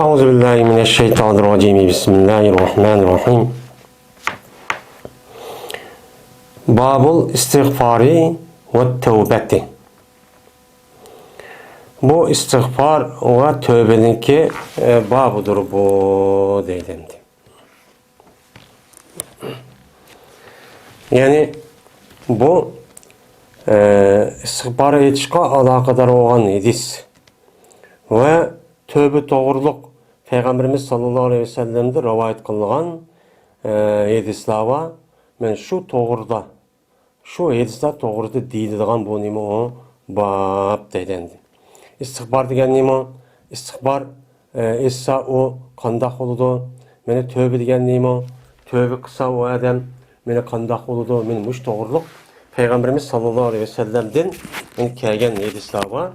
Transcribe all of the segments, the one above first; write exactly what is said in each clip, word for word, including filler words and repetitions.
أعوذ بالله من الشيطان الرجيم. بسم الله الرحمن الرحيم. باب الاستغفار والتوبة. بۇ ئىستىغپار ۋە تۆۋبىنىڭكى، ئە، بابىدۇر بۇ، دەيدۇ ئەمدى. يەنى بۇ، ئە، ئىستىغپار ئېيتىشقا ئالاقىدار بولغان ھەدىس ۋە تۆۋبە توغرۇلۇق پەيغەمبىرىمىز ساللاللاھۇ ئەلەيھى ۋەسەللەمدىن رىۋايەت قىلىنغان، ئە، ھەدىسلەر بار. مەن شۇ توغرىدا، شۇ ھەدىسلەر توغرىدا دېيىلىدىغان بۇ نېمە ئۇ؟ باب دەيدۇ ئەمدى. ئىستىغپار دېگەن نېمە؟ ئىستىغپار، ئە، ئېيتسا ئۇ قانداق بولىدۇ؟ مانا تۆۋبە دېگەن نېمە؟ تۆۋبە قىلسا ئۇ ئادەم مانا قانداق بولىدۇ؟ مانا مۇشۇ توغرۇلۇق پەيغەمبىرىمىز ساللاللاھۇ ئەلەيھى ۋەسەللەمدىن مانا كەلگەن ھەدىسلەر بار.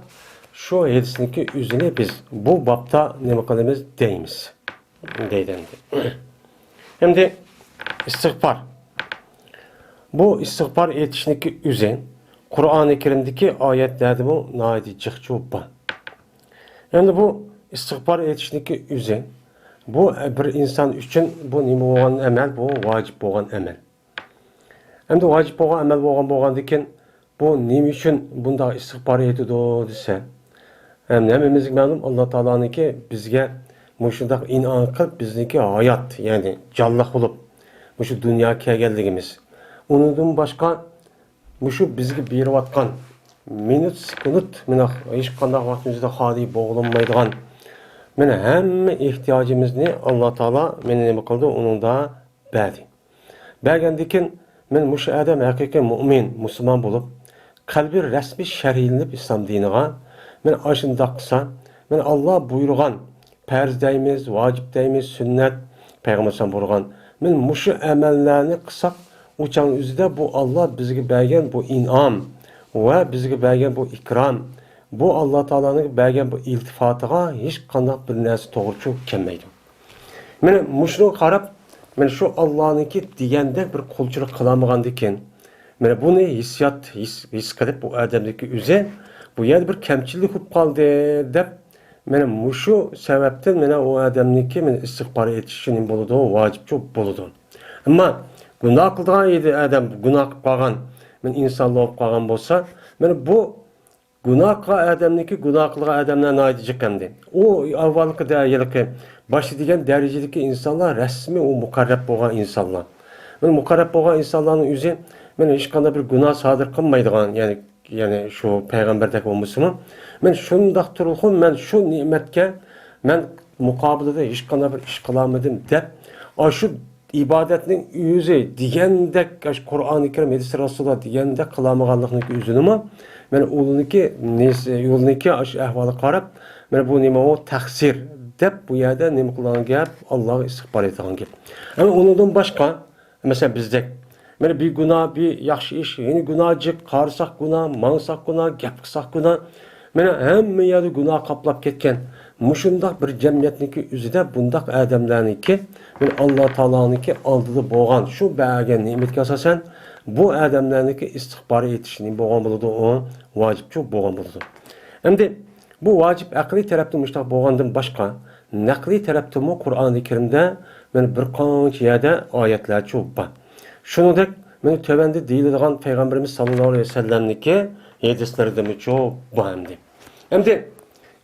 شۇ ھەدىسنىڭكى ئۆزىنى بىز بۇ بابتا نېمە قىلىمىز دەيمىز. دەيدۇ ئەمدى. ئەمدى ئىستىغپار. بۇ ئىستىغپار ئېيتىشنىڭكى ئۆزى قۇرئانى كەرىمدىكى ئايەتلەردىمۇ ناھايىتى جىقچۇ بار. ئەمدى بۇ ئىستىغپار ئېيتىشنىڭكى ئۆزى، بۇ بىر ئىنسان ئۈچۈن بۇ نېمە بولغان ئەمەل؟ بۇ ۋاجىپ بولغان ئەمەل. ئەمدى ۋاجىپ بولغان ئەمەل بولغان، بولغاندىكىن، بۇ نېمە ئۈچۈن بۇنداق ئىستىغپار ئېيتىدۇ دېسە، ھەم ھەممىمىزگە مەلۇم، ئاللا تائالانىڭكى بىزگە مۇشۇنداق ئىنئام قىلىپ، بىزنىڭكى ھايات، يەنى جانلىق بولۇپ، مۇشۇ دۇنياغا كەلگەنلىكىمىز. ئۇنىڭدىن باشقا، مۇشۇ بىزگە بېرىۋاتقان مىنۇت، سېكۇنت، مانا ھېچقانداق ۋاقىتىمىزدا خالىي بوغۇلۇنمايدىغان، مانا ھەممە ئېھتىياجىمىزنى ئاللا تائالا مانا نېمە قىلدى، ئۇنىڭدا بەردى. بەرگەندىكىن، مەن مۇشۇ ئادەم ھەقىقىي مۇئمىن، مۇسۇلمان بولۇپ، قەلبى رەسمىي شەرھلىنىپ ئىسلام دىنىغا، مەن ئاشۇنداق قىلسا، مەن ئاللا بۇيرۇغان پەرز دەيمىز، ۋاجىپ دەيمىز، سۈننەت، پەيغەمبەر ئەلەيھىسسالام بۇيرۇغان، مەن مۇشۇ ئەمەللەرنى قىلساق، ئۇ چاغنىڭ ئۆزىدە بۇ ئاللا بىزگە بەرگەن بۇ ئىنئام ۋە بىزگە بەرگەن بۇ ئىكرام، بۇ ئاللا تائالانىڭ بەرگەن بۇ ئىلتىپاتىغا ھېچقانداق بىر نەرسە توغرا چۈشۈپ كەلمەيدۇ. مانا مۇشۇنىڭغا قاراپ، مانا شۇ ئاللانىڭكى دېگەندەك بىر قۇلچىلىق قىلالمىغاندىكىن، مانا بۇنى ھېسسىيات ھېس، ھېس قىلىپ، بۇ ئادەمدىكى ئۆزى بۇ يەردە بىر كەمچىلىك بولۇپ قالدى دەپ، مانا مۇشۇ سەۋەبتىن مانا ئۇ ئادەمنىڭكى مانا ئىستىغپار ئېيتىشى نېمە بولىدۇ؟ ۋاجىپچۇ بولىدۇ. ئەمما گۇناھ قىلىدىغان ئىدى ئادەم، گۇناھ قىلىپ قالغان، مانا ئىنسان بولۇپ قالغان بولسا، مانا بۇ گۇناھ قىلغان ئادەمنىڭكى، گۇناھ قىلغان ئادەملەر ناھايىتى جىق ئەمدى. ئۇ ئاۋۋالقى دە-، ھېلىقى باشتا دېگەن دەرىجىدىكى ئىنسانلار رەسمىي ئۇ مۇقەررەپ بولغان ئىنسانلار. مانا مۇقەررەپ بولغان ئىنسانلارنىڭ ئۆزى، مانا ھېچقانداق بىر گۇناھ سادىر قىلمايدىغان، يەنى، يەنى شۇ پەيغەمبەردەك بولمىسىمۇ، مانا شۇنداق تۇرۇلغۇ، مەن شۇ نېمەتكە، مەن مۇقابىلىدە ھېچقانداق بىر ئىش قىلالمىدىم دەپ، ئاشۇ ئىبادەتنىڭ ئۆزى دېگەندەك، ئاشۇ قۇرئانى كەرىم، ھەدىس رەسۇلۇللا دېگەندەك قىلالمىغانلىقنىڭ ئۆزىنىمۇ، مانا ئۇنىڭكى نېسى، ئۇنىڭكى ئاشۇ ئەھۋالىغا قاراپ، مانا بۇ نېمە ئۇ تەقسىر دەپ، بۇ يەردە نېمە قىلغان گەپ؟ ئاللاغا ئىستىغپار ئېيتىدىغان گەپ. ئەمما ئۇنىڭدىن باشقا، مەسىلەن، بىزدەك، مانا بىر گۇناھ، بىر ياخشى ئىش، يەنە گۇناھ جىق، قارىساق گۇناھ، ماڭساق گۇناھ، گەپ قىلساق گۇناھ. مانا ھەممە يەردە گۇناھ قاپلاپ كەتكەن. مۇشۇنداق بىر جەمئىيەتنىڭكى ئۆزىدە بۇنداق ئادەملەرنىڭكى، مانا ئاللا تائالانىڭكى ئالدىدا بولغان شۇ بەرگەن نېمەتكە ئاساسەن، بۇ ئادەملەرنىڭكى ئىستىغپار ئېيتىشى نېمە بولغان بولىدۇ؟ ئۇ ۋاجىپچۇ بولغان بولىدۇ. ئەمدى بۇ ۋاجىپ ئەقلىي تەرەپتىن مۇشۇنداق بولغاندىن باشقا، نەقلىي تەرەپتىنمۇ قۇرئانى كەرىمدە مانا بىر قانچە يەردە ئايەتلەرچۇ بار. شۇنىڭدەك، مانا تۆۋەندە دېيىلىدىغان پەيغەمبىرىمىز ساللاللاھۇ ئەلەيھى ۋەسەللەمنىڭكى ھەدىسلىرىدىمۇچۇ بار ئەمدى. ئەمدى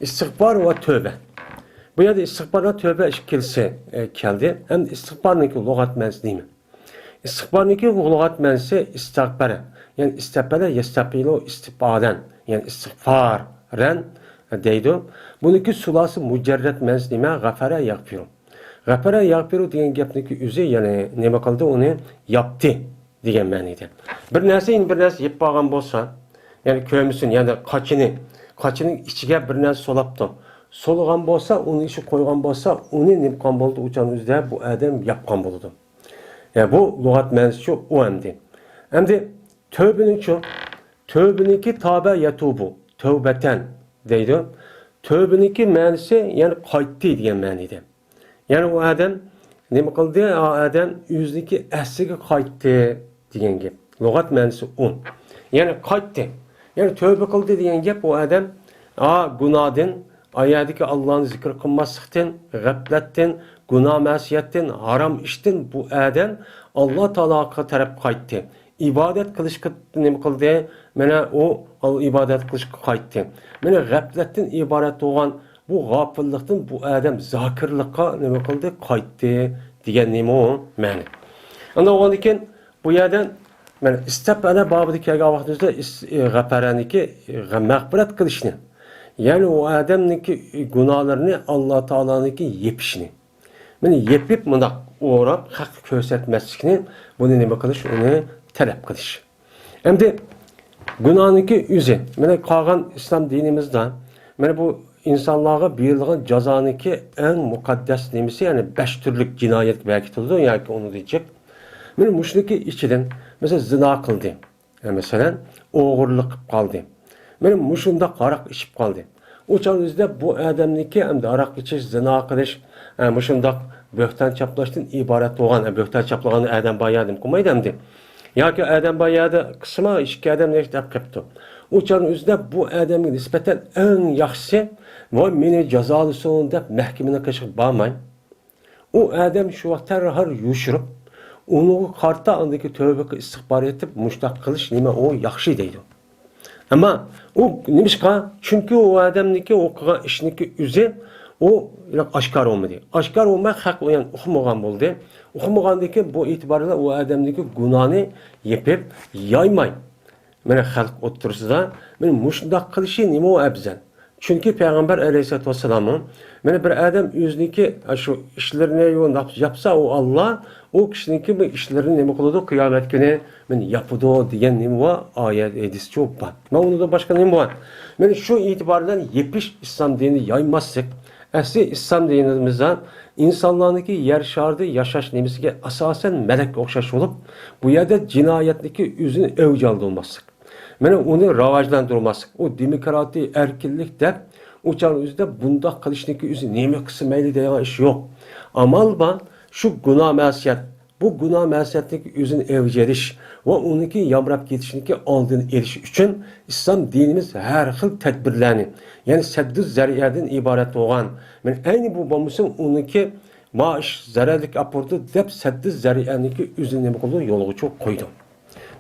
ئىستىغپار ۋە تۆۋە. بۇ يەردە ئىستىغپار ۋە تۆۋە ئىككىلىسى، ئە، كەلدى. ئەمدى ئىستىغپارنىڭكى لۇغەت مەنىسى نېمە؟ ئىستىغپارنىڭكى لۇغەت مەنىسى ئىستەغپەرە، يەنى ئىستەپەلە يەستەپىلۇ ئىستىپادەن، يەنى ئىستىغپارەن دەيدۇ. بۇنىڭكى سۇلاسى مۇجەررەد مەنىسى نېمە؟ غەفەرە يەغپىرۇ. غەفەرە يەغپىرۇ دېگەن گەپنىڭكى ئۆزى، يەنى نېمە قىلدى؟ ئۇنى ياپتى دېگەن مەنىدە. بىر نەرسە يەنە بىر نەرسە يەپ بارغان بولسا، يەنى كۆرمىسۇن، يەنى قاچىنى، قاچىنىڭ ئىچىگە بىر نەرسە سولاپتۇ. سولىغان بولسا، ئۇنىڭ ئىچىگە قويغان بولسا، ئۇنى نېمە قىلغان بولىدۇ؟ ئۇ چاغنىڭ ئۆزىدە بۇ ئادەم ياپقان بولىدۇ. يا، بۇ لۇغەت مەنىسىچۇ ئۇ ئەمدى. ئەمدى تۆۋىنىڭچۇ؟ تۆۋىنىڭكى تابە يەتۇبۇ، تەۋبەتەن دەيدۇ. تۆۋىنىڭكى مەنىسى، يەنى قايتتى دېگەن مەنىدە. يەنى ئۇ ئادەم نېمە قىلدى؟ ئۇ ئادەم ئۆزىنىڭكى ئەسلىگە قايتتى دېگەن گەپ. لۇغەت مەنىسى ئۇ. يەنى قايتتى. يەنى تۆۋە قىلدى دېگەن گەپ ئۇ ئادەم، ئا، گۇناھدىن ئايەدىكى ئاللانى زىكىر قىلماسلىقتىن، غەپلەتتىن، گۇناھ مەسىيەتتىن، ھارام ئىشتىن بۇ ئادەم ئاللا تائالاغا تەرەپ قايتتى. ئىبادەت قىلىشقا نېمە قىلدى؟ مانا ئۇ ئىبادەت قىلىشقا قايتتى. مانا غەپلەتتىن ئىبارەت بولغان بۇ غاپىللىقتىن بۇ ئادەم زاكىرلىققا نېمە قىلدى؟ قايتتى دېگەن نېمە ئۇ مەنە. ئاندىن بولغاندىن كېيىن بۇ يەردە مانا ئىستەپئەلە بابىدا كەلگەن ۋاقتىمىزدا ئىس-، ئى، غەپەرەنىكى، ئى، مەغپىرەت قىلىشنى، يەنى ئۇ ئادەمنىڭكى گۇناھلىرىنى ئاللا تائالانىڭكى يېپىشنى. مانا يېپىپ مۇنداق ئوراپ خەققە كۆرسەتمەسلىكنى، بۇنى نېمە قىلىش، ئۇنى تەلەپ قىلىش. ئەمدى گۇناھنىڭكى ئۆزى. مانا قالغان ئىسلام دىنىمىزدا مانا بۇ ئىنسانلارغا بېرىلغان جازانىڭكى ئەڭ مۇقەددەس نېمىسى، يەنى بەش تۈرلۈك جىنايەت بەلكى تۇرىدۇ ياكى ئۇنىڭدىن جىق. مانا مۇشۇنىڭكى ئىچىدىن مەسىلەن زىنا قىلدى. ئە، مەسىلەن، ئوغرىلىق قىلىپ قالدى. مانا مۇشۇنداق ھاراق ئىچىپ قالدى. ئۇ چاغ ئۆزىدە بۇ ئادەمنىڭكى ئەمدى ھاراق ئىچىش، زىنا قىلىش، ئە، مۇشۇنداق بۆھتان چاپلاشتىن ئىبارەت بولغان، ئە، بۆھتان چاپلىغاندا ئادەم بار يەردىمۇ قىلمايدۇ ئەمدى. ياكى ئادەم بار يەردە قىسما ئىككى ئادەم نەشتە قىپتۇ. ئۇ چاغنىڭ ئۆزىدە بۇ ئادەمگە نىسبەتەن ئەڭ ياخشىسى، ۋاي مېنى جازالىسۇن دەپ مەھكىمىنىڭ قېشىغا بارماي، ئۇ ئادەم شۇ ۋاقىت دەرھال يوشۇرۇپ، ئۇنىڭغا قارىتا ئاندىكى تۆۋبە ئىستىغپار ئېيتىپ، مۇشۇنداق قىلىش نېمە ئۇ ياخشى دەيدۇ. ئەمما ئۇ نېمىشقا؟ چۈنكى ئۇ ئادەمنىڭكى ئۇ قىلغان ئىشنىڭكى ئۆزى ئۇ ئاشكارا بولمىدى. ئاشكارا بولماي خەق ئۇ يەنە ئۇقمىغان بولدى. ئۇقمىغاندىن كېيىن بۇ ئېتىبار بىلەن ئۇ ئادەمنىڭكى گۇناھىنى يېپىپ يايماي، مانا خەلق ئوتتۇرىسىدا مانا مۇشۇنداق قىلىشى نېمە ئۇ ئەۋزەل؟ چۈنكى پەيغەمبەر ئەلەيھىسسالاتۇ ۋەسسالاممۇ مانا بىر ئادەم ئۆزىنىڭكى شۇ ئىشلىرىنى يو-، ياپسا ئۇ ئاللا ئۇ كىشىنىڭكى بۇ ئىشلىرىنى نېمە قىلىدۇ؟ قىيامەت كۈنى مانا ياپىدۇ دېگەن نېمە بار؟ ئايەت ھەدىسچۇ بار. مانا ئۇنىڭدىن باشقا نېمە بار؟ مانا شۇ ئېتىبار بىلەن يېپىش ئىسلام دىنىنى يايماسلىق. ئەسلى ئىسلام دىنىمىزدا ئىنسانلارنىڭكى يەر شارىدا ياشاش نېمىسىگە ئاساسەن مەلەككە ئوخشاش بولۇپ، بۇ يەردە جىنايەتنىكى ئۆزىنى ئەۋج ئالدۇرماسلىق. مانا ئۇنى راۋاجلاندۇرماسلىق، ئۇ دېموكراتىيە، ئەركىنلىك دەپ، ئۇ چاغنىڭ ئۆزىدە بۇنداق قىلىشنىڭكى ئۆزى نېمە قىلسا مەيلى دەيدىغان ئىش يوق. ئامال بار، شۇ گۇناھ مەسىيەت، بۇ گۇناھ مەسىيەتنىڭكى ئۆزىنى ئەۋج ئېلىش ۋە ئۇنىڭكى يامراپ كېتىشنىڭكى ئالدىنى ئېلىش ئۈچۈن ئىسلام دىنىمىز ھەر خىل تەدبىرلەرنى، يەنى سەددۇ زەرىئەدىن ئىبارەت بولغان، مانا ئەينى بۇ بولمىسا ئۇنىڭكى مائىش زەرەرلىك ئاپىرىدۇ دەپ سەددۇ زەرىئەنىڭكى ئۆزىنى نېمە قىلىدۇ؟ يولغا قويىدۇ.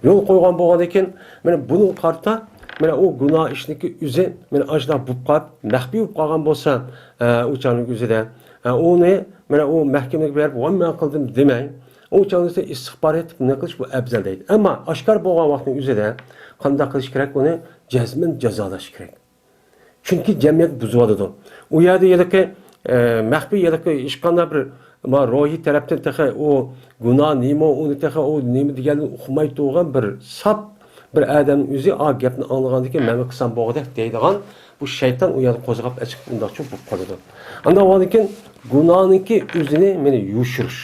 يول قويغان بولغاندىن كېيىن، مانا بۇنىڭغا قارىتا، مانا ئۇ گۇناھ ئىشنىڭكى ئۆزى، مانا ئاشۇنداق بولۇپ قاپ، مەخپىي بولۇپ قالغان بولسا، ئە، ئۇ چاغنىڭ ئۆزىدە، ئە، ئۇنى، مانا ئۇ مەھكىمىگە بېرىپ، ۋاي مەن قىلدىم دېمەي، ئۇ چاغنىڭ ئۆزىدە ئىستىغپار ئېيتىپ، نېمە قىلىش بۇ ئەۋزەل دەيدۇ. ئەمما ئاشكارا بولغان ۋاقىتنىڭ ئۆزىدە قانداق قىلىش كېرەك؟ ئۇنى جەزمەن جازالاش كېرەك. چۈنكى جەمئىيەت بۇزۇۋاتىدۇ. ئۇ يەردە ھېلىقى، ئە، مەخپىي ھېلىقى ھېچقانداق بىر، ما، روھىي تەرەپتىن تېخى ئۇ گۇناھ نېمە، ئۇنى تېخى ئۇ نېمە دېگەننى ئۇقماي تۇرغان بىر ساپ بىر ئادەمنىڭ ئۆزى، ئا، گەپنى ئاڭلىغاندىن كېيىن مەنمۇ قىلسام بولغۇدەك دەيدىغان بۇ شەيتان ئۇ يەردە قوزغاپ ئېچىپ ئۇنداقچە بولۇپ قالىدۇ. ئانداق بولغاندىن كېيىن گۇناھنىڭكى ئۆزىنى مانا يوشۇرۇش.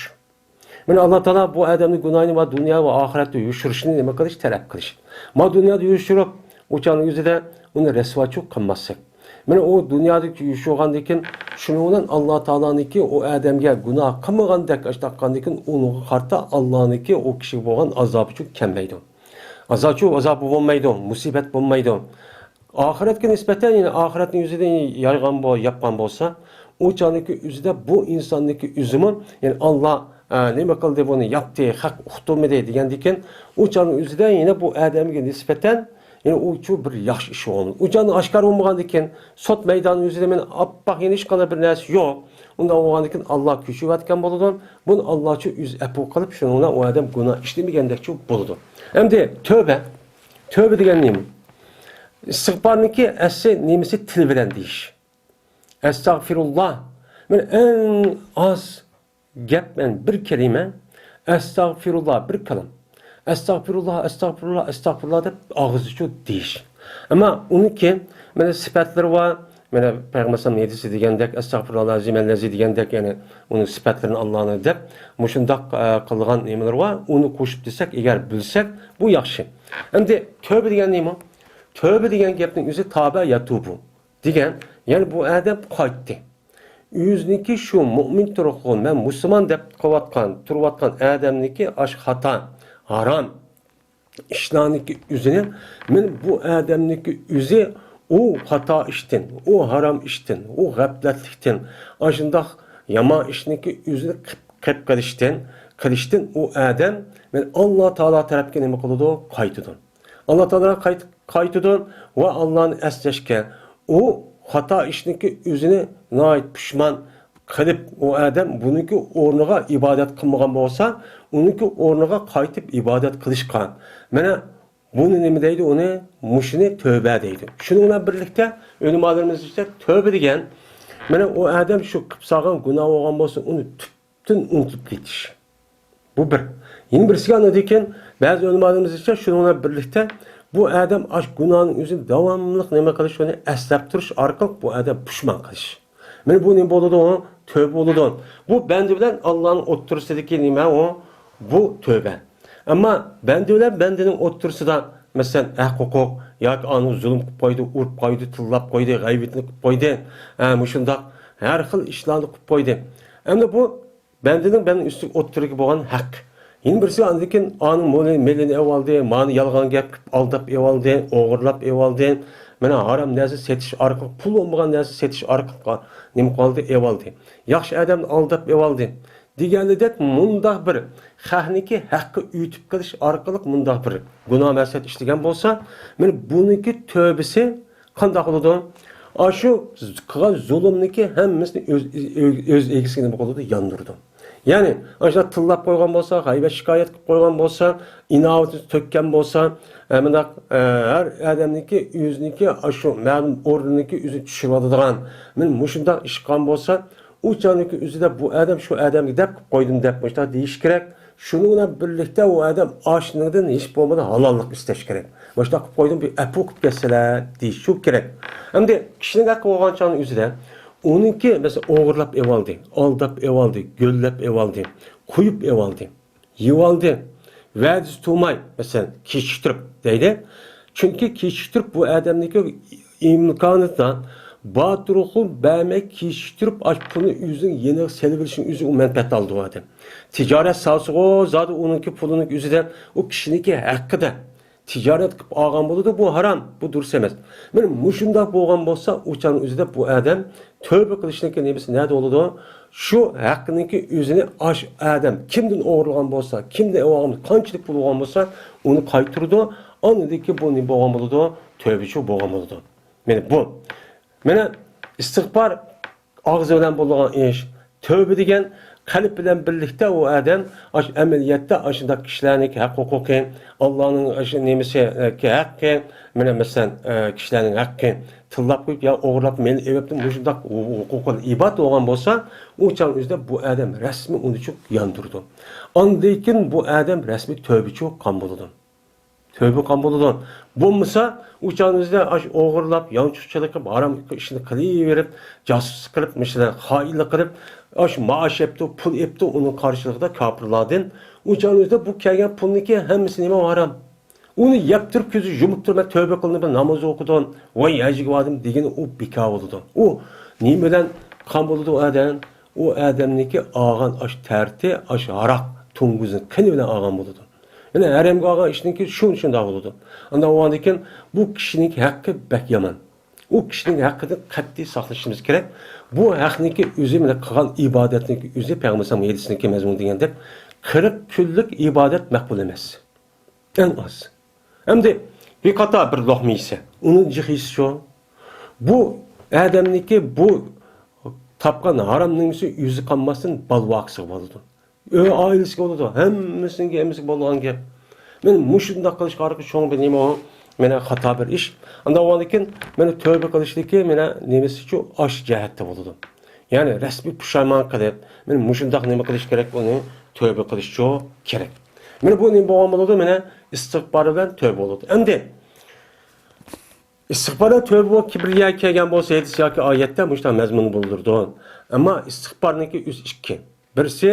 مانا ئاللا تائالا بۇ ئادەمنىڭ گۇناھىنى ۋە دۇنيا ۋە ئاخىرەتتە يوشۇرۇشنى نېمە قىلىش؟ تەلەپ قىلىش. ما دۇنيادا يوشۇرۇپ، ئۇ چاغنىڭ ئۆزىدە ئۇنى رەسۋاچۇ قىلماسلىق. مانا ئۇ دۇنيادا يوشۇرغاندىن كېيىن، شۇنىڭ بىلەن ئاللا تائالانىڭكى ئۇ ئادەمگە گۇناھ قىلمىغاندەك ئىش تاپقاندىن كېيىن، ئۇنىڭغا قارىتا ئاللانىڭكى ئۇ كىشىگە بولغان ئازابىچۇ كەلمەيدۇ. ئازابچۇ ئازابى بولمايدۇ، مۇسىبەت بولمايدۇ. ئاخىرەتكە نىسبەتەن، يەنى ئاخىرەتنى ئۆزىدىن يايغان بو-، ياپقان بولسا، ئۇ چاغنىڭكى ئۆزىدە بۇ ئىنساننىڭكى ئۆزىمۇ، يەنى ئاللا، ئە، نېمە قىلدى، بۇنى ياپتى، خەق ئۇقتۇرمىدى دېگەندىن كېيىن، ئۇ چاغنىڭ ئۆزىدە يەنە بۇ ئادەمگە نىسبەتەن، يەنى ئۇ چۇ بىر ياخشى ئىش بولغان. ئۇ چاغنىڭ ئاشكارا بولمىغاندىن كېيىن، سوت مەيدانى ئۆزىدە مانا ئاپئاق، يەنە ھېچقانداق بىر نەرسە يوق. ئۇنداق بولغاندىن كېيىن ئاللا كۆچۈرۈۋەتكەن بولىدۇ. بۇنى ئاللا چۇ ئۆزى ئەپۇ قىلىپ، شۇنىڭ بىلەن ئۇ ئادەم گۇناھ ئىشلىمىگەندەك چۇ بولىدۇ. ئەمدى تۆۋبە. تۆۋبە دېگەن نېمە؟ ئىستىغپارنىڭكى ئەسلى نېمىسى؟ تىل بىلەن دېيىش. ئەستەغفىرۇللا. مەن ئەڭ ئاز گەپ، مەن بىر كەلىمە، ئەستەغفىرۇللا، بىر كالام. ئەستەغفىرۇللا، ئەستەغفىرۇللا، ئەستەغفىرۇللا دەپ ئاغزىچۇ دېيىش. ئەمما ئۇنىڭكى مانا سۈپەتلىرى بار، مانا پەيغەمبەر ئەلەيھىسسالام ھەدىسى دېگەندەك، ئەستەغفىرۇللاھىل ئەزىم ئەللەزى دېگەندەك، يەنى ئۇنىڭ سۈپەتلىرىنى ئاللانىڭ دەپ، مۇشۇنداق، ئە، قىلغان نېمىلىرى بار، ئۇنى قوشۇپ دېسەك، ئەگەر بىلسەك، بۇ ياخشى. ئەمدى تۆۋبە دېگەن نېمە؟ تۆۋبە دېگەن گەپنىڭ ئۆزى تابە يەتۇبۇ دېگەن، يەنى بۇ ئادەم قايتتى. ئۆزىنىڭكى شۇ مۇئمىن تۇرۇقلۇق، مەن مۇسۇلمان دەپ قىلىۋاتقان، تۇرۇۋاتقان ئادەمنىڭكى ئاش خاتا، ھارام ئىشلارنىڭكى ئۆزىنى، مەن بۇ ئادەمنىڭكى ئۆزى ئۇ خاتا ئىشتىن، ئۇ ھارام ئىشتىن، ئۇ غەپلەتلىكتىن، ئاشۇنداق يامان ئىشنىڭكى ئۆزىنى قىپ، قىپ قىلىشتىن، قىلىشتىن ئۇ ئادەم، مەن ئاللا تائالا تەرەپكە نېمە قىلىدۇ؟ قايتىدۇ. ئاللا تائالاغا قايت-، قايتىدۇ ۋە ئاللانى ئەسلەشكە، ئۇ خاتا ئىشنىڭكى ئۆزىنى ناھايىتى پۇشمان قىلىپ، ئۇ ئادەم بۇنىڭكى ئورنىغا ئىبادەت قىلمىغان بولسا، ئۇنىڭكى ئورنىغا قايتىپ ئىبادەت قىلىشقا. مانا بۇنى نېمە دەيدۇ؟ ئۇنى، مۇشۇنى تۆبە دەيدۇ. شۇنىڭ بىلەن بىرلىكتە ئۆلىمالىرىمىز ئىچىدە تۆبە دېگەن، مانا ئۇ ئادەم شۇ قىلىپ سالغان گۇناھ بولغان بولسا، ئۇنى تۈپتىن ئۇنتۇپ كېتىش. بۇ بىر. يەنە بىرسىگە ئاندىن كېيىن بەزى ئۆلىمالىرىمىز ئىچىدە شۇنىڭ بىلەن بىرلىكتە بۇ ئادەم ئاش گۇناھنىڭ ئۆزىنى داۋاملىق نېمە قىلىش، ئۇنى ئەسلەپ تۇرۇش ئارقىلىق بۇ ئادەم پۇشمان قىلىش. مانا بۇ نېمە بولىدۇ؟ تۆبە بولىدۇ. بۇ بەندە بىلەن ئاللانىڭ ئوتتۇرىسىدىكى نېمە ئۇ؟ بۇ تۆبە. ئەمما بەندە بىلەن بەندىنىڭ ئوتتۇرىسىدا، مەسىلەن، ھەق ھوقۇق ياكى ئانىغا زۇلۇم قىلىپ قويدى، ئۇرۇپ قويدى، تىللاپ قويدى، غەيۋىتىنى قىلىپ قويدى، ھە، مۇشۇنداق ھەر خىل ئىشلارنى قىلىپ قويدى. ئەمدى بۇ بەندىنىڭ بەندىنىڭ ئۈستىگە ئوتتۇرىغا بولغان ھەق. يەنە بىرسى، ئاندىن كېيىن ئانىڭ مولى-، مېلىنى ئېۋالدى، مانى يالغان گەپ قىلىپ ئالداپ ئېۋالدى، ئوغرىلاپ ئېۋالدى. مانا ھارام نەرسە سېتىش ئارقىلىق، پۇل بولمىغان نەرسە سېتىش ئارقىلىق نېمە قىلدى؟ ئېۋالدى. ياخشى ئادەمنى ئالداپ ئېۋالدى. دېگەنلىدەك مۇنداق بىر خەقنىڭكى ھەققى ئۆتۈپ قېلىش ئارقىلىق مۇنداق بىر گۇناھ مەقسەت ئىشلىگەن بولسا، مانا بۇنىڭكى تۆبىسى قانداق بولىدۇ؟ ئاشۇ قىلغان زۇلۇمنىڭكى ھەممىسىنى ئۆز، ئۆز، ئۆز ئىگىسىگە نېمە قىلىدۇ؟ ياندۇرىدۇ. يەنى، ئاشۇنداق تىللاپ قويغان بولسا، غەيۋەت شىكايەت قىلىپ قويغان بولسا، ئىناۋىتىنى تۆككەن بولسا، ئە، مۇنداق، ئە، ھەر ئادەمنىڭكى ئۆزىنىڭكى ئاشۇ مەلۇم ئورنىنىڭكى ئۆزىنى چۈشۈرۈۋالىدىغان، مانا مۇشۇنداق ئىش قىلغان بولسا، ئۇ چاغنىڭكى ئۆزىدە بۇ ئادەم شۇ ئادەمگە دەپ قىلىپ قويدۇم دەپ مۇشۇنداق دېيىش كېرەك. شۇنىڭ بىلەن بىرلىكتە ئۇ ئادەم ئاشۇنىڭدىن ھېچ بولمىغاندا ھالاللىق ئىستەش كېرەك. مۇشۇنداق قىلىپ قويدۇم، بىر ئەپۇ قىلىپ كەتسىلە دېيىشى كېرەك. ئەمدى كىشىنىڭ ھەققى بولغان چاغنىڭ ئۆزىدە ئۇنىڭكى، مەسىلەن، ئوغرىلاپ ئېۋالدى، ئالداپ ئېۋالدى، گۆللەپ ئېۋالدى، قويۇپ ئېۋالدى. يېۋالدى. ۋەدىسى تۇرماي، مەسىلەن، كېچىكتۈرۈپ دەيدۇ. چۈنكى كېچىكتۈرۈپ بۇ ئادەمنىڭكى ئىمكانىيىتىدا باتۇرۇقۇ بەرمەي كېچىكتۈرۈپ ئاش پۇلنى ئۆزىنىڭ يېنىغا سېلىۋېلىشنىڭ ئۆزى ئۇ مەنپەئەت ئالىدۇ ئۇ ئادەم. تىجارەت سالسىغۇ زادى ئۇنىڭكى پۇلىنىڭ ئۆزىدە ئۇ كىشىنىڭكى ھەققىدە تىجارەت قىلىپ ئالغان بولىدۇ، بۇ ھارام، بۇ دۇرۇس ئەمەس. مانا مۇشۇنداق بولغان بولسا، ئۇ چاغنىڭ ئۆزىدە بۇ ئادەم تۆبە قىلىشنىڭكى نېمىسى نەدە بولىدۇ؟ شۇ ھەقنىڭكى ئۆزىنى ئاش ئادەم كىمدىن ئوغرىلىغان بولسا، كىمدىن ئېۋالغان، قانچىلىك پۇل بولغان بولسا، ئۇنى قايتۇرىدۇ. ئاندىن كېيىن بۇ نېمە بولغان بولىدۇ؟ تۆبىچى بولغان بولىدۇ. مانا بۇ. مانا ئىستىغپار ئاغزى بىلەن بولىدىغان ئىش. تۆبە دېگەن قەلب بىلەن بىرلىكتە ئۇ ئادەم ئاشۇ ئەمەلىيەتتە ئاشۇنداق كىشىلەرنىڭكى ھەق ھوقۇقى، ئاللانىڭ ئاشۇ نېمىسى، ئە، ھەققى، مانا مەسىلەن، ئە، كىشىلەرنىڭ ھەققى تىللاپ قويۇپ يا ئوغرىلاپ مېلىنى ئېلىپ مۇشۇنداق ھوقۇقىل ئىباد بولغان بولسا، ئۇ چاغ ئۆزىدە بۇ ئادەم رەسمىي ئۇنى چوق ياندۇرىدۇ. ئاندىن كېيىن بۇ ئادەم رەسمىي تۆبىچى بولغان بولىدۇ. تۆبە قىلغان بولىدۇ. بولمىسا، ئۇ چاغنىڭ ئۆزىدە ئاشۇ ئوغرىلاپ، يانچۇقچىلىق قىلىپ، ھارام ئىشنى قىلىۋېرىپ، جاسۇسلۇق قىلىپ، مۇشۇنداق خائىنلىق قىلىپ، ئاشۇ مائاش ئېپتۇ، پۇل ئېپتۇ، ئۇنىڭ قارشىلىقىدا كاپىرلاردىن. ئۇ چاغنىڭ ئۆزىدە بۇ كەلگەن پۇلنىڭكى ھەممىسى نېمە؟ ھارام. ئۇنى يەپ تۇرۇپ، كۆزى يۇمۇپ تۇرۇپ، مەن تۆبە قىلدىم، مەن ناماز ئوقۇدۇم، ۋاي ھەجگە باردىم دېگىنى ئۇ بىكار بولىدۇ. ئۇ نېمە بىلەن قان بولىدۇ ئۇ ئادەم؟ ئۇ ئادەمنىڭكى ئالغان ئاش تەرتى، ئاش ھاراق، توڭگۇزنىڭ قېنى بىلەن ئالغان بولىدۇ. يەنە ھەرەمگە ئالغان ئىشنىڭكى شۇ شۇنداق بولىدۇ. ئانداق بولغاندىن كېيىن بۇ كىشىنىڭكى ھەققى بەك يامان. ئۇ كىشىنىڭ ھەققىدىن قەتئىي ساقلىشىمىز كېرەك. بۇ ھەقنىڭكى ئۆزى مانا قىلغان ئىبادەتنىڭكى ئۆزى پەيغەمبەر ھەدىسىنىڭكى مەزمۇنى دېگەندەك قىرىق كۈنلۈك ئىبادەت مەقبۇل ئەمەس. ئەڭ ئاز. ئەمدى بىر قاتا بىر لوقما يېسە، ئۇنىڭ جىقى يېسىچۇ؟ بۇ ئادەمنىڭكى بۇ تاپقان ھارام نېمىسى ئۆزى قالماستىن بالىۋاقىسىغا بولىدۇ. ئۆي ئائىلىسىگە بولىدۇ، ھەممىسىنىڭكى ھەممىسىگە بولىدىغان گەپ. مانا مۇشۇنداق قىلىشقا ئارقا چوڭ بىر نېمە ئۇ؟ مانا خاتا بىر ئىش. ئانداق بولغاندىن كېيىن مانا تۆبە قىلىشتىكى مانا نېمىسىچۇ ئاش جەھەتتە بولىدۇ. يەنى رەسمىي پۇشايمان قىلىپ، مانا مۇشۇنداق نېمە قىلىش كېرەك، ئۇنى تۆبە قىلىشچۇ كېرەك. مانا بۇ نېمە بولغان بولىدۇ؟ مانا ئىستىغپار بىلەن تۆبە بولىدۇ. ئەمدى ئىستىغپار بىلەن تۆبە بولۇپ بىر يەرگە كەلگەن بولسا، ھەدىس ياكى ئايەتتە مۇشۇنداق مەزمۇن بىلدۈرىدۇ. ئەمما ئىستىغپارنىڭكى ئۆزى ئىككى. بىرسى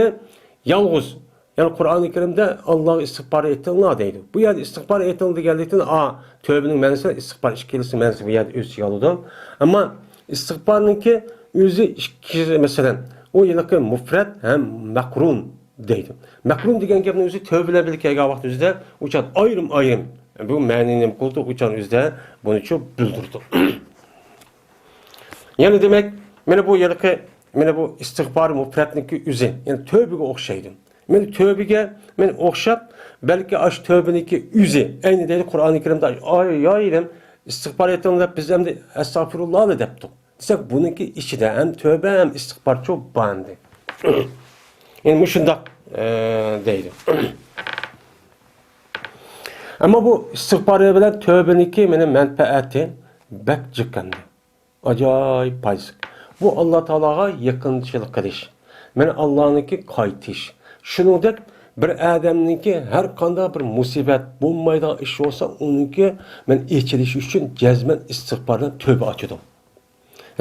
يالغۇز. يەنى قۇرئانى كەرىمدە ئاللاغا ئىستىغپار ئېيتىڭلار دەيدۇ. بۇ يەردە ئىستىغپار ئېيتىڭ دېگەنلىكتىن، ئا، تۆبىنىڭ مەنىسى ئىستىغپار ئىككىلىسى مەنىسى بۇ يەردە ئۆز ئىچىگە ئالىدۇ. ئەمما ئىستىغپارنىڭكى ئۆزى ئىككى، مەسىلەن، ئۇ ھېلىقى مۇفرەت ھەم مەقرۇن دەيدۇ. مەقرۇن دېگەن گەپنىڭ ئۆزى تۆبە بىلەن بىللە كەلگەن ۋاقىت ئۆزىدە ئۇ چاغ ئايرىم-ئايرىم. بۇ مەنىنى نېمە قىلىدۇ؟ ئۇ چاغ ئۆزىدە بۇنىچۇ بىلدۈرىدۇ. يەنى دېمەك، مانا بۇ ھېلىقى، مانا بۇ ئىستىغپار مۇپرەتنىڭكى ئۆزى، يەنى تۆبىگە ئوخشايدۇ. مانا تۆبىگە مانا ئوخشاپ، بەلكى ئاشۇ تۆبىنىڭكى ئۆزى، ئەينى دەيدۇ قۇرئانى كەرىمدە، ئاي، يا ئىلىم، ئىستىغپار ئېيتىڭ دەپ، بىز ئەمدى ئەستەغپىرۇللا دەپتۇق. دېسەك، بۇنىڭكى ئىچىدە ھەم تۆبە، ھەم ئىستىغپارچۇ بار ئەمدى. يەنى مۇشۇنداق، ئە، دەيدۇ. ئەمما بۇ ئىستىغپار بىلەن تۆبىنىڭكى مانا مەنپەئەتى بەك جىق ئەمدى. ئاجايىپ پايدىسى. بۇ ئاللا تائالاغا يېقىنچىلىق قىلىش. مانا ئاللانىڭكى قايتىش. شۇنىڭدەك بىر ئادەمنىڭكى ھەر قانداق بىر مۇسىبەت، بولمايدىغان ئىش بولسا، ئۇنىڭكى مانا ئېچىلىشى ئۈچۈن جەزمەن ئىستىغپار بىلەن تۆبە ئاچىدۇ.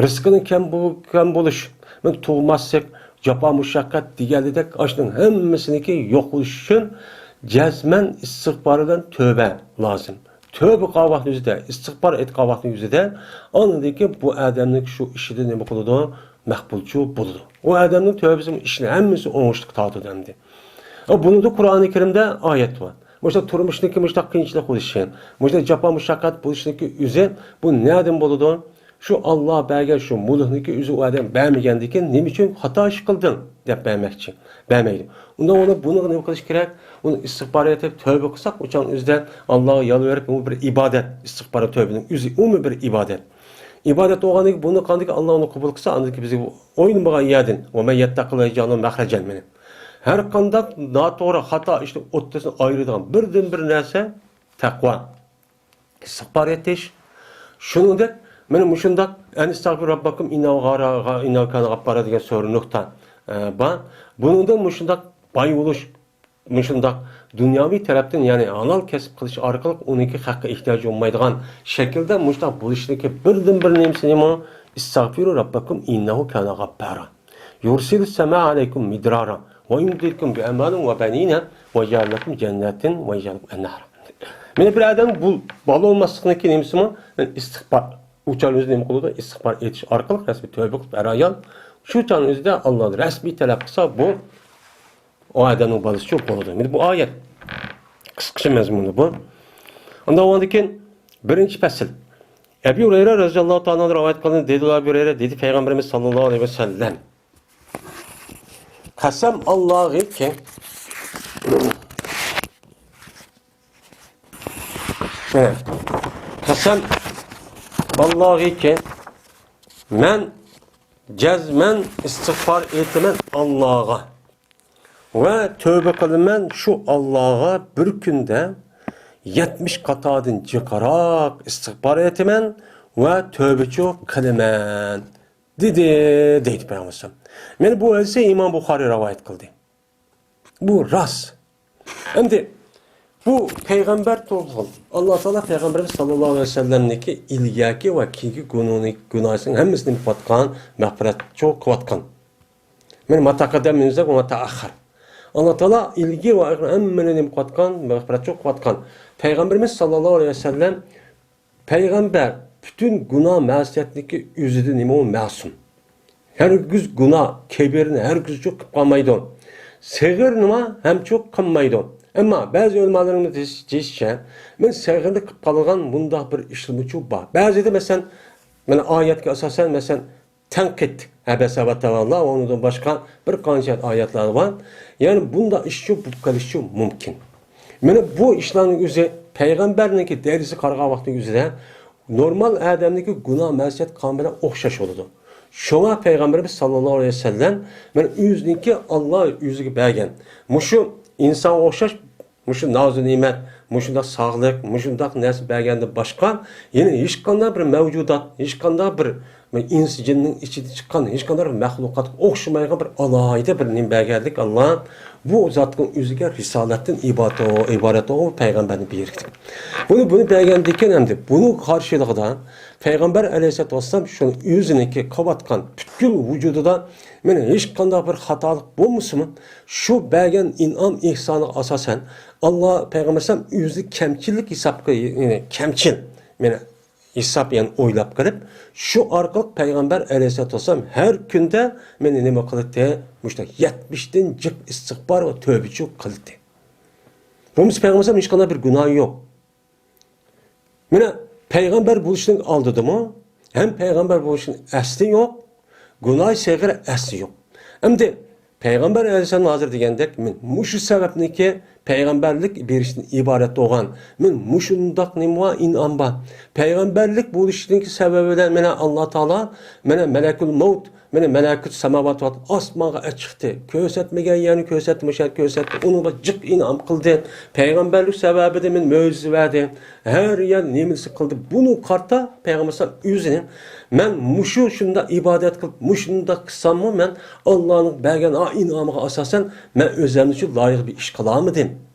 رىزقىنىڭ كەم بو-، كەم بولۇش، مانا تۇغماسلىق، جاپا مۇشەققەت دېگەندەك، ئاشۇنىڭ ھەممىسىنىڭكى يوق بولۇشى ئۈچۈن جەزمەن ئىستىغپار بىلەن تۆبە لازىم. تۆبە قىلغان ۋاقتىنىڭ ئۆزىدە، ئىستىغپار ئېيتقان ۋاقتىنىڭ ئۆزىدە، ئاندىن كېيىن بۇ ئادەمنىڭ شۇ ئىشىدا نېمە قىلىدۇ؟ مەقبۇلچۇ بولىدۇ. ئۇ ئادەمنىڭ تۆبىسى ئىشىنى ھەممىسى ئوڭۇشلۇققا تارتىدۇ ئەمدى. بۇنىڭدا قۇرئانى كەرىمدە ئايەت بار. مۇشۇنداق تۇرمۇشنىڭكى مۇشۇنداق قىيىنچىلىق بولۇشى، مۇشۇنداق جاپا مۇشەققەت بولۇشىنىڭكى ئۆزى، بۇ نەدىن بولىدۇ؟ شۇ ئاللا بەرگەن شۇ مۇلۇكنىڭكى ئۆزى ئۇ ئادەم بەرمىگەندىكىن، نېمە ئۈچۈن خاتا ئىش قىلدىڭ دەپ بەرمەكچى. بەرمەيدۇ. ئۇنداق بولۇپ بۇنىڭغا نېمە قىلىش كېرەك؟ ئۇنى ئىستىغپار ئېيتىپ، تۆبە قىلساق، ئۇ چاغنىڭ ئۆزىدە ئاللاغا يالۋۇرۇپ، ئۇ بىر ئىبادەت. ئىستىغپار، تۆبىنىڭ ئۆزى، ئۇمۇ بىر ئىبادەت. ئىبادەت بولغاندىكىن بۇنى قاندىكىن ئاللا ئۇنى قوبۇل قىلسا، ئاندىن كېيىن بىزگە ئويلىمىغان يەردىن، ۋە مەن يەتتەقىللاھۇ يەجئەل لەھۇ مەخرەجەن مېنى. ھەر قانداق ناتوغرا، خاتا ئىشنىڭ ئوتتۇرىسىنى ئايرىيدىغان بىردىنبىر نەرسە تەقۋا. ئىستىغپار ئېيتىش. شۇنىڭدەك، مانا مۇشۇنداق، ئەن ئىستەغفىرۇ رەببەكۇم ئىننەھۇ غارا-، غا-، ئىننەھۇ كانە غەپپارا دېگەن سۈرە نۇھتا، ئە، بار. بۇنىڭدا مۇشۇنداق باي بولۇش، مۇشۇنداق دۇنياۋى تەرەپتىن، يەنى ھالال كەسىپ قىلىش ئارقىلىق ئۇنىڭكى خەققە ئېھتىياجى بولمايدىغان شەكىلدە مۇشۇنداق بولۇشىدىكى بىردىنبىر نېمىسى نېمە؟ ئىستەغفىرۇ رەببەكۇم ئىننەھۇ كانە غەپپارا. يۇرسىلىس سەمائە ئەلەيكۇم مىدرارا. ۋە يۇمدىدكۇم بىئەمۋالىن ۋە بەنىنە ۋە يەجئەل لەكۇم جەنناتىن ۋە يەجئەل لەكۇم ئەنھارا. مانا بىر ئادەم بۇ بالا بولماسلىقنىڭكى نېمىسىمۇ؟ مانا ئىستىغپار. ئۇ چاغ ئۆزى نېمە قىلىدۇ؟ ئىستىغپار ئېيتىش ئارقىلىق رەسمىي تۆبە قىلىپ ھەر ئايال شۇ چاغنىڭ ئۆزىدە ئاللادىن رەسمىي تەلەپ قىلسا، بۇ ئۇ ئادەمنىڭ بالىسىچۇ بولىدۇ. مانا بۇ ئايەت. قىسقىچە مەزمۇنى بۇ. ئاندىن ئۇنىڭدىن كېيىن بىرىنچى پەسىل. ئەبۇ ھۇرەيرە رازىياللاھۇ تائالا ئەنھۇ رىۋايەت قىلغان، دېدى ئەبۇ ھۇرەيرە، دېدى پەيغەمبىرىمىز ساللاللاھۇ ئەلەيھى ۋەسەللەم، قەسەم ئاللاھىكى، قەسەم ئاللاھىكى، مەن جەزمەن ئىستىغپار ئېيتىمەن ئاللاغا. ۋە تۆبە قىلىمەن شۇ ئاللاغا بىر كۈندە يەتمىش قاتادىن جىقراق ئىستىغپار ئېيتىمەن ۋە تۆبىچۇ قىلىمەن، دېدى، دەيدۇ پەيغەمبەر ئەلەيھىسسالام. مانا بۇ ھەدىسنى ئىمام بۇخارىي رىۋايەت قىلدى. بۇ راست. ئەمدى بۇ پەيغەمبەر تۇرغۇن. ئاللا تائالا پەيغەمبىرىمىز ساللاللاھۇ ئەلەيھى ۋەسەللەمنىڭكى ئىلگەركى ۋە كېيىنكى گۇناھىنى، گۇناھىنىڭ ھەممىسىنى نېمە قىلىۋاتقان؟ مەغپىرەتچۇ قىلىۋاتقان. مانا ما تەقەددەم مىن زەنبىھِ ۋە ما تەئەخخەر. ئاللا تائالا ئىلگىرى ۋە ئاخىرى ھەممىنى نېمە قىلىۋاتقان؟ مەغپىرەتچۇ قىلىۋاتقان. پەيغەمبىرىمىز ساللاللاھۇ ئەلەيھى ۋەسەللەم، پەيغەمبەر پۈتۈن گۇناھ مەسىيەتنىڭكى ئۆزىدىن نېمە ئۇ مەسۇم. ھەرگىز گۇناھ، كەبىرىنى ھەرگىزچۇ قىلىپ قالمايدۇ. سېغىرنىمۇ ھەمچۇ قىلمايدۇ. ئەمما بەزى ئۆلىمالىرىمىز دېيىش-، دېيىشىچە، مەن سېغىرنى قىلىپ قالغان مۇنداق بىر ئىشلىمىچۇ بار. بەزىدە مەسىلەن، مانا ئايەتكە ئاساسەن، مەسىلەن، تەنقىد، ئەبەسە ۋە تەۋەللا ۋە ئۇنىڭدىن باشقا بىر قانچە ئايەتلەر بار. يەنى بۇنداق ئىشچۇ بولۇپ قېلىشچۇ مۇمكىن. مانا بۇ ئىشلارنىڭ ئۆزى پەيغەمبەرنىڭكى دەرىجىسىگە قارىغان ۋاقىتنىڭ ئۆزىدە نورمال ئادەمنىڭكى گۇناھ مەسىيەت قىلغان بىلەن ئوخشاش بولىدۇ. شۇڭا پەيغەمبىرىمىز ساللاللاھۇ ئەلەيھى ۋەسەللەم مانا ئۆزىنىڭكى ئاللا ئۆزىگە بەرگەن مۇشۇ ئىنسانغا ئوخشاش مۇشۇ نازۇ نېمەت، مۇشۇنداق ساغلىق، مۇشۇنداق نەرسە بەرگەندىن باشقا، يەنە ھېچقانداق بىر مەۋجۇدات، ھېچقانداق بىر، بىر ئىنس جىننىڭ ئىچىدىن چىققان ھېچقانداق بىر مەخلۇقاتقا ئوخشىمايدىغان بىر ئالاھىدە بىر نېمە بەرگەنلىك ئاللا. بۇ زاتنىڭ ئۆزىگە رىسالەتتىن ئىبارەت، ئىبارەت ئۇ پەيغەمبەرنى بېرىكتى. بۇنى، بۇنى بەرگەندىن كېيىن ئەمدى بۇنىڭ قارشىلىقىدا پەيغەمبەر ئەلەيھىسسالاتۇ ۋەسسالام شۇنى ئۆزىنىڭكى قىلىۋاتقان پۈتكۈل ۋۇجۇدىدا مانا ھېچقانداق بىر خاتالىق بولمىسىمۇ، شۇ بەرگەن ئىنئام ئېھسانىغا ئاساسەن، ئاللا پەيغەمبەر ئەلەيھىسسالام ئۆزى كەمچىللىك ھېسابقا، يەنى كەمچىل، مانا ھېساب، يەنى ئويلاپ قېلىپ، شۇ ئارقىلىق پەيغەمبەر ئەلەيھىسسالاتۇ ۋەسسالام ھەر كۈندە مانا نېمە قىلاتتى؟ مۇشۇنداق يەتمىشتىن جىق ئىستىغپار ۋە تۆبىچۇ قىلاتتى. بولمىسا پەيغەمبەر ئەلەيھىسسالام ھېچقانداق بىر گۇناھى يوق. مانا پەيغەمبەر بولۇشنىڭ ئالدىدىمۇ ھەم پەيغەمبەر بولۇشىنىڭ ئەسلى يوق، گۇناھى سەغىرە ئەسلى يوق. ئەمدى پەيغەمبەر ئەلەيھىسسالام ھازىر دېگەندەك، مەن مۇشۇ سەۋەبنىكى پەيغەمبەرلىك بېرىشتىن ئىبارەت بولغان، مەن مۇشۇنداق نېمە بار، ئىنئام بار. پەيغەمبەرلىك بولۇشنىڭ سەۋەبى بىلەن مانا ئاللا تائالا، مانا مەلەكۇل مەۋت، مانا مەلەكۇت ساماۋات، ئاسمانغا چىقتى. كۆرسەتمىگەن يەرنى كۆرسەتتى، مۇشۇ يەرنى كۆرسەتتى. ئۇنىڭغا جىق ئىنئام قىلدى. پەيغەمبەرلىك سەۋەبىدىن مەن مۆجىزە بەردى. ھەر يەر نېمىسى قىلدى. بۇنى قارىتا پەيغەمبەر ئەلەيھىسسالام ئۆزىنى، مەن مۇشۇ شۇنداق ئىبادەت قىلىپ، مۇشۇنداق قىلساممۇ، مەن ئاللانىڭ بەرگەن ئا ئىنئامىغا ئاساسەن، مەن ئۆزۈمنى ئۈچۈن لايىق بىر ئىش قىلالمىدىم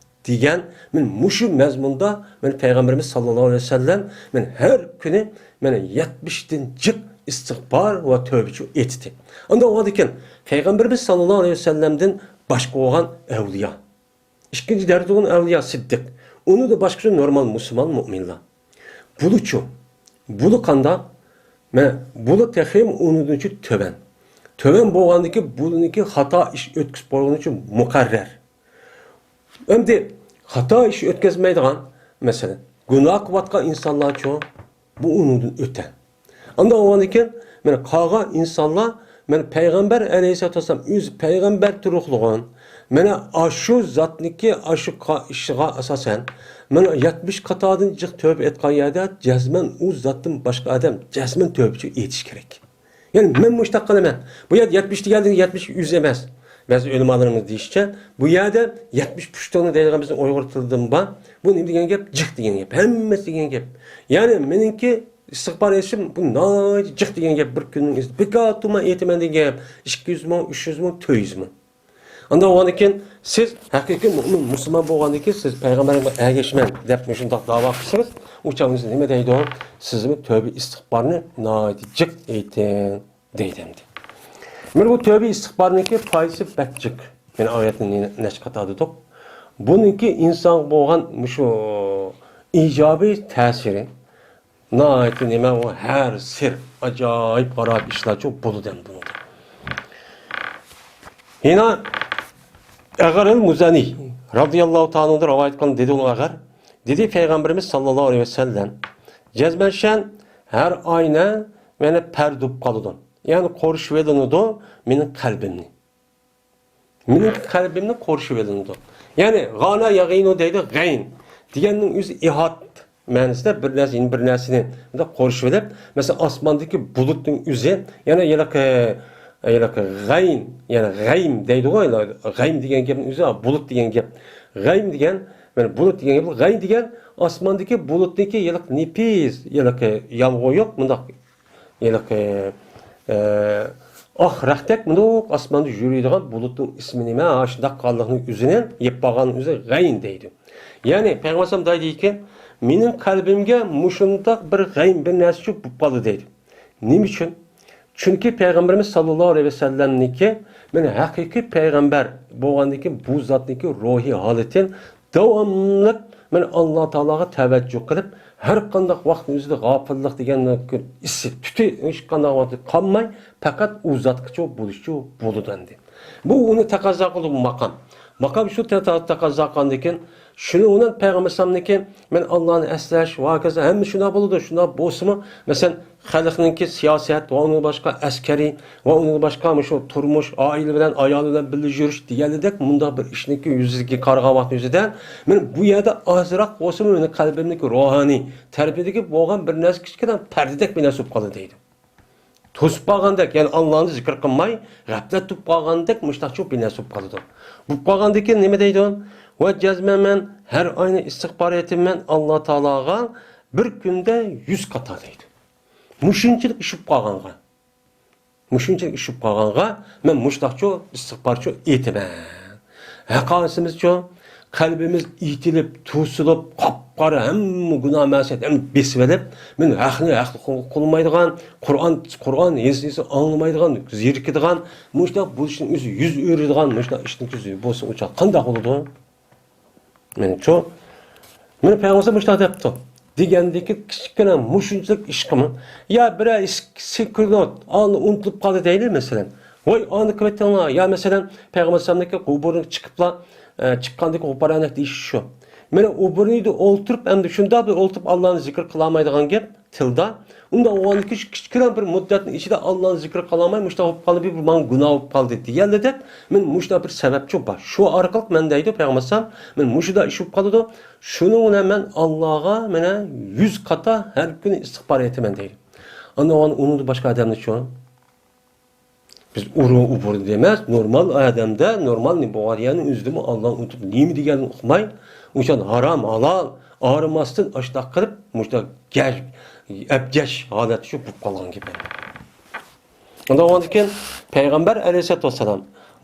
دېگەن، مەن مۇشۇ مەزمۇندا، مەن پەيغەمبىرىمىز ساللاللاھۇ ئەلەيھى ۋەسەللەم، مەن ھەر كۈنى مانا يەتمىشتىن جىق ئىستىغپار ۋە تۆبىچۇ ئېيتتى. ئۇنداق بولغاندىكىن، پەيغەمبىرىمىز ساللاللاھۇ ئەلەيھى ۋەسەللەمدىن باشقا بولغان ئەۋلىيا، ئىككىنچى دەرىجىدە بولغان ئەۋلىيا سىددىق، ئۇنىڭدىن باشقىچە نورمال مۇسۇلمان مۇئمىنلار. بۇلىچۇ؟ بۇلى قانداق؟ مانا بۇلى تېخىمۇ ئۇنىڭدىنچۇ تۆۋەن. تۆۋەن بولغاندىكى بۇنىڭكى خاتا ئىش ئۆتكۈزۈپ قويغىنى ئۈچۈن مۇقەررەر. ئەمدى خاتا ئىش ئۆتكۈزمەيدىغان، مەسىلەن، گۇناھ قىلىۋاتقان ئىنسانلارچۇ؟ بۇ ئۇنىڭدىن ئۆتە. ئانداق بولغاندىكىن، مانا قالغان ئىنسانلار، مانا پەيغەمبەر ئەلەيھىسسالاتۇ ۋەسسالام ئۆزى پەيغەمبەر تۇرۇقلىغان، مانا ئاشۇ زاتنىكى ئاشۇ قا-، ئىشىغا ئاساسەن، مانا يەتمىش قاتادىن جىق تۆبە ئېيتقان يەردە جەزمەن ئۇ زاتتىن باشقا ئادەم جەزمەن تۆبىچى ئېيتىش كېرەك. يەنى مەن مۇشۇنداق قىلىمەن. بۇ يەردە يەتمىش دېگەندىن يەتمىش يۈز ئەمەس. بەزى ئۆلىمالىرىمىز دېيىشىچە، بۇ يەردە يەتمىش پۇشتۇڭنى دەيدىغان بىزنىڭ ئۇيغۇر تىلىدىمۇ بار. بۇ نېمە دېگەن گەپ؟ جىق دېگەن گەپ. ھەممىسى دېگەن گەپ. يەنى مېنىڭكى ئىستىغپار ئېيتىشىم بۇ ناھايىتى جىق دېگەن گەپ. بىر كۈننىڭ ئىچىدە بىكار تۇرماي ئېيتىمەن دېگەن گەپ. ئىككى يۈز مىڭ، ئۈچ يۈز مىڭ، تۆت يۈز مىڭ. ئانداق بولغاندىن كېيىن سىز ھەقىقىي مۇئمىن، مۇسۇلمان بولغاندىن كېيىن سىز پەيغەمبەرگە ئەگەشىمەن دەپ مۇشۇنداق داۋا قىلسىڭىز، ئۇ چاغدا سىز نېمە دەيدۇ؟ سىزمۇ تۆبە ئىستىغپارنى ناھايىتى جىق ئېيتىڭ دەيدۇ ئەمدى. مانا بۇ تۆبە ئىستىغپارنىڭكى پايدىسى بەك جىق. مانا ئايەتنى نە-، نەچچە قات دېدۇق. بۇنىڭكى ئىنسانغا بولغان مۇشۇ ئىجابىي تەسىرى ناھايىتى نېمە، ئۇ ھەر سىر، ئاجايىپ غارايىپ ئىشلارچۇ بولىدۇ ئەمدى بۇنىڭدا. يەنە ئەغەرىل مۇزەنى رازىياللاھۇ تائالا ئەنھۇدىن رىۋايەت قىلىنغان دېدى ئۇلۇغ ئەغەر. دېدى پەيغەمبىرىمىز ساللاللاھۇ ئەلەيھى ۋەسەللەم، جەزمەن شەن ھەر ئاينى مېنى پەردۇپ قالىدۇ. يەنى قورشىۋېلىنىدۇ مېنىڭ قەلبىمنى. مېنىڭ قەلبىمنى قورشىۋېلىنىدۇ. يەنى غانا ياغىنۇ دەيدۇ، غەين دېگەننىڭ ئۆزى ئىھات مەنىسىدە بىر نەرسە، يەنە بىر نەرسىنى مۇنداق قورشىۋېلىپ، مەسىلەن، ئاسماندىكى بۇلۇتنىڭ ئۆزى، يەنى ھېلىقى، ھېلىقى غەين، يەنى غەيم دەيدىغۇ، غەيم دېگەن گەپنىڭ ئۆزى بۇلۇت دېگەن گەپ. غەيم دېگەن، مانا بۇلۇت دېگەن گەپ، غەين دېگەن ئاسماندىكى بۇلۇتنىڭكى ھېلىقى نېپىز، ھېلىقى يالغۇيۇق، مۇنداق ھېلىقى، ئە، ئاق رەختەك مۇنداق ئاسماندا يۈرىدىغان بۇلۇتنىڭ ئىسمى نېمە؟ ئاشۇنداق قاللىقنىڭ ئۆزىنى يەپ بارغان ئۆزى غەين دەيدۇ. يەنى پەيغەمبەر ئەلەيھىسسالام دەيدىكى، مېنىڭ قەلبىمگە مۇشۇنداق بىر غەين بىر نەرسە چۈشۈپ بولۇپ قالدى دەيدۇ. نېمە ئۈچۈن؟ چۈنكى پەيغەمبىرىمىز ساللاللاھۇ ئەلەيھى ۋەسەللەمنىڭكى، مەن ھەقىقىي پەيغەمبەر بولغاندىن كېيىن بۇ زاتنىڭكى روھىي ھالىتى داۋاملىق مەن ئاللا تائالاغا تەۋەججۇھ قىلىپ، ھەر قانداق ۋاقىتنىڭ ئۆزىدە غاپىللىق دېگەن ئىسسى تۈتى ھېچقانداق ۋاقىتتا قالماي، پەقەت ئۇ زاتقىچۇ بولۇشچۇ بولىدۇ ئەمدى. بۇ ئۇنى تەقەززا قىلىدۇ بۇ ماقام. ماقام شۇ تە-، تە-، تەقەززا قىلغاندىن كېيىن، شۇنى ئۇنىڭ پەيغەمبەر ئەلەيھىسسالامنىڭكى مەن ئاللانى ئەسلەش ۋە ھاكازا ھەممە شۇنداق بولىدۇ، شۇنداق بولسىمۇ، مەسىلەن، خەلقنىڭكى سىياسەت ۋە ئۇنىڭدىن باشقا ئەسكەرىي ۋە ئۇنىڭدىن باشقا مۇشۇ تۇرمۇش، ئائىلە بىلەن، ئايالى بىلەن بىللە يۈرۈش دېگەندەك مۇنداق بىر ئىشنىڭكى يۈزىگە قارىغان ۋاقىت يۈزىدە، مەن بۇ يەردە ئازراق بولسىمۇ مېنىڭ قەلبىمدىكى روھانىي تەرىپىدىكى بولغان بىر نەرسە كىچىككىنە پەردىدەك بىر نەرسە بولۇپ قالدى دەيدۇ. توسۇپ قالغاندەك، يەنى ئاللانى زىكىر قىلماي، غەپلەت تۇتۇپ قالغاندەك مۇشۇنداقچۇ بىر نەرسە بولۇپ قالىدۇ. بولۇپ قالغاندىن كېيىن نېمە دەيدۇ؟ ۋە جەزمەن مەن ھەر ئاينى ئىستىغپار ئېيتىمەن ئاللا تائالاغا، بىر كۈندە يۈز قاتا دەيدۇ. مۇشۇنچىلىك ئىش بولۇپ قالغانغا، مۇشۇنچىلىك ئىش بولۇپ قالغانغا مەن مۇشۇنداقچۇ ئىستىغپارچۇ ئېيتىمەن. ھەققاسىمىزچۇ، قەلبىمىز ئېتىلىپ، توسۇلۇپ، قاپقارا ھەممە گۇناھ مەسىيەت ھەممە بېسىۋېلىپ، مەن ھەقنى ھەق قىلمايدىغان، قۇرئان، قۇرئان ھېسنى ئاڭلىمايدىغان، زېرىكىدىغان، مۇشۇنداق بولۇشنىڭ ئۆزى يۈز ئۆرۈيدىغان مۇشۇنداق ئىشنىڭ يۈزى بولسا ئۇ چاغ قانداق بولىدۇ؟ مېنىڭچۇ، مېنى پەيغەمبەر مۇشۇنداق دەپتۇ دېگەندىكى كىچىككىنە مۇشۇنچىلىك ئىشقىمۇ؟ يا بىرەر ئىش، سېكۇنت ئالدى ئۇنتۇلۇپ قالدى دەيلى، مەسىلەن. ۋاي، ئانى قىلىۋەتتىڭلار. يا، مەسىلەن، پەيغەمبەر ئەلەيھىسسالامنىڭكى قۇبۇرىغا چىقىپلا، ئە، چىققاندىكى غۇپرانەك دېيىشى شۇ. مانا ئۇ بۇرنىدا ئولتۇرۇپ، ئەمدى شۇنداق بىر ئولتۇرۇپ، ئاللانى زىكىر قىلالمايدىغان گەپ. تىلدا. ئۇنداق بولغاندىكىن شۇ كىچىككىنە بىر مۇددەتنىڭ ئىچىدە ئاللانى زىكىر قىلالماي مۇشۇنداق بولۇپ قالدى، بۇ ماڭا گۇناھ بولۇپ قالدى دېگەنلا دەپ، مەن مۇشۇنداق بىر سەۋەبچۇ بار. شۇ ئارقىلىق مەن دەيدۇ پەيغەمبەر ئەلەيھىسسالام، مەن مۇشۇنداق ئىش بولۇپ قالىدۇ. شۇنىڭ بىلەن مەن ئاللاغا مانا يۈز قاتا ھەر كۈنى ئىستىغپار ئېيتىمەن دەيدۇ. ئاندىن ئۇنىڭدىن باشقا ئادەمنىچۇ؟ بىز ئۇرۇ ئۇبۇر دېمەس، نورمال ئادەمدە، نورمال بولغان يەرنىڭ ئۆزىدىمۇ ئاللانى ئۇنتۇپ، نېمە دېگەننى ئۇقماي، ئۇنچە ھارام، ھالال ئايرىماستىن ئاشۇنداق قىلىپ، مۇشۇنداق گەج، ئەپگەش ھالەتتە شۇ بولۇپ قالغان گەپ ئەمدى. ئۇنداق بولغاندىكىن پەيغەمبەر ئەلەيھىسسالاتۇ ۋەسسالام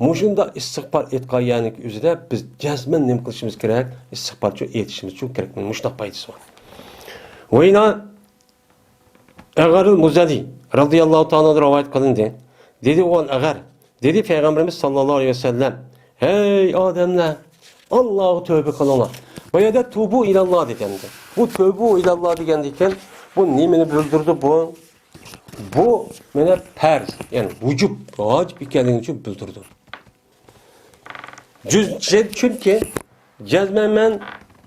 مۇشۇنداق ئىستىغپار ئېيتقان يەرنىڭ ئۆزىدە بىز جەزمەن نېمە قىلىشىمىز كېرەك؟ ئىستىغپارچۇ ئېيتىشىمىزچۇ كېرەك. مۇشۇنداق پايدىسى بار. ۋە يەنە ئەغەرۇل مۇزەنى رەزىياللاھۇ تائالا ئانھۇدىن رىۋايەت قىلىندى. دېدى، ئوغۇل ئەغەر، دېدى پەيغەمبىرىمىز ساللاللاھۇ ئەلەيھى ۋەسەللەم، ھەي ئادەملەر، ئاللاغا تۆبە قىلىڭلار. بۇ يەردە تۇبۇ ئىلاللا دېگەندە، بۇ تۆبۇ ئىلاللا دېگەندىكىن، بۇ نېمىنى بىلدۈرىدۇ بۇ؟ بۇ مانا پەرز، يەنى ۋۇجۇب، ۋاجىپ ئىكەنلىكىنى بىلدۈرىدۇ. جۈز-، چۈنكى جەزمەن مەن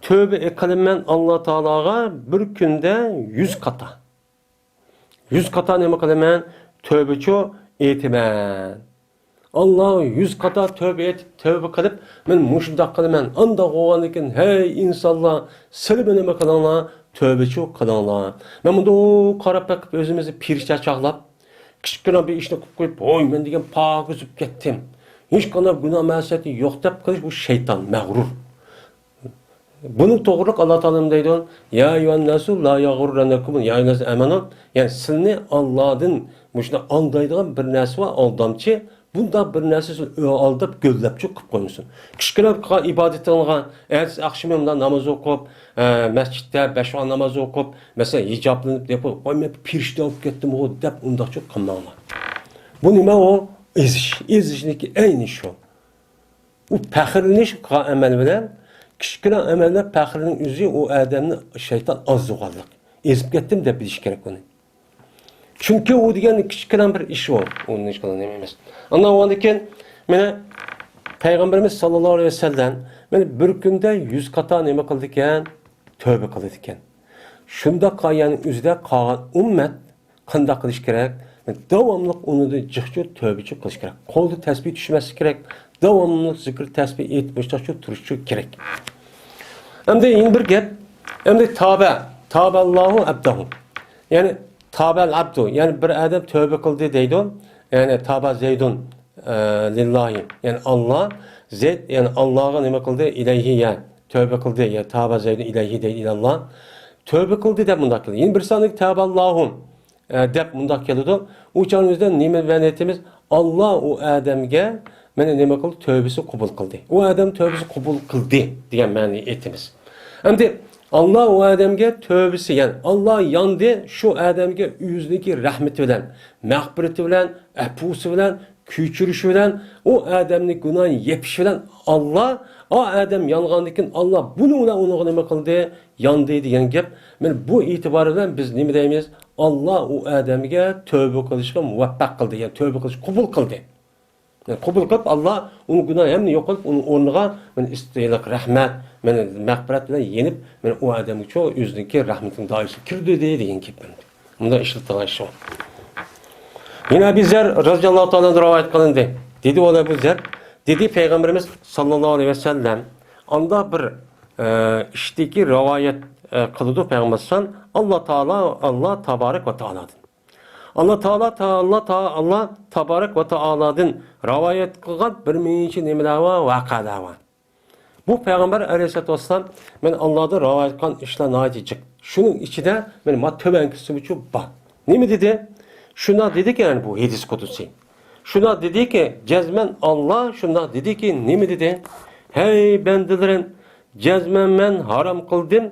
تۆبە قىلىمەن ئاللا تائالاغا بىر كۈندە يۈز قاتا. يۈز قاتا نېمە قىلىمەن؟ تۆبىچۇ ئېيتىمەن. ئاللا يۈز قاتا تۆبە ئېيتىپ، تۆبە قىلىپ، مەن مۇشۇنداق قىلىمەن، ئانداق بولغاندىكىن، ھەي ئىنسانلار، سىلىمۇ نېمە قىلىڭلار؟ تۆبىچۇ قىلىڭلار. مەن مۇنداق قاراپ بېقىپ ئۆزىمىزنى پېرىشتە چاغلاپ، كىچىككىنە بىر ئىشنى قىلىپ قويۇپ، ھوي، مەن دېگەن پاكىز بولۇپ كەتتىم، ھېچقانداق گۇناھ مەسىيەتى يوق دەپ قىلىش، بۇ شەيتان، مەغرۇر. بۇنى توغرىلىق ئاللا تائالا نېمە دەيدۇ؟ يا ئەييۇھەنناسۇ لا يەغرۇررەننەكۇم، يا ئەييۇھەنناسۇ ئامەنۇ، يەنى سىلىنى ئاللادىن مۇشۇنداق ئالدايدىغان بىر نەرسە بار، ئالدامچى. بۇنداق بىر نەرسە سىز ئالداپ، گۆللەپچۇ قىلىپ قويمىسۇن. كىچىككىنە قىلغان ئىبادىتىڭىزغا، ئەتىسى ئاخشىمى مۇنداق ناماز ئوقۇپ، ئە، مەسچىتتە بەش ۋاق ناماز ئوقۇپ، مەسىلەن، ھىجابلىنىپ، دەپ، ۋاي، مەن پېرىشتە بولۇپ كەتتىم، ئۇ، دەپ، ئۇنداقچۇ قىلماڭلار. بۇ نېمە ئۇ؟ ئېزىش. ئېزىشنىڭكى ئەينى شۇ. ئۇ پەخىرلىنىش قىلغان ئەمەل بىلەن، كىچىككىنە ئەمەلدە پەخىرنىڭ ئۆزى ئۇ ئادەمنى شەيتان ئازدۇرغانلىق. ئېزىپ كەتتىم دەپ بىلىش كېرەك ئۇنى. چۈنكى ئۇ دېگەن كىچىككىنە بىر ئىش ئۇ. ئۇنىڭ ھېچقانداق نېمە ئەمەس. ئاندىن ئاۋۋالدىن كېيىن، مانا، پەيغەمبىرىمىز ساللاللاھۇ ئەلەيھى ۋەسەللەم، مانا، بىر كۈندە يۈز قاتا نېمە قىلىدىكەن؟ تۆبە قىلىدىكەن. شۇنداق قىلغان ئۆزىدە قالغان ئۈممەت قانداق قىلىش كېرەك؟ داۋاملىق ئۇنىڭدا جىقچۇ تۆبىچۇ قىلىش كېرەك. قولدا تەسبىھ چۈشمەسلىك كېرەك. داۋاملىق زىكىر تەسبىھ ئېيتىپ مۇشۇنداقچۇ تۇرۇشچۇ كېرەك. ئەمدى يەنە بىر گەپ. ئەمدى تابە، تابەللاھۇ ئەبدەھۇ. يەنى تابەل ئەبدۇ، يەنى بىر ئادەم تۆبە قىلدى دەيدۇ. يەنى تابە زەيدۇن، ئە، لىللاھى. يەنى ئاللا، زەيد، يەنى ئاللاغا نېمە قىلدى؟ ئىلەيھى، يە. تۆبە قىلدى، يە. تابە زەيدۇن ئىلەيھى دەيدۇ، ئىلەللا. تۆبە قىلدى دەپ مۇنداق كېلىدۇ. يەنە بىر ساندىكى تابەللاھۇ. ئە، دەپ مۇنداق كېلىدۇ. ئۇ چاغنىڭ ئۆزىدە نېمە مەنە ئېيتىمىز؟ ئاللا ئۇ ئادەمگە مانا نېمە قىلدى؟ تۆبىسى قوبۇل قىلدى. ئۇ ئادەم تۆبىسى قوبۇل قىلدى دېگەن مەنىنى ئېيتىمىز. ئەمدى ئاللا ئۇ ئادەمگە تۆبىسى، يەنى ئاللا ياندى شۇ ئادەمگە ئۆزىنىڭكى رەھمىتى بىلەن، مەغپىرىتى بىلەن، ئەپۇسى بىلەن، كۆچۈرۈشى بىلەن، ئۇ ئادەمنى گۇناھىنى يېپىشى بىلەن ئاللا، ئا ئادەم يانغاندىن كېيىن ئاللا بۇنىڭ بىلەن ئۇنىڭغا نېمە قىلدى؟ ياندى دېگەن گەپ. مانا بۇ ئېتىبار بىلەن بىز نېمە دەيمىز؟ ئاللا ئۇ ئادەمگە تۆبە قىلىشقا مۇۋەپپەق قىلدى، يەنى تۆبە قىلىش قوبۇل قىلدى. يەنى قوبۇل قىلىپ، ئاللا ئۇنىڭ گۇناھى ھەممىنى يوق قىلىپ، ئۇنىڭ ئورنىغا مانا ئىستىلىق رەھمەت، مانا مەغپىرەت بىلەن يېنىپ، مانا ئۇ ئادەمگە شۇ ئۆزىنىڭكى رەھمىتىنىڭ دائىرىسىگە كىردى دېگەن گەپ. مۇنداق ئىشلىتىدىغان ئىش ئۇ. يەنە ئەبى زەر رەزىياللاھۇ تائالا ئەنھۇ رىۋايەت قىلىندى. دېدى ئۇ ئەبۇ زەر، دېدى پەيغەمبىرىمىز ساللاللاھۇ ئەلەيھى ۋەسەللەم، ئانداق بىر، ئە، ئىشتىكى رىۋايەت، ئە، قىلىدۇ پەيغەمبەر ئەلەيھىسسالام، ئاللا تائالا، ئاللا تابارەك ۋە تائالادىن. ئاللا تائالا، تا-، ئاللا تا-، ئاللا تابارەك ۋە تائالادىن رىۋايەت قىلغان بىر نەچچە نېمىلەر بار، ۋەقەلەر بار. بۇ پەيغەمبەر ئەلەيھىسسالاتۇ ۋەسسالام مەن ئاللادىن رىۋايەت قىلغان ئىشلار ناھايىتى جىق. شۇنىڭ ئىچىدە مەن ما تۆۋەنكىسىمۇچۇ بار. نېمە دېدى؟ شۇنداق دېدىكى، يەنى بۇ ھەدىس قۇدسىي. شۇنداق دېدىكى، جەزمەن ئاللا شۇنداق دېدىكى، نېمە دېدى؟ ھەي بەندىلىرىم، جەزمەن مەن ھارام قىلدىم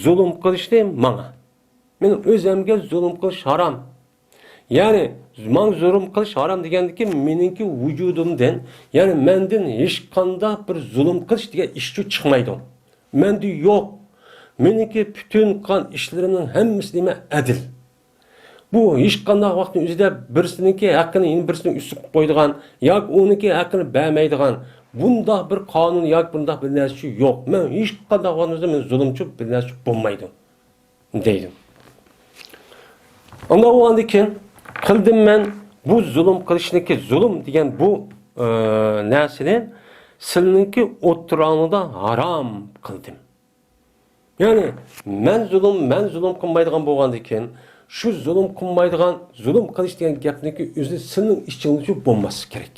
زۇلۇم قىلىشنى ماڭا. مەن ئۆزۈمگە زۇلۇم قىلىش ھارام. يەنى، ماڭا زۇلۇم قىلىش ھارام دېگەندىكىن، مېنىڭكى ۋۇجۇدۇمدىن، يەنى مەندىن ھېچقانداق بىر زۇلۇم قىلىش دېگەن ئىشچۇ چىقمايدۇ. مەندە يوق. مېنىڭكى پۈتۈن قىلغان ئىشلىرىمنىڭ ھەممىسى نېمە؟ ئەدىل. بۇ ھېچقانداق ۋاقىتنىڭ ئۆزىدە بىرسىنىڭكى ھەققىنى يەنە بىرسىنىڭ ئۈستىگە قويۇپ قويىدىغان ياكى ئۇنىڭكى ھەققىنى بەرمەيدىغان بۇنداق بىر قانۇن ياكى بۇنداق بىر نەرسە يوق. مەن ھېچقانداق ۋاقىتنىڭ ئۆزىدە مەن زۇلۇمچۇ بىر نەرسە بولمايدۇ. دەيدۇ. ئاندىن ئۇ ئاندىن كېيىن، قىلدىم مەن بۇ زۇلۇم قىلىشنىكى، زۇلۇم دېگەن بۇ، ئى، نەرسىنى سىلىنىڭكى ئوتتۇراڭلىدا ھارام قىلدىم. يەنى، مەن زۇلۇم، مەن زۇلۇم قىلمايدىغان بولغاندىكىن، شۇ زۇلۇم قىلمايدىغان، زۇلۇم قىلىش دېگەن گەپنىكى ئۆزى سىلىنىڭ ئىچىڭلىچۇ بولماسلىقى كېرەك.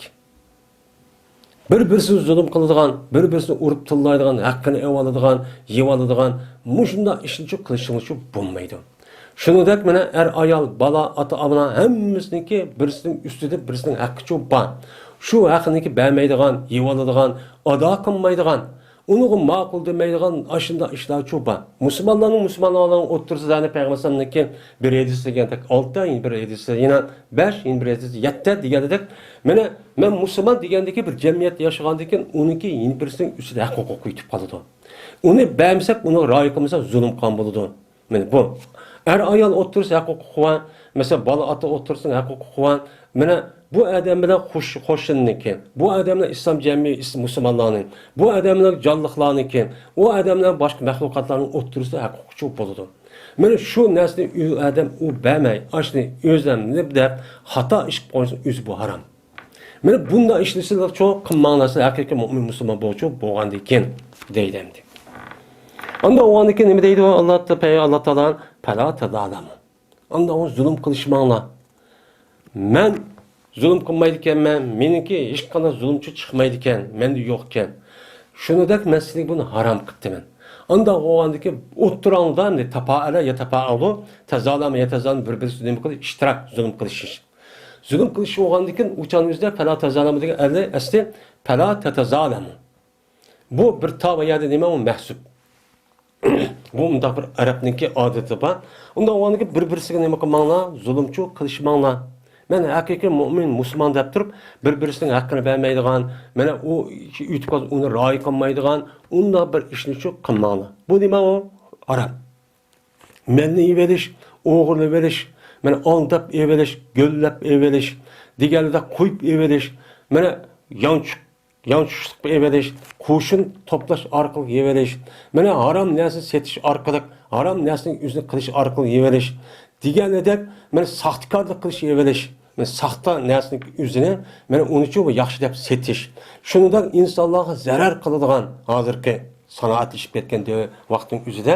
بىر-بىرسىنى زۇلۇم قىلىدىغان، بىر-بىرسىنى ئۇرۇپ تىللايدىغان، ھەققىنى ئېلىۋالىدىغان، يېۋالىدىغان مۇشۇنداق ئىشنىچۇ قىلىشىڭلىچۇ بولمايدۇ. شۇنىڭدەك مانا ئەر-ئايال، بالا، ئاتا-ئانا ھەممىسىنىڭكى بىرسىنىڭ ئۈستىدە بىرسىنىڭ ھەققىچۇ بار. شۇ ھەققىنىكى بەرمەيدىغان، يېۋالىدىغان، ئادا قىلمايدىغان، ئۇنىڭغا ماقۇل دېمەيدىغان ئاشۇنداق ئىشلارچۇ بار. مۇسۇلمانلارنىڭ مۇسۇلمانلارنىڭ ئوتتۇرىسىدا، يەنى پەيغەمبەر ئەلەيھىسسالامنىڭكى بىر ھەدىسى دېگەندەك ئالتە، يەنە بىر ھەدىسى يەنە بەش، يەنە بىر ھەدىسى يەتتە دېگەندەك، مانا مەن مۇسۇلمان دېگەندىكى بىر جەمئىيەتتە ياشىغاندىكىن ئۇنىڭكى يەنە بىرسىنىڭ ئۈستىدە ھەق ھوقۇقى يېتىپ قالىدۇ. ئۇنى بەرمىسەك، ئۇنىڭغا رىئايە قىلمىساق زۇلۇم قىلغان بولىدۇ. مانا بۇ. ئەر-ئايال ئوتتۇرىسىدا ھەق ھوقۇقى بار. مەسىلەن، بالا ئاتا ئوتتۇرىسىدا ھەق ھوقۇقى بار. مانا بۇ ئادەم بىلەن خوش-، قوشنىنىڭكى، بۇ ئادەم بىلەن ئىسلام جەمئىيىتى، مۇسۇلمانلارنىڭ، بۇ ئادەم بىلەن جانلىقلارنىڭكى، ئۇ ئادەم بىلەن باشقا مەخلۇقاتلارنىڭ ئوتتۇرىسىدا ھەق ھوقۇقى بولىدۇ. مانا شۇ نەرسىنى ئۇ ئادەم ئۇ بەرمەي، ئاشۇنى ئۆزۈم دەپ خاتا ئىش قىلىپ قويسا ئۆزى بۇ ھارام. مانا بۇنداق ئىشنى سىلەرچۇ قىلماڭلار، سىلەر ھەقىقىي مۆمىن مۇسۇلمان بولچۇ بولغاندىن كېيىن دەيدۇ ئەمدى. ئاندا ئوغاندىن كېيىن نېمە دەيدۇ؟ ئاللا، پەيغەمبەر ئاللا تائالا، پەلا تەزالىمۇ. ئاندا ئوغا زۇلۇم قىلىشماڭلار. مەن زۇلۇم قىلمايدىكەنمەن، مېنىڭكى ھېچقانداق زۇلۇمچۇ چىقمايدىكەن، مەندە يوقكەن. شۇنىدەك مەن سىلەرگە بۇنى ھارام قىپتىمەن. ئاندا ئوغاندىن كېيىن ئوتتۇراڭدا ئەمدى تاپائەلە يا تاپائەلۇ، تەزالىمۇ يا تەزالىمۇ، بىر-بىرسى نېمە قىلىش، ئىشتىراك، زۇلۇم قىلىشىش. زۇلۇم قىلىش بولغاندىكىن ئۇ چاغنىڭ ئۆزىدە پەلا تەزالىمۇ دېگەن ئەلى ئەسلى پەلا تەتەزالىمۇ. بۇ بىر تا ۋە يەردە نېمە ئۇ مەھسۇپ. بۇ مۇنداق بىر ئەرەبنىڭكى ئادىتى بار. ئۇنداق بولغاندىكىن بىر-بىرسىگە نېمە قىلماڭلار، زۇلۇمچۇ قىلىشماڭلار. مەن ھەقىقىي مۆمىن، مۇسۇلمان دەپ تۇرۇپ، بىر-بىرسىنىڭ ھەققىنى بەرمەيدىغان، مانا ئۇ ئۆتۈپ قالسا ئۇنى رىئايە قىلمايدىغان، ئۇنداق بىر ئىشنىچۇ قىلماڭلار. بۇ نېمە ئۇ؟ ئارام. مالنى ئېلىۋېلىش، ئوغرىلىۋېلىش، مانا ئالداپ ئېلىۋېلىش، گۆللەپ ئېلىۋېلىش، دېگەندەك قويۇپ ئېلىۋېلىش، مانا يانچۇق، يانچۇقلۇق ئېلىۋېلىش، قوشۇن توپلاش ئارقىلىق ئېلىۋېلىش، مانا ھارام نەرسىنى سېتىش ئارقىلىق، ھارام نەرسىنى ئۆزىنى قىلىش ئارقىلىق ئېلىۋېلىش دېگەندەك، مانا ساختىكارلىق قىلىش ئېلىۋېلىش، مانا ساختا نەرسىنى ئۆزىنى، مانا ئۇنىچۇ ياخشى دەپ سېتىش. شۇنىڭدەك ئىنسانلارغا زەرەر قىلىدىغان ھازىرقى سانائەتلىشىپ كەتكەن دەۋ-، ۋاقىتنىڭ ئۆزىدە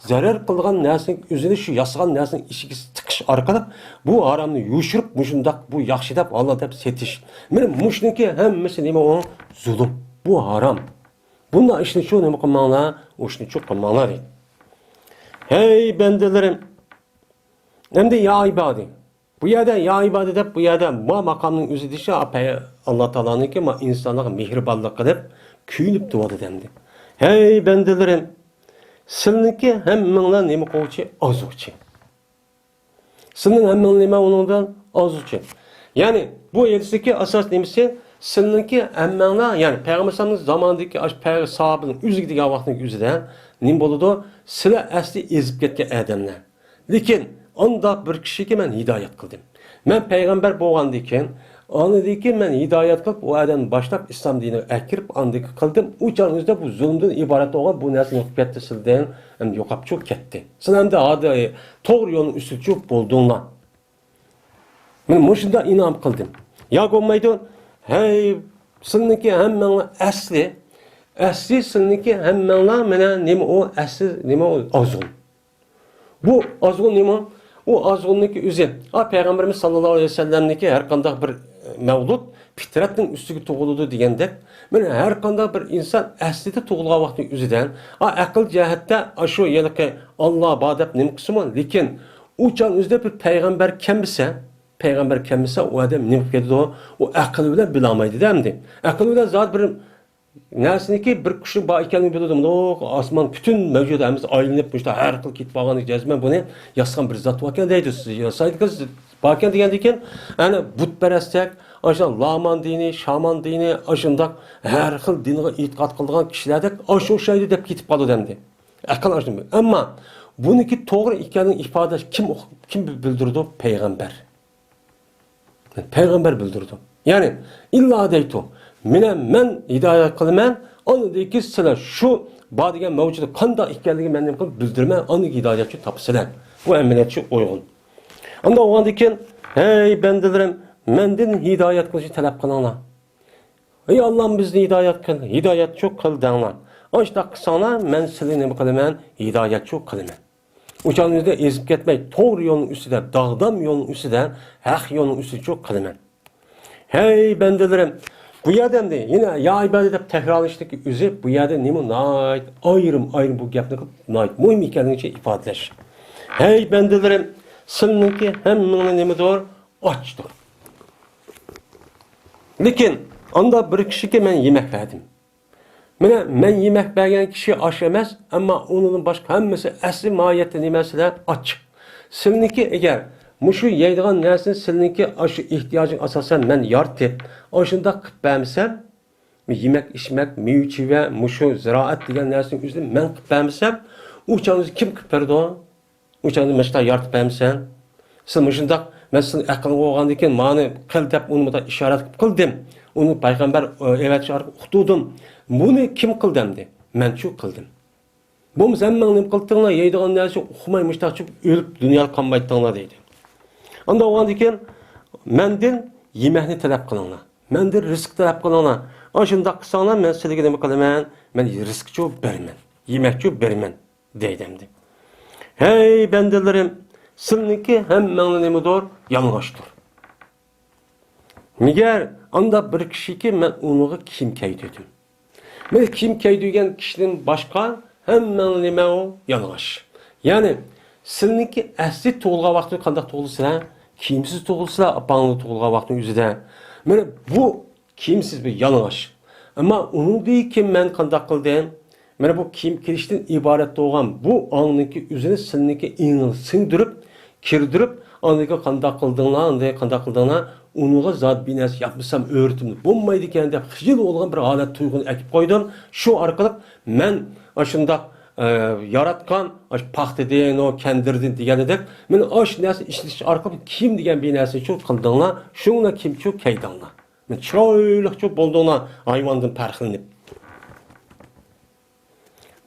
زەرەر قىلىدىغان نەرسىنىڭ ئۆزىنى شۇ ياسىغان نەرسىنىڭ ئىچىگە تىقىش ئارقىلىق بۇ ھارامنى يوشۇرۇپ، مۇشۇنداق بۇ ياخشى دەپ، ھالال دەپ سېتىش. مانا مۇشۇنىڭكى ھەممىسى نېمە ئۇ؟ زۇلۇم. بۇ ھارام. بۇنداق ئىشنى شۇ نېمە قىلماڭلار، ئۇ ئىشنى شۇ قىلماڭلار دەيدۇ. ھەي بەندىلىرىم، ئەمدى يا ئىبادى. بۇ يەردە يا ئىبادى دەپ، بۇ يەردە ما ماقامنىڭ ئۆزى دېيىشى، ئاپە، ئاللا تائالانىڭكى ما ئىنسانلارغا مېھرىبانلىق قىلىپ، كۆيۈنۈپ تۇرۇۋاتىدۇ ئەمدى. ھەي بەندىلىرىم، سىلىنىڭكى ھەممىڭلار نېمە قىلغۇچى؟ ئازغۇچى. سىلىنىڭ ھەممىڭلار نېمە ئۇنىڭدىن؟ ئازغۇچى. يەنى بۇ ھەدىستىكى ئاساس نېمىسى؟ سىلىنىڭكى ھەممىڭلار، يەنى پەيغەمبەر ئەلەيھىسسالامنىڭ زامانىدىكى ئاشۇ پەيغەمبەر ساھابىنىڭ ئۆزىگە دېگەن ۋاقىتنىڭ ئۆزىدە نېمە بولىدۇ؟ سىلەر ئەسلى ئېزىپ كەتكەن ئادەملەر. لېكىن ئانداق بىر كىشىگە مەن ھىدايەت قىلدىم. مەن پەيغەمبەر بولغاندىن كېيىن، ئاندىن كېيىن مەن ھىدايەت قىلىپ، ئۇ ئادەمنى باشلاپ ئىسلام دىنىغا ئەكىرىپ، ئاندىن كېيىن قىلدىم. ئۇ چاغنىڭ ئۆزىدە بۇ زۇلۇمدىن ئىبارەت بولغان بۇ نەرسە يوقاپ كەتتى سىلىدىن، ئەمدى يوقاپچۇ كەتتى. سىلەر ئەمدى ھازىر، ئە، توغرا يولنىڭ ئۈستىدىچۇ بولدۇڭلار. مەن مۇشۇنداق ئىنئام قىلدىم. يا بولمايدۇ، ھەي، سىلىنىڭكى ھەممەڭلار ئەسلى، ئەسلى سىلىنىڭكى ھەممەڭلار مانا نېمە ئۇ، ئەسلى نېمە ئۇ، ئازغۇن. بۇ ئازغۇن نېمە؟ ئۇ ئازغۇننىڭكى ئۆزى. ئا، پەيغەمبىرىمىز ساللاللاھۇ ئەلەيھى ۋەسەللەمنىڭكى ھەر قانداق بىر مەۋلۇت پىترەتنىڭ ئۈستىگە تۇغۇلىدۇ دېگەندەك، مانا ھەر قانداق بىر ئىنسان ئەسلىدە تۇغۇلغان ۋاقتىنىڭ ئۆزىدە، ئا، ئەقىل جەھەتتە ئاشۇ ھېلىقى ئاللا بار دەپ نېمە قىلسىمۇ، لېكىن ئۇ چاغ ئۆزىدە بىر پەيغەمبەر كەلمىسە، پەيغەمبەر كەلمىسە، ئۇ ئادەم نېمە قىلىدۇ؟ ئۇ ئەقىل بىلەن بىلەلمەيدۇ-دە ئەمدى. ئەقىل بىلەن زادى بىر نەرسىنىكى بىر كۈچنىڭ بار ئىكەنلىكىنى بىلىدۇ. مۇنداق ئاسمان پۈتۈن مەۋجۇدات ھەممىسى ئايلىنىپ، مۇشۇنداق ھەر خىل كېتىپ قالغاندىكىن جەزمەن بۇنى ياسىغان بىر زات باركەن دەيدۇ. سىز ياسايدىغان باركەن دېگەندىكىن، ئەنە بۇتپەرەستەك، ئاشۇ لامان دىنى، شامان دىنى، ئاشۇنداق ھەر خىل دىنغا ئېتىقاد قىلىدىغان كىشىلەردەك ئاشۇ ئوخشايدۇ دەپ كېتىپ قالىدۇ ئەمدى. ئەقىل ئاشۇ. ئەمما بۇنىڭكى توغرا ئىكەنلىكىنى ئىپادىلەش كىم، كىم بىلدۈرىدۇ؟ پەيغەمبەر. پەيغەمبەر بىلدۈرىدۇ. يەنى، ئىللا دەيتۇ، مېنە مەن ھىدايەت قىلىمەن، ئاندىن كېيىن سىلەر شۇ بار دېگەن مەۋجۇدنىڭ قانداق ئىكەنلىكىنى مەن نېمە قىلىپ بىلدۈرىمەن، ئاندىن كېيىن ھىدايەتچى تاپىسىلەر. بۇ ئەمەلىيەتچى ئۇيغۇن. ئەمدى ئۇنىڭدىن كېيىن، ھەي بەندىلىرىم، مەندىن ھىدايەت قىلىشنى تەلەپ قىلىڭلار. ئەي ئاللام، بىزنى ھىدايەت قىل، ھىدايەتچۇ قىل دەڭلار. ئاشۇنداق قىلساڭلار، مەن سىلىنى نېمە قىلىمەن؟ ھىدايەتچۇ قىلىمەن. ئۇ چاغنىڭ ئۆزىدە ئېزىپ كەتمەي، توغرا يولنىڭ ئۈستىدە، داغدام يولنىڭ ئۈستىدە، ھەق يولنىڭ ئۈستىدىچۇ قىلىمەن. ھەي بەندىلىرىم، بۇ يەردە ئەمدى يەنە يا ئىبادە دەپ تەكرارلىشىدىكى ئۆزى بۇ يەردە نېمە ناھايىتى ئايرىم-ئايرىم بۇ گەپنى قىلىپ ناھايىتى مۇھىم ئىكەنلىكىنى ئىپادىلەش. ھەي بەندىلىرىم، سىلىنىڭكى ھەممىڭلار نېمىدۇر؟ ئاچتۇر. لېكىن ئاندا بىر كىشىگە مەن يېمەك بەردىم. مانا مەن يېمەك بەرگەن كىشى ئاش ئەمەس، ئەمما ئۇنىڭدىن باشقا ھەممىسى ئەسلى ماھىيەتتە نېمە سىلەر؟ ئاچ. سىلىنىڭكى ئەگەر مۇشۇ يەيدىغان نەرسىنى سىلىنىڭكى ئاشۇ ئېھتىياجىڭ ئاساسەن مەن يارىتىپ، ئاشۇنداق قىلىپ بەرمىسەم، يېمەك ئىچمەك، مېۋە چېۋە، مۇشۇ زىرائەت دېگەن نەرسىنىڭ ئۆزىنى مەن قىلىپ بەرمىسەم، ئۇ چاغدا كىم قىلىپ بېرىدۇ؟ ئۇ چاغدا مەشقا يارىتىپ بەرمىسەم، سىز مۇشۇنداق، مەن سىزنىڭ ئەقلىڭىزگە بولغاندىكىن مانى قىل دەپ ئۇنى مۇنداق ئىشارەت قىلىپ قىلدىم. ئۇنى پەيغەمبەر ئەۋەتىش ئارقىلىق ئۇقتۇردۇم. بۇنى كىم قىلدى ئەمدى؟ مەنچۇ قىلدىم. بولمىسا ھەممەڭ نېمە قىلدىڭلار؟ يەيدىغان نەرسە ئۇقماي مۇشتاق چۈپ ئۆلۈپ دۇنيادا قالمايتتىڭلار دەيدۇ. ئاندا بولغاندىكىن مەندىن يېمەكنى تەلەپ قىلىڭلار. مەندىن رىزىق تەلەپ قىلىڭلار. ئاشۇنداق قىلساڭلار مەن سىلىگە نېمە قىلىمەن؟ مەن رىزىقچۇ بېرىمەن. يېمەكچۇ بېرىمەن. دەيدۇ ئەمدى. ھەي بەندىلىرىم، سىلىنىڭكى ھەممەڭلار نېمىدۇر؟ يالىڭاچتۇر. مەگەر ئاندا بىر كىشىكى مەن ئۇنىڭغا كىيىم كىيدۈردۈم. مەن كىيىم كىيدۈرگەن كىشىدىن باشقا ھەممەڭلار نېمە ئۇ؟ يالىڭاچ. يەنى سىلىنىڭكى ئەسلى تۇغۇلغان ۋاقتى قانداق تۇغۇلىسىلەر؟ كىيىمسىز تۇغۇلىسىلەر، ئاپاڭلار تۇغۇلغان ۋاقتىنىڭ ئۆزىدە. مانا بۇ كىيىمسىز بىر يالىڭاچ. ئەمما ئۇنىڭدىن كېيىن مەن قانداق قىلدىم؟ مانا بۇ كىيىم كىيىشتىن ئىبارەت بولغان بۇ ئاڭنىڭكى ئۆزىنى سىلىنىڭكى ئېڭىغا سىڭدۈرۈپ، كىردۈرۈپ، ئاندىن كېيىن قانداق قىلدىڭلار، ئاندىن قانداق قىلدىڭلار؟ ئۇنىڭغا زادى بىر نەرسە ياپمىسام ئۆرتىمدە بولمايدىكەن دەپ خىجىل بولغان بىر ھالەت تۇيغۇنى ئەكىپ قويدۇم. شۇ ئارقىلىق مەن ئاشۇنداق، ئە، ياراتقان ئاشۇ پاختىدىن، ئۇ كەندىردىن دېگەنىدەك، مانا ئاشۇ نەرسىنى ئىشلىتىش ئارقىلىق كىيىم دېگەن بىر نەرسىنى شۇ قىلدىڭلار، شۇڭلا كىيىمچۇ كىيدىڭلار. چىرايلىقچۇ بولدۇڭلار ھايۋاندىن پەرقلىنىپ.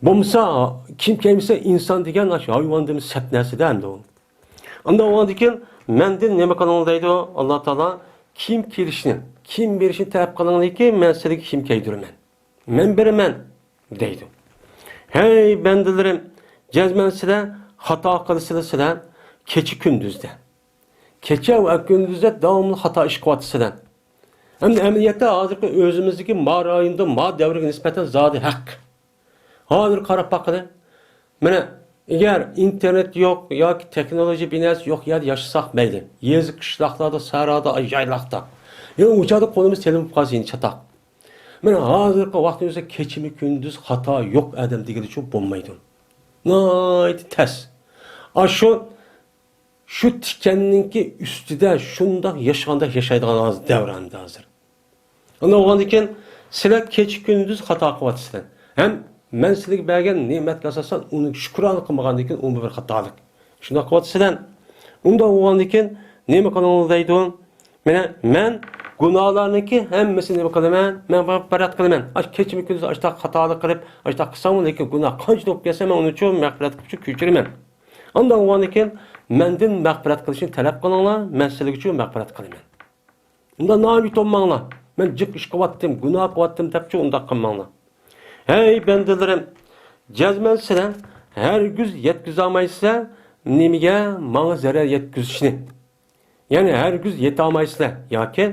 بولمىسا، كىيىم كىيمىسە ئىنسان دېگەن ئاشۇ ھايۋاندىن سەت نەرسىدە ئەمدى ئۇ. ئاندا ئۇنىڭدىن كېيىن مەندىن نېمە قىلىڭ دەيدۇ ئاللا تائالا؟ كىيىم كىيىشنى، كىيىم بېرىشنى تەلەپ قىلىڭلىكى، مەن سىلىگە كىيىم كىيدۈرىمەن. مەن بېرىمەن دەيدۇ. ھەي بەندىلىرىم، جەزمەن سىلەر خاتا قىلىسىلەر سىلەر كېچە كۈندۈزدە. كېچە ۋە كۈندۈزدە داۋاملىق خاتا ئىش قىلىۋاتىسىلەر. ئەمدى ئەمەلىيەتتە ھازىرقى ئۆزىمىزدىكى ما رايوندا، ما دەۋرگە نىسبەتەن زادى ھەق. ھازىر قاراپ باققىلى. مانا، ئەگەر ئىنتېرنېت يوق ياكى تېخنولوگىيە بىناسى يوق يەردە ياشىساق مەيلى. يېزا، قىشلاقلاردا، سەھرادا، يايلاقتا. يەنە ئۇ چاغدا قولىمىز تېلېفون بولۇپ قالسا يەنە چاتاق. مانا ھازىرقى ۋاقىتتا بولسا كېچىمۇ كۈندۈز خاتا يوق ئادەم دېگىلىچۇ بولمايدۇ. ناھايىتى تەس. ئاشۇ شۇ تىكەننىڭكى ئۈستىدە شۇنداق ياشىغاندەك ياشايدىغان ھازىر دەۋر ئەمدى ھازىر. ئۇنداق بولغاندىكىن سىلەر كېچە كۈندۈز خاتا قىلىۋاتىسىلەر. ھەم مەن سىلەرگە بەرگەن نېمەتكە ئاساسەن ئۇنى شۈكرانە قىلمىغاندىكىن ئۇمۇ بىر خاتالىق. شۇنداق قىلىۋاتىسىلەر. ئۇنداق بولغاندىكىن نېمە قىلىڭلار دەيدۇ؟ مانا مەن گۇناھلارنىڭكى ھەممىسىنى نېمە قىلىمەن؟ مەن مەغپىرەت قىلىمەن. ئاش كېچىمۇ كۈندۈز ئاشتاق خاتالىق قىلىپ، ئاشتاق قىلساڭمۇ، لېكىن گۇناھ قانچە بولۇپ كەتسە مەن ئۇنىچۇ مەغپىرەت قىلىپچۇ كۆچۈرىمەن. ئاندىن ئۇنىڭدىن كېيىن مەندىن مەغپىرەت قىلىشنى تەلەپ قىلىڭلار، مەن سىلىگىچۇ مەغپىرەت قىلىمەن. ئۇنداق نائۈمىد بولماڭلار. مەن جىق ئىش قىلىۋاتتىم، گۇناھ قىلىۋاتتىم دەپچۇ ئۇنداق قىلماڭلار. ھەي بەندىلىرىم، جەزمەن سىلەر ھەرگىز يەتكۈزەلمەيسىلەر نېمىگە؟ ماڭا زەرەر يەتكۈزۈشنى. يەنى ھەرگىز يېتەلمەيسىلەر ياكى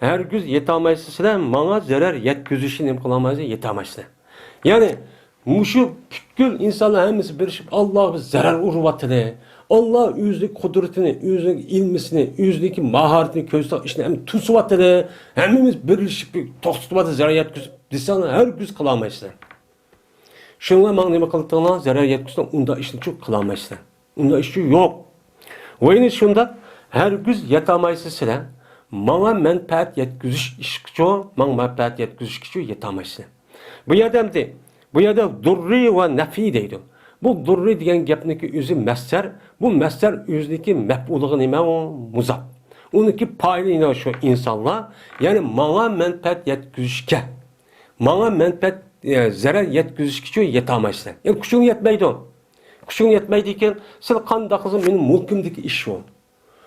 ھەرگىز يېتەلمەيسىلەر ماڭا زەرەر يەتكۈزۈشنى نېمە قىلالمايسىلەر، يېتەلمەيسىلەر. يەنى مۇشۇ پۈتكۈل ئىنسانلار ھەممىسى بىرلىشىپ ئاللاغا بىز زەرەر ئۇرۇۋاتىدۇ. ئاللا ئۆزىنىڭ قۇدرىتىنى، ئۆزىنىڭ ئىلمىسىنى، ئۆزىنىڭكى ماھارىتىنى كۆرسىتىدىغان ئىشنى ھەم توسۇۋاتىدۇ. ھەممىمىز بىرلىشىپ توختىتىۋاتىدۇ زەرەر يەتكۈزۈپ دېسەڭلار ھەرگىز قىلالمايسىلەر. شۇنىڭغا ماڭا نېمە قىلدىڭلار؟ زەرەر يەتكۈزسەڭ ئۇنداق ئىشنىچۇ قىلالمايسىلەر. ئۇنداق ئىشچۇ يوق. ۋە يەنە شۇنداق ھەرگىز يېتەلمەيسىلەر سىلەر. ماڭا مەنپەئەت يەتكۈزۈش ئىشقىچۇ، ماڭا مەنپەئەت يەتكۈزۈشكىچۇ يېتەلمەيسىلەر. بۇ يەردە ئەمدى، بۇ يەردە دۇررى ۋە نەفئى دەيدۇ. بۇ دۇررى دېگەن گەپنىڭكى ئۆزى مەسدەر. بۇ مەسدەر ئۆزىنىڭكى مەپئۇلىغا نېمە ئۇ؟ مۇزاپ. ئۇنىڭكى پائىلى يەنە شۇ ئىنسانلار. يەنى ماڭا مەنپەئەت يەتكۈزۈشكە. ماڭا مەنپەئەت، ئە، زەرەر يەتكۈزۈشكىچۇ يېتەلمەيسىلەر. يەنى كۈچۈڭ يەتمەيدۇ. كۈچۈڭ يەتمەيدىكەن، سىلەر قانداق قىلسا مېنىڭ مۈلكۈمدىكى ئىش ئۇ.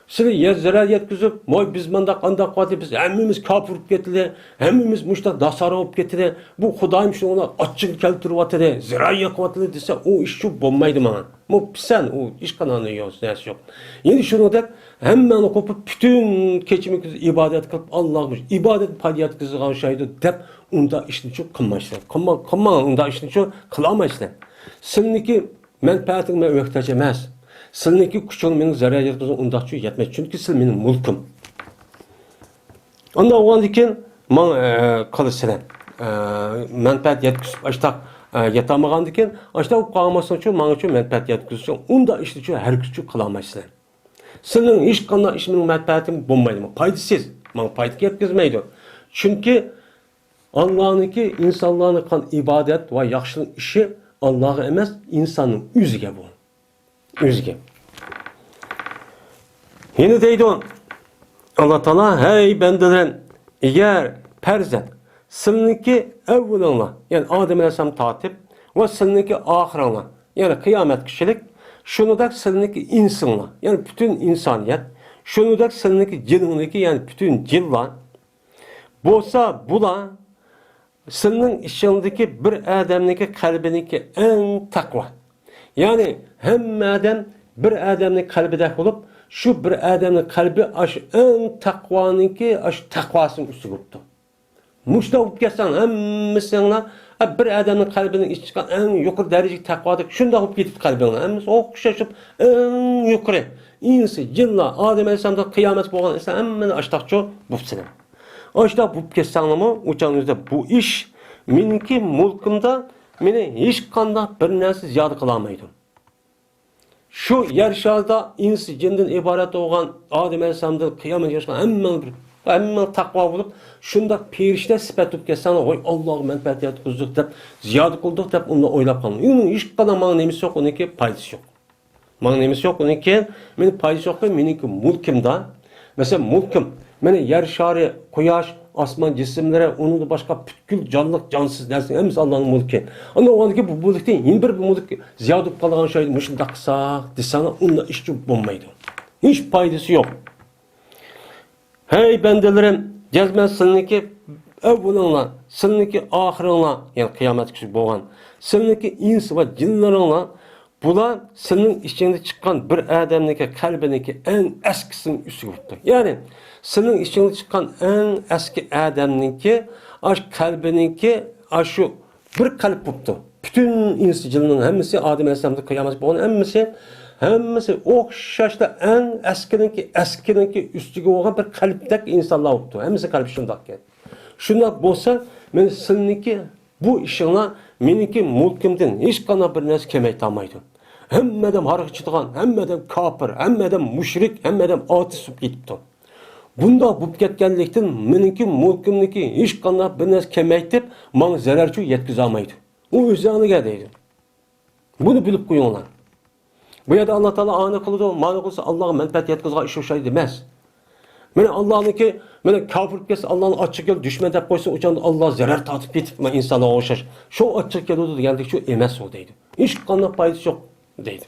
سىلى يە-، زەرەر يەتكۈزۈپ، ۋاي، بىز مانداق ئانداق قىلىۋاتىمىز، بىز ھەممىمىز كاپىر بولۇپ كېتىدۇ، ھەممىمىز مۇشۇنداق ناسارا بولۇپ كېتىدۇ، بۇ خۇدايىم شۇنىڭغا ئاچچىقىنى كەلتۈرۈۋاتىدۇ، زەرەر يېقىۋاتىدۇ دېسە، ئۇ ئىشچۇ بولمايدۇ ماڭا. بۇ پىسەن، ئۇ ھېچقانداق نەرسە يوق. يەنە شۇنىڭدەك ھەممەڭنى قوپۇپ، پۈتۈن كېچىمۇ ئىبادەت قىلىپ، ئاللاغا ئىبادەت پايدا يەتكۈزىدىغان ئوخشايدۇ دەپ، ئۇنداق ئىشنىچۇ قىلمايسىلەر. قىلماڭ، قىلماڭ، ئۇنداق ئىشنىچۇ قىلالمايسىلەر. سىلىنىڭكى مەنپەئەتىڭ مەن ئۆكتەچ ئەمەس. سىلىنىڭكى كۈچۈڭ مېنىڭ زەرەر يەتكۈزۈڭ ئۇنداقچۇ يەتمەس. چۈنكى سىل مېنىڭ مۈلكۈم. ئانداق بولغاندىكىن ماڭا، ئە، قىلىسىلەر. ئە، مەنپەئەت يەتكۈزۈپ ئاشتاق، ئە، يەتالمىغاندىكىن، ئاشتاق بولۇپ قالماسلىقچۇ، ماڭىچۇ مەنپەئەت يەتكۈزۈشچۇ، ئۇنداق ئىشنىچۇ ھەرگىزچۇ قىلالمايسىلەر. سىلىنىڭ ھېچقانداق ئىش مېنىڭ مەنپەئەتىم بولمايدۇ. پايدىسىز. ماڭا پايدا يەتكۈزمەيدۇ. چۈنكى ئاللانىڭكى ئىنسانلارنى قىلغان ئىبادەت ۋە ياخشىلىق ئىشى ئاللاغا ئەمەس، ئىنساننىڭ ئۆزىگە بۇ. ئۆزىگە. يەنە دەيدۇ ئاللا تائالا، ھەي بەندىلىرىم، ئەگەر پەرزەن سىلىنىڭكى ئەۋۋىلىڭلار، يەنى ئادەم ئەلەيھىسسالام تارتىپ ۋە سىلىنىڭكى ئاخىرىڭلار، يەنى قىيامەتكىچىلىك، شۇنىڭدەك سىلىنىڭكى ئىنسىڭلار، يەنى پۈتۈن ئىنسانىيەت، شۇنىڭدەك سىلىنىڭكى جىنىڭلىكى، يەنى پۈتۈن جىنلار، بولسا بۇلار سىلىنىڭ ئىچىڭدىكى بىر ئادەمنىڭكى قەلبىنىڭكى ئەڭ تەقۋا. يەنى ھەممە ئادەم بىر ئادەمنىڭ قەلبىدەك بولۇپ، شۇ بىر ئادەمنىڭ قەلبى ئاشۇ ئەڭ تەقۋانىڭكى ئاشۇ تەقۋاسىنىڭ ئۈستىگە بوپتۇ. مۇشۇنداق بولۇپ كەتسەڭ ھەممىسىڭلار، ئە، بىر ئادەمنىڭ قەلبىنىڭ ئىچىدە چىققان ئەڭ يۇقىرى دەرىجىدىكى تەقۋادەك شۇنداق بولۇپ كېتىپتۇ قەلبىڭلار. ھەممىسى ئوخشاشىپ ئەڭ يۇقىرى. ئىنسى، جىنلار، ئادەم ئەلەيھىسسالامدىن قىيامەت بولغان ئىنسان ھەممىنى ئاشتاقچۇ بوپسىلەر. ئاشتاق بوپ كەتسەڭلارمۇ، ئۇ چاغنىڭىزدا بۇ ئىش مېنىڭكى مۇلكۇمدا مېنى ھېچقانداق بىر نەرسە زىيادە قىلالمايدۇ. شۇ يەر شارىدا ئىنسى جىندىن ئىبارەت بولغان ئادەم ئەلەيھىسسالامدىن قىيامەتكە ياشقان ھەممىڭ بىر، ھەممىڭ تەقۋا بولۇپ، شۇنداق پېرىشتە سۈپەت بولۇپ كەتسەڭلار، ۋاي، ئاللاغا مەنپەئەت يەتكۈزدۇق دەپ، زىيادە قىلدۇق دەپ، ئۇنداق ئويلاپ قالماڭ. يەنى ھېچقانداق ماڭا نېمىسى يوق، ئۇنىڭكى پايدىسى يوق. ماڭا نېمىسى يوق، ئۇنىڭكى مېنى پايدىسى يوقكى، مېنىڭكى مۇلكۇمدا. مەسىلەن، مۇلكۇم، مانا يەر شارى، قۇياش، ئاسمان جىسىملىرى، ئۇنىڭدىن باشقا پۈتكۈل جانلىق، جانسىز نەرسىنىڭ ھەممىسى ئاللانىڭ مۇلكى. ئاندىن ئۇنىڭدىكى بۇ مۇلكتىن يەنە بىر مۇلك زىيادە بولۇپ قالغان شايدا مۇشۇنداق قىلساق دېسەڭلار، ئۇنداق ئىش بولمايدۇ. ھېچ پايدىسى يوق. ھەي بەندىلىرىم، جەزمەن سىلىنىڭكى ئەۋۋىلىڭلار، سىلىنىڭكى ئاخىرىڭلار، يەنى قىيامەتكىچە بولغان، سىلىنىڭكى ئىنس ۋە جىنلىرىڭلار، بۇلار سېنىڭ ئىچىڭدە چىققان بىر ئادەمنىڭكى قەلبىنىڭكى ئەڭ ئەسكىسىنىڭ ئۈستىگە بوپتۇ. يەنى سېنىڭ ئىچىڭدە چىققان ئەڭ ئەسكى ئادەمنىڭكى ئاشۇ قەلبىنىڭكى ئاشۇ بىر قەلب بوپتۇ. پۈتۈن ئىنس جىننىڭ ھەممىسى، ئادەم ئەلەيھىسسالامدىن قىيامەتكىچە بولغان ھەممىسى، ھەممىسى ئوخشاشلا ئەڭ ئەسكىنىڭكى، ئەسكىنىڭكى ئۈستىگە بولغان بىر قەلبتەك ئىنسانلار بوپتۇ. ھەممىسى قەلب شۇنداقكەن. شۇنداق بولسا، مەن سىلىنىڭكى بۇ ئىشىڭلار مېنىڭكى مۇلكۇمدىن ھېچقانداق بىر نەرسە كېمەيتالمايدۇ. ھەممە ئادەم ھاراق ئىچىدىغان، ھەممە ئادەم كاپىر، ھەممە ئادەم مۇشرىك، ھەممە ئادەم ئاتېئىست بولۇپ كېتىپتۇ. بۇنداق بولۇپ كەتكەنلىكتىن مېنىڭكى مۇلكۇمدىكى ھېچقانداق بىر نەرسە كېمەيتىپ، ماڭا زەرەرچۇ يەتكۈزەلمەيدۇ. ئۇ ئۆزۈڭلارغا دەيدۇ. بۇنى بىلىپ قويۇڭلار. بۇ يەردە ئاللا تائالا ئانى قىلىدۇ، مانى قىلسا ئاللاغا مەنپەئەت يەتكۈزىدىغان ئىش ئوخشايدۇ ئەمەس. مانا ئاللانىڭكى، مانا كاپىر كەلسە ئاللانى ئاچچىقى كېلىدۇ، دۈشمەن دەپ قويسا ئۇ چاغدا ئاللا زەرەر تارتىپ كېتىپ، مانا ئىنسانلارغا ئوخشاش. شۇ ئاچچىقى كېلىدۇ دېگەندەك شۇ ئەمەس ئۇ دەيدۇ. ھېچقانداق پايدىسى يوق دەيدۇ.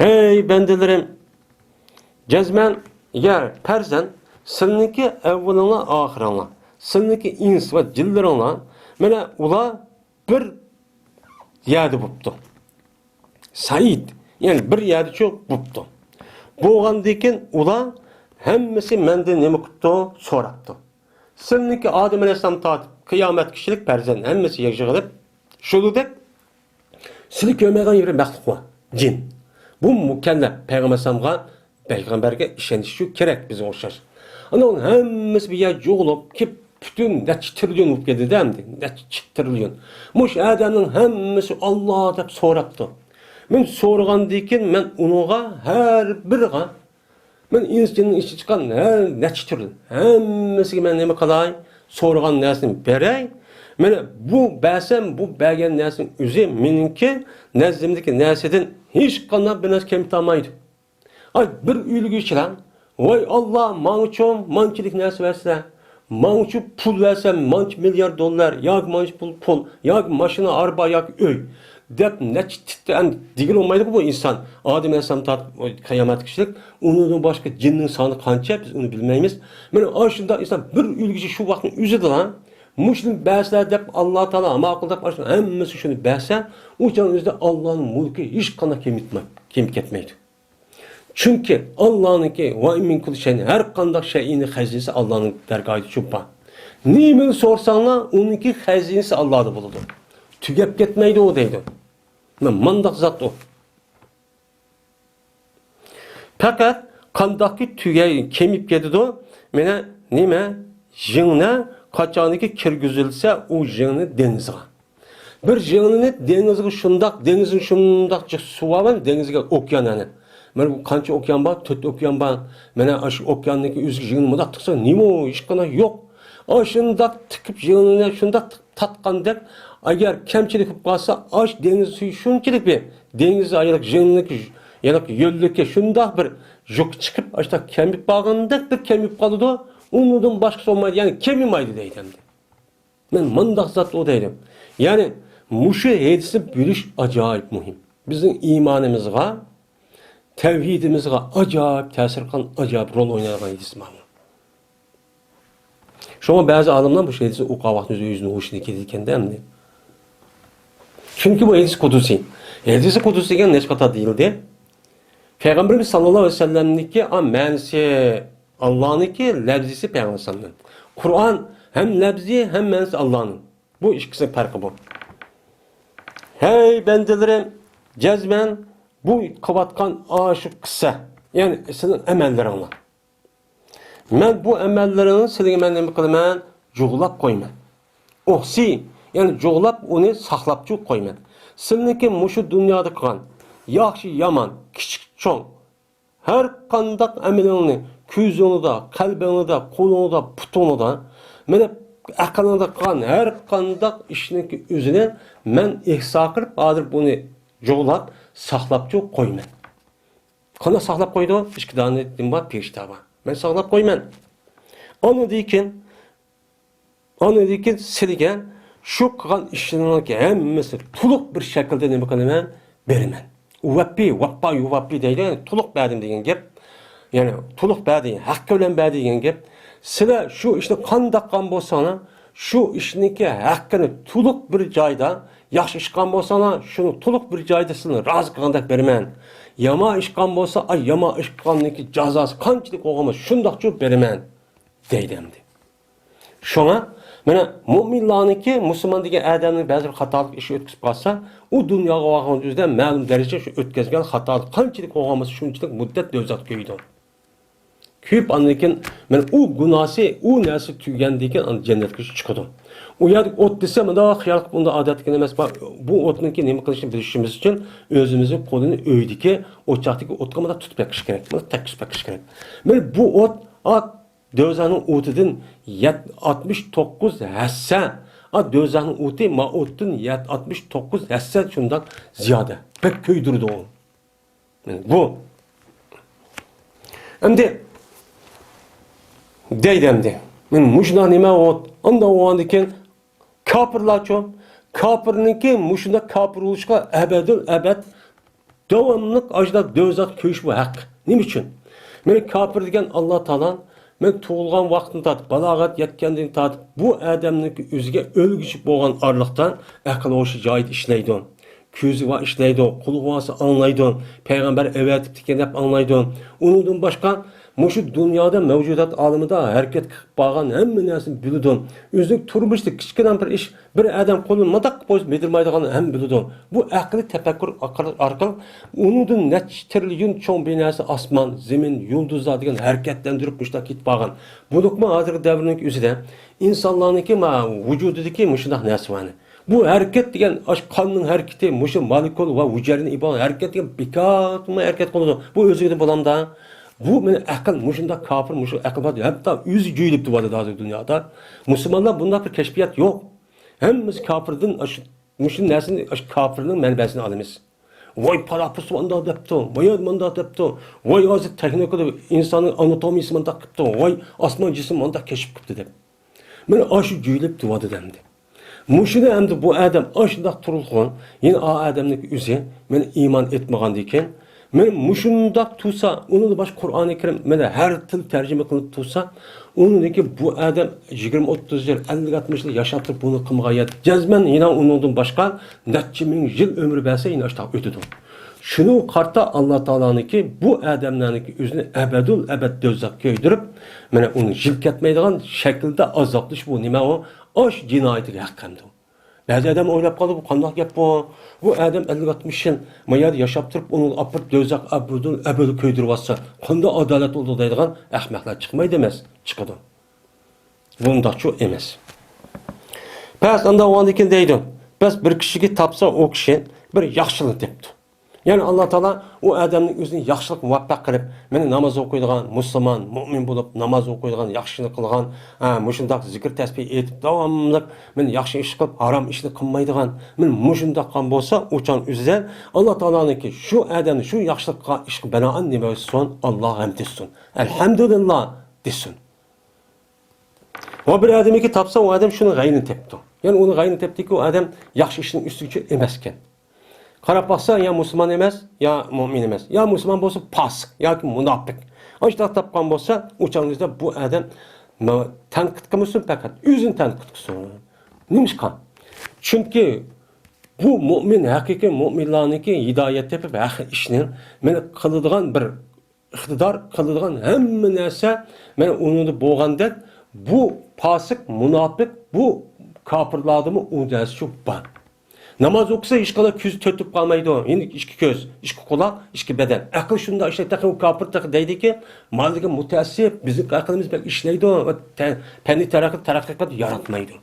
ھەي بەندىلىرىم، جەزمەن يەر، پەرزەن، سىلىنىڭكى ئەۋۋىلىڭلار، ئاخىرىڭلار، سىلىنىڭكى ئىنس ۋە جىنلىرىڭلار، مانا ئۇلار بىر يەردە بوپتۇ. سەئىد، يەنى بىر يەردىچۇ بوپتۇ. بولغاندىكىن ئۇلار ھەممىسى مەندىن نېمە قىپتۇ؟ سوراپتۇ. سىلىنىڭكى ئادەم ئەلەيھىسسالام تارتىپ قىيامەتكىچىلىك پەرزەنت ھەممىسى يىغىلىپ، شۇنىڭدەك سىلى كۆرمەيدىغان يېرى مەخلۇق بار، جىن. بۇ مۇكەللەپ پەيغەمبەر ئەلەيھىسسالامغا، پەيغەمبەرگە ئىشەنچى شۇ كېرەك بىزگە ئوخشاش. ئاندىن ھەممىسى بىر يەرگە يىغىلىپ كېلىپ، پۈتۈن نەچچە تىرىليون بولۇپ كەتتى-دە ئەمدى، نەچچە تىرىليون. مۇشۇ ئادەمنىڭ ھەممىسى ئاللا دەپ سوراپتۇ. مەن سورىغاندىن كېيىن مەن ئۇنىڭغا ھەر بىرىغا، مەن ئىنس جىننىڭ ئىچىدىن چىققان ھەر نەچچە تۈرلۈك ھەممىسىگە مەن نېمە قىلاي؟ سورىغان نەرسىنى بېرەي. مانا بۇ بەرسەم، بۇ بەرگەن نەرسىنىڭ ئۆزى مېنىڭكى نەزدىمدىكى نەرسىدىن ھېچقانداق بىر نەرسە كېمىتالمايدۇ. ئاي، بىر ئۆيلۈكچىلەر، ۋاي ئاللا، ماڭىچۇ مانچىلىك نەرسە بەرسە، ماڭىچۇ پۇل بەرسە، مانچە مىليارد دوللار، ياكى مانچە پۇل، پۇل، ياكى ماشىنا، ئاربا ياكى ئۆي. دەپ نەچچە تىتتە ئەمدى دېگىلى بولمايدىغۇ بۇ ئىنسان. ئادەم ئەلەيھىسسالام تارتىپ قىيامەتكىچىلىك، ئۇنىڭدىن باشقا جىننىڭ سانى قانچە، بىز ئۇنى بىلمەيمىز. مانا ئاشۇنداق ئىنسان بىر ئۆلگۈچى شۇ ۋاقىتنىڭ ئۆزىدىلا، مۇشۇنى بەرسىلەر دەپ، ئاللا تائالا ماقۇل دەپ، ئاشۇ ھەممىسى شۇنى بەرسە، ئۇ چاغنىڭ ئۆزىدە ئاللانىڭ مۇلكى ھېچقانداق كېمىپ، كېمىپ كەتمەيدۇ. چۈنكى ئاللانىڭكى، ۋە مىن كۇللى شەيئىن، ھەر قانداق شەيئىنىڭ خەزىنىسى ئاللانىڭ دەرگاھىدا چوپان. نېمىنى سورىساڭلار، ئۇنىڭكى خەزىنىسى ئاللادا بولىدۇ. تۈگەپ كەتمەيدۇ ئۇ دەيدۇ. مانا مۇنداق زات ئۇ. پەقەت قانداقكى تۈگەي كېمىپ كېتىدۇ، مانا نېمە، ژىڭنە قاچانكى كىرگۈزۈلسە، ئۇ ژىڭنە دېڭىزغا. بىر ژىڭنىنى دېڭىزغا شۇنداق، دېڭىزنى شۇنداق جىق سۇ بار، دېڭىزگە ئوكيان يەنى. مانا بۇ قانچە ئوكيان بار؟ تۆت ئوكيان بار. مانا ئاشۇ ئوكياننىڭكى ئۆزىگە ژىڭنە مۇنداق تىقسا، نېمە ئۇ؟ ھېچقانداق يوق. ئاشۇنداق تىقىپ ژىڭنىنى شۇنداق تىقىپ تارتقاندەك، ئەگەر كەمچىلىك بولۇپ قالسا، ئاش دېڭىز سۈيى شۇنچىلىك بىر، دېڭىز ئايلىق ژىڭنىكى، يەنە يۆللۈكى شۇنداق بىر يۇقى چىقىپ، ئاشۇنداق كېمىپ قالغاندەك بىر كېمىپ قالىدۇ. ئۇنىڭدىن باشقىسى بولمايدۇ، يەنى كېمىمايدۇ دەيدۇ ئەمدى. مانا مۇنداق زات ئۇ دەيدۇ. يەنى مۇشۇ ھەدىسنى بىلىش ئاجايىپ مۇھىم. بىزنىڭ ئىمانىمىزغا، تەۋھىدىمىزغا ئاجايىپ تەسىر قىلغان، ئاجايىپ رول ئوينايدىغان ھەدىس مانا. شۇڭا بەزى ئالىملار مۇشۇ ھەدىسنى ئوقۇغان ۋاقتىدا ئۆزىنىڭ ھوشىدىن كېتىدىكەن-دە ئەمدى. چۈنكى بۇ ھەدىس قۇدسىي. ھەدىس قۇدسىي دېگەن نەچچە قېتىم دېيىلدى. پەيغەمبىرىمىز ساللاللاھۇ ئەلەيھى ۋەسەللەمنىڭكى، ئا، مەنىسى ئاللانىڭكى، لەپزىسى پەيغەمبەر ساللاللاھۇ ئەلەيھى ۋەسەللەم. قۇرئان ھەم لەپزى، ھەم مەنىسى ئاللانىڭ. بۇ ئىككىسىنىڭ پەرقى بۇ. ھەي بەندىلىرىم، جەزمەن بۇ قىلىۋاتقان ئاشۇ قىسسە، يەنى سىزنىڭ ئەمەللىرىڭلار. مەن بۇ ئەمەللىرىڭنى سىلىگە مەن نېمە قىلىمەن؟ جۇغلاپ قويىمەن. ئۇھسى، يەنى جۇغلاپ ئۇنى ساقلاپچۇ قويىمەن. سىلىنىڭكى مۇشۇ دۇنيادا قىلغان ياخشى، يامان، كىچىك، چوڭ، ھەر قانداق ئەمىلىڭنى، كۆزۈڭدە، قەلبىڭدە، قولۇڭدا، پۇتۇڭدا، مانا ئەقلىڭدە قىلغان ھەر قانداق ئىشنىڭكى ئۆزىنى مەن ئىھسا قىلىپ، ھازىر بۇنى جۇغلاپ، ساقلاپچۇ قويىمەن. قانداق ساقلاپ قويىدۇ؟ ئىككى دانە دىن بار، پېرىشتە بار. مەن ساقلاپ قويىمەن. ئاندىن كېيىن ئاندىن كېيىن سىلىگە شۇ قىلغان ئىشلىرىڭنىڭ ھەممىسى تولۇق بىر شەكىلدە نېمە قىلىمەن؟ بېرىمەن. ئۇۋەپپى، ۋەپپا يۇۋەپپى دەيدۇ، يەنى تولۇق بەردىم دېگەن گەپ. يەنى تولۇق بەردى، ھەققى بىلەن بەردى دېگەن گەپ. سىلەر شۇ ئىشنى قانداق قىلغان بولساڭلار، شۇ ئىشنىڭكى ھەققىنى تولۇق بىر جايدا، ياخشى ئىش قىلغان بولساڭلار، شۇنى تولۇق بىر جايدا سىلەرنى رازى قىلغاندەك بېرىمەن. يامان ئىش قىلغان بولسا، ئاي يامان ئىش قىلغاننىڭكى جازاسى قانچىلىك بولغان بولسا، شۇنداقچۇ بېرىمەن دەيدۇ ئەمدى. شۇڭا، مانا، مۇئمىنلارنىڭكى، مۇسۇلمان دېگەن ئادەمنىڭ بەزى بىر خاتالىق ئىشى ئۆتكۈزۈپ قالسا، ئۇ دۇنياغا بارغان ئۆزىدە مەلۇم دەرىجىدە شۇ ئۆتكۈزگەن خاتالىق قانچىلىك بولغان بولسا، شۇنچىلىك مۇددەت دوزاختا كۆيىدۇ. كۆيۈپ، ئاندىن كېيىن، مانا، ئۇ گۇناھسى، ئۇ نەرسە تۈگىگەندىن كېيىن ئاندىن جەننەتكە چىقىدۇ. ئۇ يەردىكى ئوت دېسە، مۇنداق خىيال قىلىپ، ئۇنداق ئادەتتىكى ئەمەس، بۇ ئوتنىڭكى نېمە قىلىشنى بىلىشىمىز ئۈچۈن ئۆزىمىزنىڭ قولىنى ئۆيدىكى ئوچاقتىكى ئوتقا مۇنداق تۇتۇپ بېقىش كېرەك، مۇنداق تەككۈزۈپ بېقىش كېرەك. مانا بۇ ئوت، ئا، دوزاخنىڭ ئوتىدىن يەت-، ئاتمىش توققۇز ھەسسە. ئا، دوزاخنىڭ ئوتى ما ئوتتىن يەت-، ئاتمىش توققۇز ھەسسە شۇنداق زىيادە. بەك كۆيدۈرىدۇ ئۇ. بۇ. ئەمدى دەيدۇ ئەمدى. مانا مۇشۇنداق نېمە ئوت. ئانداق بولغاندىن كېيىن كاپىرلارچۇ؟ كاپىرنىڭكى مۇشۇنداق كاپىر بولۇشقا ئەبەدۇل ئەبەد داۋاملىق ئاشۇنداق دوزاختا كۆيۈش بۇ ھەق. نېمە ئۈچۈن؟ مانا كاپىر دېگەن ئاللا تائالا، مەن تۇغۇلغان ۋاقتىدىن تارتىپ، بالاغەت يەتكەندىن تارتىپ، بۇ ئادەمنىڭكى ئۆزىگە ئۆلگۈچە بولغان ئارىلىقتا ئەقىل ھوشى جايىدا ئىشلەيدۇ. كۆزى بار ئىشلەيدۇ، قۇلىقى بار ئاڭلايدۇ، پەيغەمبەر ئەۋەتىپتىكەن دەپ ئاڭلايدۇ. ئۇنىڭدىن باشقا، مۇشۇ دۇنيادا مەۋجۇدات ئالىمىدا ھەرىكەت قىلىپ بارغان ھەممە نەرسىنى بىلىدۇ. ئۆزىنىڭ تۇرمۇشتا كىچىككىنە بىر ئىش، بىر ئادەم قولىنى مۇنداق قويسا بىدىرمايدىغاننى ھەممە بىلىدۇ. بۇ ئەقلىي تەپەككۇر ئارقىلىق، ئۇنىڭدىن نەچچە تىرىليون چوڭ بىر نەرسە، ئاسمان، زېمىن، يۇلدۇزلار دېگەن ھەرىكەتلەندۈرۈپ مۇشۇنداق كېتىپ بارغان. بولۇپمۇ ھازىرقى دەۋرنىڭ ئۆزىدە ئىنسانلارنىڭكى ما ۋۇجۇدىدىكى مۇشۇنداق نەرسە بار. بۇ ھەرىكەت دېگەن ئاشۇ قاننىڭ ھەرىكىتى، مۇشۇ مولېكۇل ۋە ھۈجەيرىدىن ئىبارەت ھەرىكەت دېگەن بىكارمۇ ھەرىكەت قىلىدۇ. بۇ ئۆزلۈكىدىن بولامدا؟ بۇ مېنىڭ ئەقىل، مۇشۇنداق كاپىر، مۇشۇ ئەقىل بار، ھەتتا ئۆزى جۆيلۈپ تۇرۇۋاتىدۇ ھازىر دۇنيادا. مۇسۇلمانلار بۇنداق بىر كەشپىيات يوق. ھەممىسى كاپىردىن ئاشۇ، مۇشۇ نەرسىنى ئاشۇ كاپىرنىڭ مەنبەسىنى ئالىمىز. ۋاي پالاپۇس مۇنداق دەپتۇ، ۋاي مۇنداق دەپتۇ، ۋاي ھازىر تېخنىكىدا ئىنساننىڭ ئاناتومىيىسى مۇنداق قىپتۇ، ۋاي ئاسمان جىسمى مۇنداق كەشىپ قىپتۇ دەپ. مانا ئاشۇ جۆيلۈپ تۇرۇۋاتىدۇ ئەمدى. مۇشۇنى ئەمدى بۇ ئادەم ئاشۇنداق تۇرۇلغان، يەنە ئا ئادەمنىڭ ئۆزى مانا ئىمان ئېيتمىغاندىكىن، مانا مۇشۇنداق تۇرسا، ئۇنىڭدا باشقا قۇرئانى كەرىم مانا ھەر تىل تەرجىمە قىلىنىپ تۇرسا، ئۇنىڭدىن كېيىن بۇ ئادەم يىگىرمە، ئوتتۇز يىل، ئەللىك، ئاتمىش يىل ياشاپ تۇرۇپ بۇنى قىلمىغان يا جەزمەن يەنە ئۇنىڭدىن باشقا نەچچە مىڭ يىل ئۆمۈر بەرسە يەنە ئاشۇنداق ئۆتىدۇ. شۇنىڭغا قارىتا ئاللا تائالانىڭكى بۇ ئادەملەرنىڭكى ئۆزىنى ئەبەدۇل ئەبەد دوزاخقا كۆيدۈرۈپ، مانا ئۇنى يىل كەتمەيدىغان شەكىلدە ئازابلىشى بۇ نېمە ئۇ؟ ئاش جىنايىتىگە ھەق ئەمدى. بەزى ئادەم ئويلاپ قالدى، بۇ قانداق گەپ بۇ؟ بۇ ئادەم ئەللىك ئاتمىش يىل ما يەردە ياشاپ تۇرۇپ، ئۇنى ئاپىرىپ دوزاخ ئەبەدۇل ئەبەدى كۆيدۈرۈۋاتسا، قانداق ئادالەت بولىدۇ دەيدىغان ئەخمەقلەر چىقمايدۇ ئەمەس، چىقىدۇ. بۇنداقچۇ ئەمەس. بەس ئانداق بولغاندىكىن دەيدۇ، بەس بىر كىشىگە تاپسا ئۇ كىشى بىر ياخشىلىق دەپتۇ. يەنى ئاللا تائالا ئۇ ئادەمنى ئۆزىنى ياخشىلىققا مۇۋەپپەق قىلىپ، مېنى ناماز ئوقۇيدىغان، مۇسۇلمان، مۇئمىن بولۇپ، ناماز ئوقۇيدىغان، ياخشىنى قىلغان، ھە، مۇشۇنداق زىكىر تەسبىھ ئېيتىپ، داۋاملىق مېنى ياخشى ئىش قىلىپ، ھارام ئىشنى قىلمايدىغان، مېنى مۇشۇنداق قىلغان بولسا، ئۇ چاغ ئۆزىدىن ئاللا تائالانىڭكى شۇ ئادەمنى شۇ ياخشىلىققا، ئىشقا بىنائەن نېمە دېسۇن؟ ئاللاغا ھەمد دېسۇن. ئەلھەمدۇلىللا دېسۇن. ۋە بىر ئادەمنىكى تاپسا، ئۇ ئادەم شۇنىڭ غەيرىنى تېپىپتۇ. يەنى ئۇنىڭ غەيرىنى تېپىپتىكى، ئۇ ئادەم ياخشى ئىشنىڭ ئۈستىگىچە ئەمەسكەن. قاراپ باقسا، يا مۇسۇلمان ئەمەس، يا مۇئمىن ئەمەس. يا مۇسۇلمان بولسا، پاسىق ياكى مۇناپىق. ئاشۇنداق تاپقان بولسا، ئۇ چاغنىڭىزدا بۇ ئادەم ما-، تەنقىد قىلمىسۇن، پەقەت ئۆزىنى تەنقىد قىلسۇن. نېمىشقا؟ چۈنكى بۇ مۇئمىن، ھەقىقىي مۇئمىنلارنىڭكى ھىدايەت تېپىپ، ھەق ئىشنى مانا قىلىدىغان بىر ئىقتىدار، قىلىدىغان ھەممە نەرسە مانا ئۇنىڭدا بولغاندەك، بۇ پاسىق، مۇناپىق، بۇ كاپىرلاردىمۇ ئۇ نەرسە شۇ بار. ناماز ئوقۇسا، ھېچقانداق كۆزى تۆتۈپ قالمايدۇ. يەنى ئىككى كۆز، ئىككى قۇلاق، ئىككى بەدەن. ئەقىل شۇنداق ئىشلەيدۇ، تېخى ئۇ كاپىر تېخى دەيدىكى، مانا دېگەن مۇتەئەسسىپ، بىزنىڭ ئەقلىمىز بەك ئىشلەيدۇ، تە-، پەننىي تەرەققىي، تەرەققىي قىلىپ ياراتمايدۇ.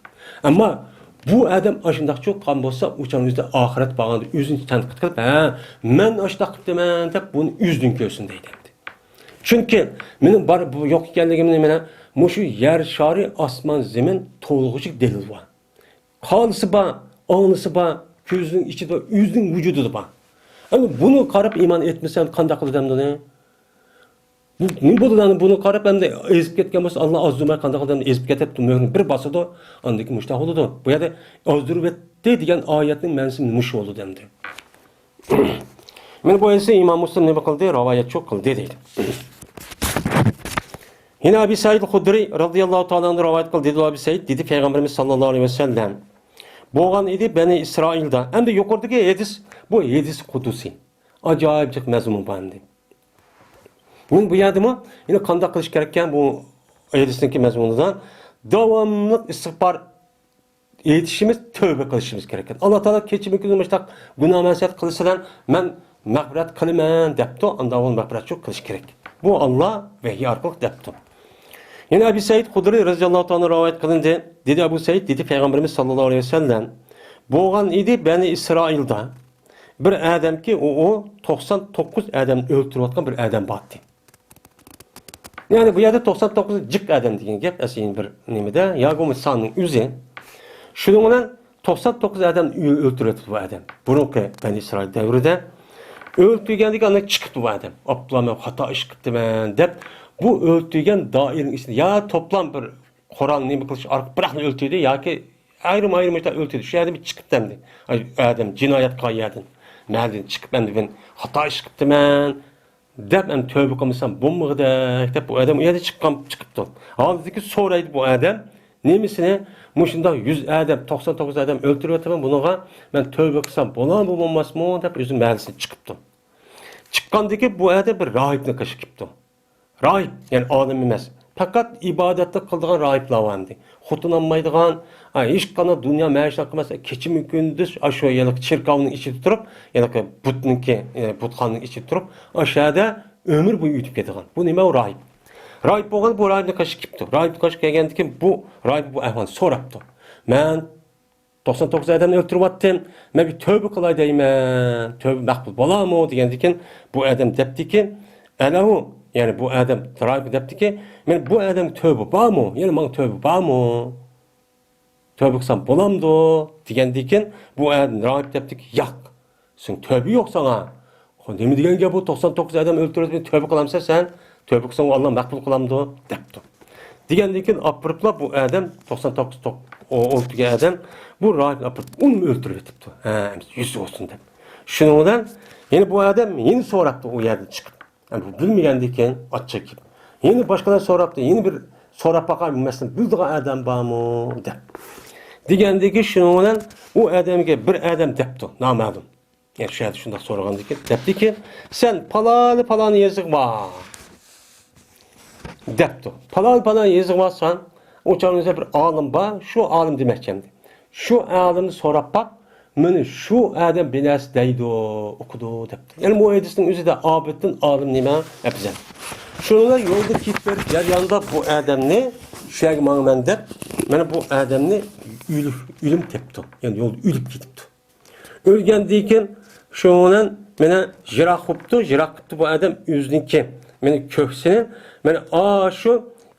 ئەمما بۇ ئادەم ئاشۇنداق چوققان بولسا، ئۇ چاغنىڭ ئۆزىدە ئاخىرەت بارغاندا ئۆزىنى تەنقىد قىلىپ، ھە، مەن ئاشۇنداق قىپتىمەن دەپ بۇنى ئۆزىدىن كۆرسۇن دەيدۇ ئەمدى. چۈنكى مېنىڭ بار، بۇ يوق ئىكەنلىكىمنى مانا مۇشۇ يەر شارى، ئاسمان، زېمىن تولغۇچە دەلىل بار. قالىسى بار، ئاڭلىسى بار، كۆزىنىڭ ئىچىدە، ئۆزىنىڭ ۋۇجۇدىدا بار. ئەمدى بۇنى قاراپ ئىمان ئېيتمىسا قانداق قىلىدۇ ئەمدى ئۇنى؟ بۇ نېمە بولىدۇ؟ ئەمدى بۇنى قاراپ ئەمدى ئېزىپ كەتكەن بولسا، ئاللا ئازدۇرماي قانداق قىلىدۇ؟ ئېزىپ كېتىپ مۆھرىنى بىر باسىدۇ، ئاندىن كېيىن مۇشۇنداق بولىدۇ. بۇ يەردە ئازدۇرۇۋەتتى دېگەن ئايەتنىڭ مەنىسى مۇشۇ بولىدۇ ئەمدى. مانا بۇ ھەدىسنى ئىمام مۇسلىم نېمە قىلدى؟ رىۋايەتچۇ قىلدى دەيدۇ. يەنە ئەبى سەئىد خۇدرى رەزىياللاھۇ تائالا ئەنھۇ رىۋايەت قىلدى، دېدى ئەبى سەئىد، دېدى پەيغەمبىرىمىز ساللاللاھۇ ئەلەيھى ۋەسەللەم، بولغان ئىدى بەنى ئىسرائىلدا. ئەمدى يۇقىرىدىكى ھەدىس، بۇ ھەدىس قۇدسى. ئاجايىپ جىق مەزمۇن بار ئەمدى. مانا بۇ يەردىمۇ يەنە قانداق قىلىش كېرەككەن بۇ ھەدىسنىڭكى مەزمۇنىدا؟ داۋاملىق ئىستىغپار ئېيتىشىمىز، تەۋبە قىلىشىمىز كېرەككەن. ئاللا تائالا كېچە مۇمكىن مۇشۇنداق گۇناھ مەسىيەت قىلسىلەر، مەن مەغپىرەت قىلىمەن دەپتۇ، ئاندا ئۇ مەغپىرەتچۇ قىلىش كېرەك. بۇ ئاللا ۋەھىي ئارقىلىق دەپتۇ. يەنە ئەبى سەئىد خۇدرى رەزىياللاھۇ تائالا رىۋايەت قىلىندى. دېدى ئەبۇ سەئىد، دېدى پەيغەمبىرىمىز ساللاللاھۇ ئەلەيھى ۋەسەللەم، بولغان ئىدى بەنى ئىسرائىلدا بىر ئادەمكى، ئۇ، ئۇ توقسان توققۇز ئادەمنى ئۆلتۈرۈۋاتقان بىر ئادەم بار ئىدى. يەنى بۇ يەردە توقسان توققۇز جىق ئادەم دېگەن گەپ ئەسلى بىر نېمىدە، ياكى بولمىسا ساننىڭ ئۆزى. شۇنىڭ بىلەن توقسان توققۇز ئادەم ئۆ-، ئۆلتۈرۈۋېتىپتۇ بۇ ئادەم. بۇرۇنقى بەنى ئىسرائىل دەۋرىدە ئۆلتۈرگەندىكىن ئاندىن چىقىپتۇ بۇ ئادەم. ئاپلا مەن خاتا ئىش قىپتىمەن دەپ، بۇ ئۆلتۈرگەن دائىرىنىڭ ئىچىدە يا توپلام بىر قورال نېمە قىلىش ئارقىلىق بىراقنى ئۆلتۈردى ياكى ئايرىم-ئايرىم ئۆلتۈردى. شۇ يەردىن بىر چىقىپتۇ ئەمدى. ئاي، ئادەم جىنايەت قىلغان يەردىن. مەھەللىدىن چىقىپ ئەمدى مەن خاتا ئىش قىپتىمەن دەپ، ئەمدى تۆبە قىلمىسام بولمىغۇدەك دەپ، بۇ ئادەم ئۇ يەردىن چىققان، چىقىپتۇ. ھالبۇكى سورايدۇ بۇ ئادەم، نېمىسىنى، مۇشۇنداق يۈز ئادەم، توقسان توققۇز ئادەم ئۆلتۈرۈۋېتىمەن، بۇنىڭغا مەن تۆبە قىلسام بولامدۇ، بولماسمۇ دەپ، ئۆزى مەھەللىسىدىن چىقىپتۇ. چىققاندىكى بۇ ئادەم بىر راھىبنىڭ قېشىغا كېلىپتۇ. راھىب، يەنى ئالىم ئەمەس. پەقەت ئىبادەتلا قىلىدىغان راھىبلار بار ئەمدى. خوتۇن ئالمايدىغان، ھە، ھېچقانداق دۇنيا مەشىقى قىلماس، كېچە-كۈندۈز ئاشۇ ھېلىقى چېركاۋنىڭ ئىچىدە تۇرۇپ، ھېلىقى بۇتنىڭكى، ئە، بۇتخانىنىڭ ئىچىدە تۇرۇپ، ئاشۇ يەردە ئۆمۈر بويى ئۆتۈپ كېتىدىغان. بۇ نېمە؟ ئۇ راھىب. راھىب بولغان، بۇ راھىبنىڭ قېشىغا كېلىپتۇ. راھىبنىڭ قېشىغا كەلگەندىن كېيىن بۇ راھىب بۇ ئەھۋالنى سوراپتۇ. مەن توقسان توققۇز ئادەمنى ئۆلتۈرۈۋەتتىم. مەن بىر تۆبە قىلاي دەيمەن. تۆبە مەقبۇل بولارمۇ؟ دېگەندىكىن، بۇ ئادەم دەپتىكى، ئەلەھۇ، يەنى بۇ ئادەم راھىب دەپتىكى، مەن بۇ ئادەمگە تۆبە بارمۇ؟ يەنى ماڭا تۆبە بارمۇ؟ تۆبە قىلسام بولامدۇ؟ دېگەندىكىن، بۇ ئادەم راھىب دەپتىكى، ياق. سېنىڭ تۆبە يوق ساڭا. خو، نېمە دېگەن گەپ بۇ؟ توقسان توققۇز ئادەم ئۆلتۈرۈپ تۆبە قىلامسەن سەن؟ تۆبە قىلساڭ ئۇ ئاللا مەقبۇل قىلامدۇ؟ دەپتۇ. دېگەندىن كېيىن ئاپىرىپلا بۇ ئادەم، توقسان توققۇز توق-، ئو-، ئولتۇرغان ئادەم، بۇ راھىبنى ئاپىرىپ، ئۇنىمۇ ئۆلتۈرۈۋېتىپتۇ. ھە، ئەمىسە يۈزى بولسۇن دەپ. شۇنىڭ بىلەن يەنە بۇ ئادەم يەنە سوراپتۇ ئۇ يەردىن چىقىپ. ھە، بۇ بىلمىگەندىكىن ئاچچىقى كېلىپ. يەنە باشقىلار سوراپتۇ، يەنە بىر سوراپ باقاي، بۇ مەسىلىنى بىلىدىغان ئادەم بارمۇ دەپ. دېگەندىكىن شۇنىڭ بىلەن ئۇ ئادەمگە بىر ئادەم دەپتۇ، نامەلۇم. يەنە شۇ يەردە شۇنداق سورىغاندىكىن، دەپتىكى، سەن پالانى پالان يېزىغا بار. دەپتۇ. پالان پالان يېزىغا بارسان، ئۇ چاغدا بىر ئالىم بار، شۇ ئالىم دېمەكچى ئەمدى. شۇ ئالىمنى سوراپ باق، مانا شۇ ئادەم بىر نەرسە دەيدۇ، ئۇقىدۇ دەپتۇ. يەنى بۇ ھەدىستىن ئۆزىدە ئابىدتىن ئالىم نېمە ئەپزەل. شۇنىڭ بىلەن يولدا كېتىپ بېرىپ جەرياندا بۇ ئادەمنى، شۇ يەرگە ماڭىمەن دەپ، مانا بۇ ئادەمنى ئۆلۈم، ئۆلۈم تېپىپتۇ. يەنى يولدا ئۆلۈپ كېتىپتۇ. ئۆلگەندىن كېيىن شۇنىڭ بىلەن مانا يىراق قىپتۇ، يىراق قىپتۇ بۇ ئادەم ئۆزىنىڭكى مانا كۆكسىنى، مانا ئاشۇ،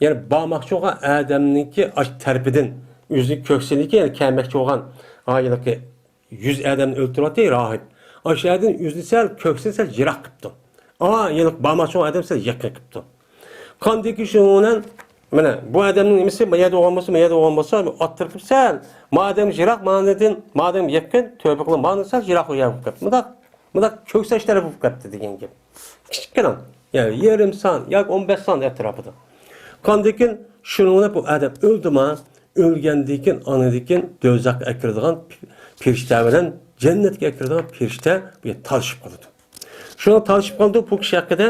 يەنى بارماقچى بولغان ئادەمنىڭكى ئاش تەرىپىدىن ئۆزىنىڭ كۆكسىنىكى، يەنى كەلمەكچى بولغان ھېلىقى يۈز ئادەمنى ئۆلتۈرۈۋاتتى راھىب. ئاشۇ يەردىن ئۆزىنى سەل، كۆكسىنى سەل يىراق قىپتۇ. ئا، ھېلىقى بارماقچى بولغان ئادەم سەل يېقىن قىپتۇ. قاندىكى شۇنىڭ بىلەن، مانا، بۇ ئادەمنىڭ نېمىسى، ما يەردە بولغان بولسا، ما يەردە بولغان بولسا، ئاتتىرىپ سەل، ما ئادەم يىراق، ماندىن، ما ئادەم يېقىن، تۆبە قىلىپ، ماندىن سەل يىراق يەر بولۇپ قاپتۇ. مۇنداق، مۇنداق كۆكسەش تەرەپ بولۇپ قاپتۇ دېگەن گەپ. كىچىككىنە، يەنى يېرىم سان ياكى ئون بەش سان ئەتراپىدا. قاندىكىن شۇنىڭ بىلەن بۇ ئادەم ئۆلدىما، ئۆلگەندىن كېيىن، ئاندىن كېيىن دوزاخقا ئەكىرىدىغان پېرىشتە بىلەن جەننەتكە ئەكىرىدىغان پېرىشتە بۇ يەردە تالىشىپ قالىدۇ. شۇڭا تالىشىپ قالىدۇ، بۇ كىشى ھەققىدە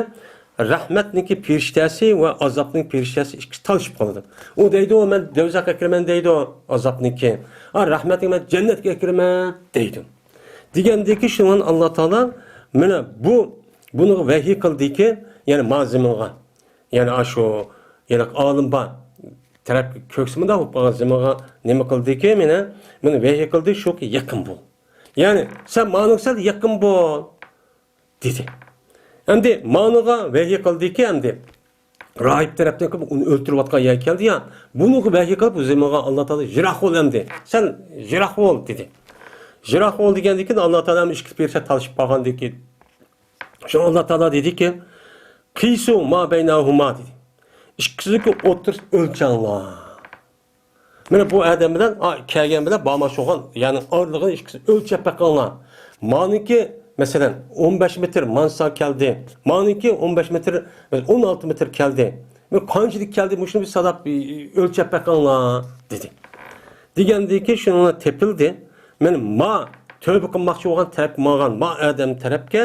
رەھمەتنىڭكى پېرىشتەسى ۋە ئازابنىڭ پېرىشتەسى ئىككىسى تالىشىپ قالىدۇ. ئۇ دەيدۇ، مەن دوزاخقا ئەكىرىمەن دەيدۇ، ئازابنىڭكى. ئا، رەھمەتنىڭكى مەن جەننەتكە ئەكىرىمەن دەيدۇ. دېگەندىكى شۇنىڭ بىلەن ئاللا تائالا مانا بۇ، بۇنىڭغا ۋەھىي قىلدىكى، يەنى ما زېمىنغا. يەنى ئاشۇ، يەنى ئالىم بار تەرەپكە كۆكسى مۇنداق بولۇپ قالغان زېمىنغا نېمە قىلدىكى، مانا، مانا ۋەھىي قىلدى، شۇكى يېقىن بول. يەنى، سەن مانىڭغا سەل يېقىن بول، دېدى. ئەمدى مانىغا ۋەھىي قىلدىكى، ئەمدى راھىب تەرەپتىن ئۇنى ئۆلتۈرۈۋاتقان يەرگە كەلدى يا، بۇنىڭغا ۋەھىي قىلىپ، بۇ زېمىنغا ئاللا تائالا يىراق بول ئەمدى. سەن يىراق بول، دېدى. يىراق بول دېگەندىكىن ئاللا تائالا ئىككى پېرىشتە تالىشىپ قالغاندىكىن، شۇڭا ئاللا تائالا دېدىكى، قىسۇ ما بەينەھۇما دېدى. ئىككىسىنىڭكى ئوتتۇرىسىنى ئۆلچەڭلار. مانا بۇ ئادەم بىلەن، ئا، كەلگەن بىلەن بارماقچى بولغان، يەنى ئارىلىقىنى ئىككىسىنى ئۆلچەپ بېقىڭلار. مانىكى، مەسىلەن، ئون بەش مېتىر مانسا كەلدى. مانىكى ئون بەش مېتىر، ئون ئالتە مېتىر كەلدى. بۇ قانچىلىك كەلدى، مۇشۇنى بىر ساناپ، ئۆلچەپ بېقىڭلار، دېدى. دېگەندىكى شۇنىڭ تېپىلدى. مانا ما تۆبە قىلماقچى بولغان تەرەپكە ماڭغان، ما ئادەم تەرەپكە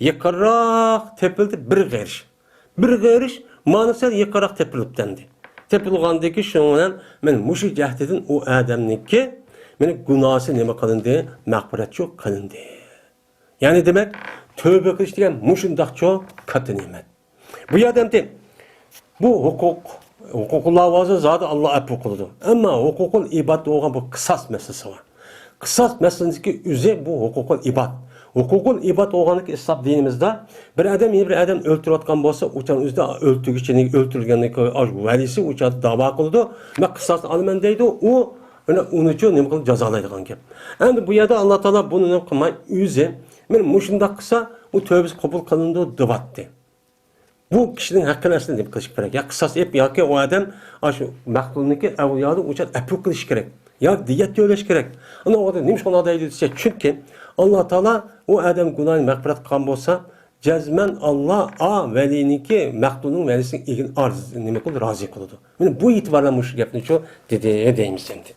يېقىنراق تېپىلدى بىر غېرىش. بىر غېرىش مانا سەل يېقىنراق تېپىلىپتەندى. تېپىلغاندىكى شۇنىڭ بىلەن مانا مۇشۇ جەھەتتىن ئۇ ئادەمنىڭكى مانا گۇناھسى نېمە قىلىندى؟ مەغپىرەتچۇ قىلىندى. يەنى دېمەك، تۆبە قىلىش دېگەن مۇشۇنداقچۇ كاتتا نېمەت. بۇ يەردە ئەمدى بۇ ھوقۇق، ھوقۇقۇللا بولسا زادى ئاللا ئەپۇ قىلىدۇ. ئەمما ھوقۇقۇل ئىباد بولغان بۇ قىساس مەسىلىسى بار. قىساس مەسىلىسىدىكى ئۆزى بۇ ھوقۇقۇل ئىباد. ھوقۇقۇل ئىباد بولغاندىكى ئىسلام دىنىمىزدا بىر ئادەم يەنە بىر ئادەم ئۆلتۈرۈۋاتقان بولسا، ئۇ چاغ ئۆزىدە ئۆلتۈرگۈچىنى ئۆلتۈرگەنلىك ۋەلىسى ئۇ چاغدا داۋا قىلىدۇ. مەن قىساسنى ئالىمەن دەيدۇ. ئۇ ئۇنى، ئۇنىچۇ نېمە قىلىپ جازالايدىغان گەپ. ئەمدى بۇ يەردە ئاللا تائالا بۇنى نېمە قىلماي، ئۆزى، مانا مۇشۇنداق قىلسا، ئۇ تۆبىسى قوبۇل قىلىنىدۇ، دەۋاتتى. بۇ كىشىنىڭ ھەققىنى ئەسلىدە نېمە قىلىش كېرەك؟ يا قىساس ئېلىپ، ياكى ئۇ ئادەم ئاشۇ مەقتۇلنىڭكى ئەۋلىيالىرى ئۇچان ئەپۇ قىلىش كېرەك. يا دىيەت تۆلەش كېرەك. ئانا ئۇ ئادەم نېمىشقا ئۇنداق دەيدۇ دېسە، چۈنكى ئاللا تائالا ئۇ ئادەم گۇناھىنى مەغپىرەت قىلغان بولسا، جەزمەن ئاللا ئا ۋەلىنىڭكى، مەقتۇلنىڭ ۋەلىسىنىڭ ئىگىنى ئارز-، نېمە قىلىدۇ، رازى قىلىدۇ. مانا بۇ ئېتىبار بىلەن مۇشۇ گەپنىچۇ دېدى دەيمىز ئەمدى.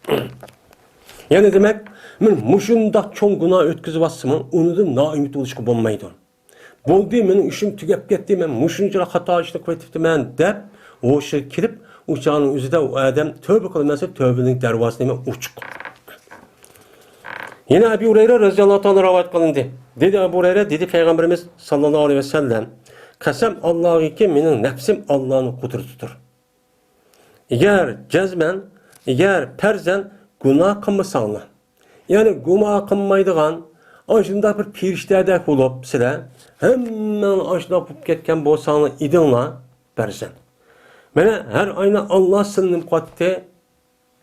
يەنى دېمەك، مانا مۇشۇنداق چوڭ گۇناھ ئۆتكۈزۈۋاتسىمۇ، ئۇنىڭدىن نائۈمىد بولۇشقا بولمايدۇ. بولدى، مېنىڭ ئىشىم تۈگەپ كەتتى، مەن مۇشۇنچىلىك خاتا ئىشنى قىلىۋېتىپتىمەن دەپ ھوشىغا كېلىپ، ئۇ چاغنىڭ ئۆزىدە ئۇ ئادەم تۆبە قىلمىسا، تۆبىنىڭ دەرۋازىسى نېمە ئوچۇق. يەنە ئەبۇ ھۇرەيرە رەزىياللاھۇ تائالا رىۋايەت قىلىندى. دېدى ئەبۇ ھۇرەيرە، دېدى پەيغەمبىرىمىز ساللاللاھۇ ئەلەيھى ۋەسەللەم، قەسەم ئاللاغىكى، مېنىڭ نەپسىم ئاللانىڭ قۇدرىتىدۇر. ئەگەر جەزمەن، ئەگەر پەرزەن گۇناھ قىلمىساڭلار، يەنى گۇناھ قىلمايدىغان، ئاشۇنداق بىر پېرىشتەدەك بولۇپ سىلەر، ھەممەڭلار ئاشۇنداق بولۇپ كەتكەن بولساڭلار ئىدىڭلار، پەرزەن، مانا ھەر ئاينى ئاللا سىلىنى نېمە قىلىۋاتتى؟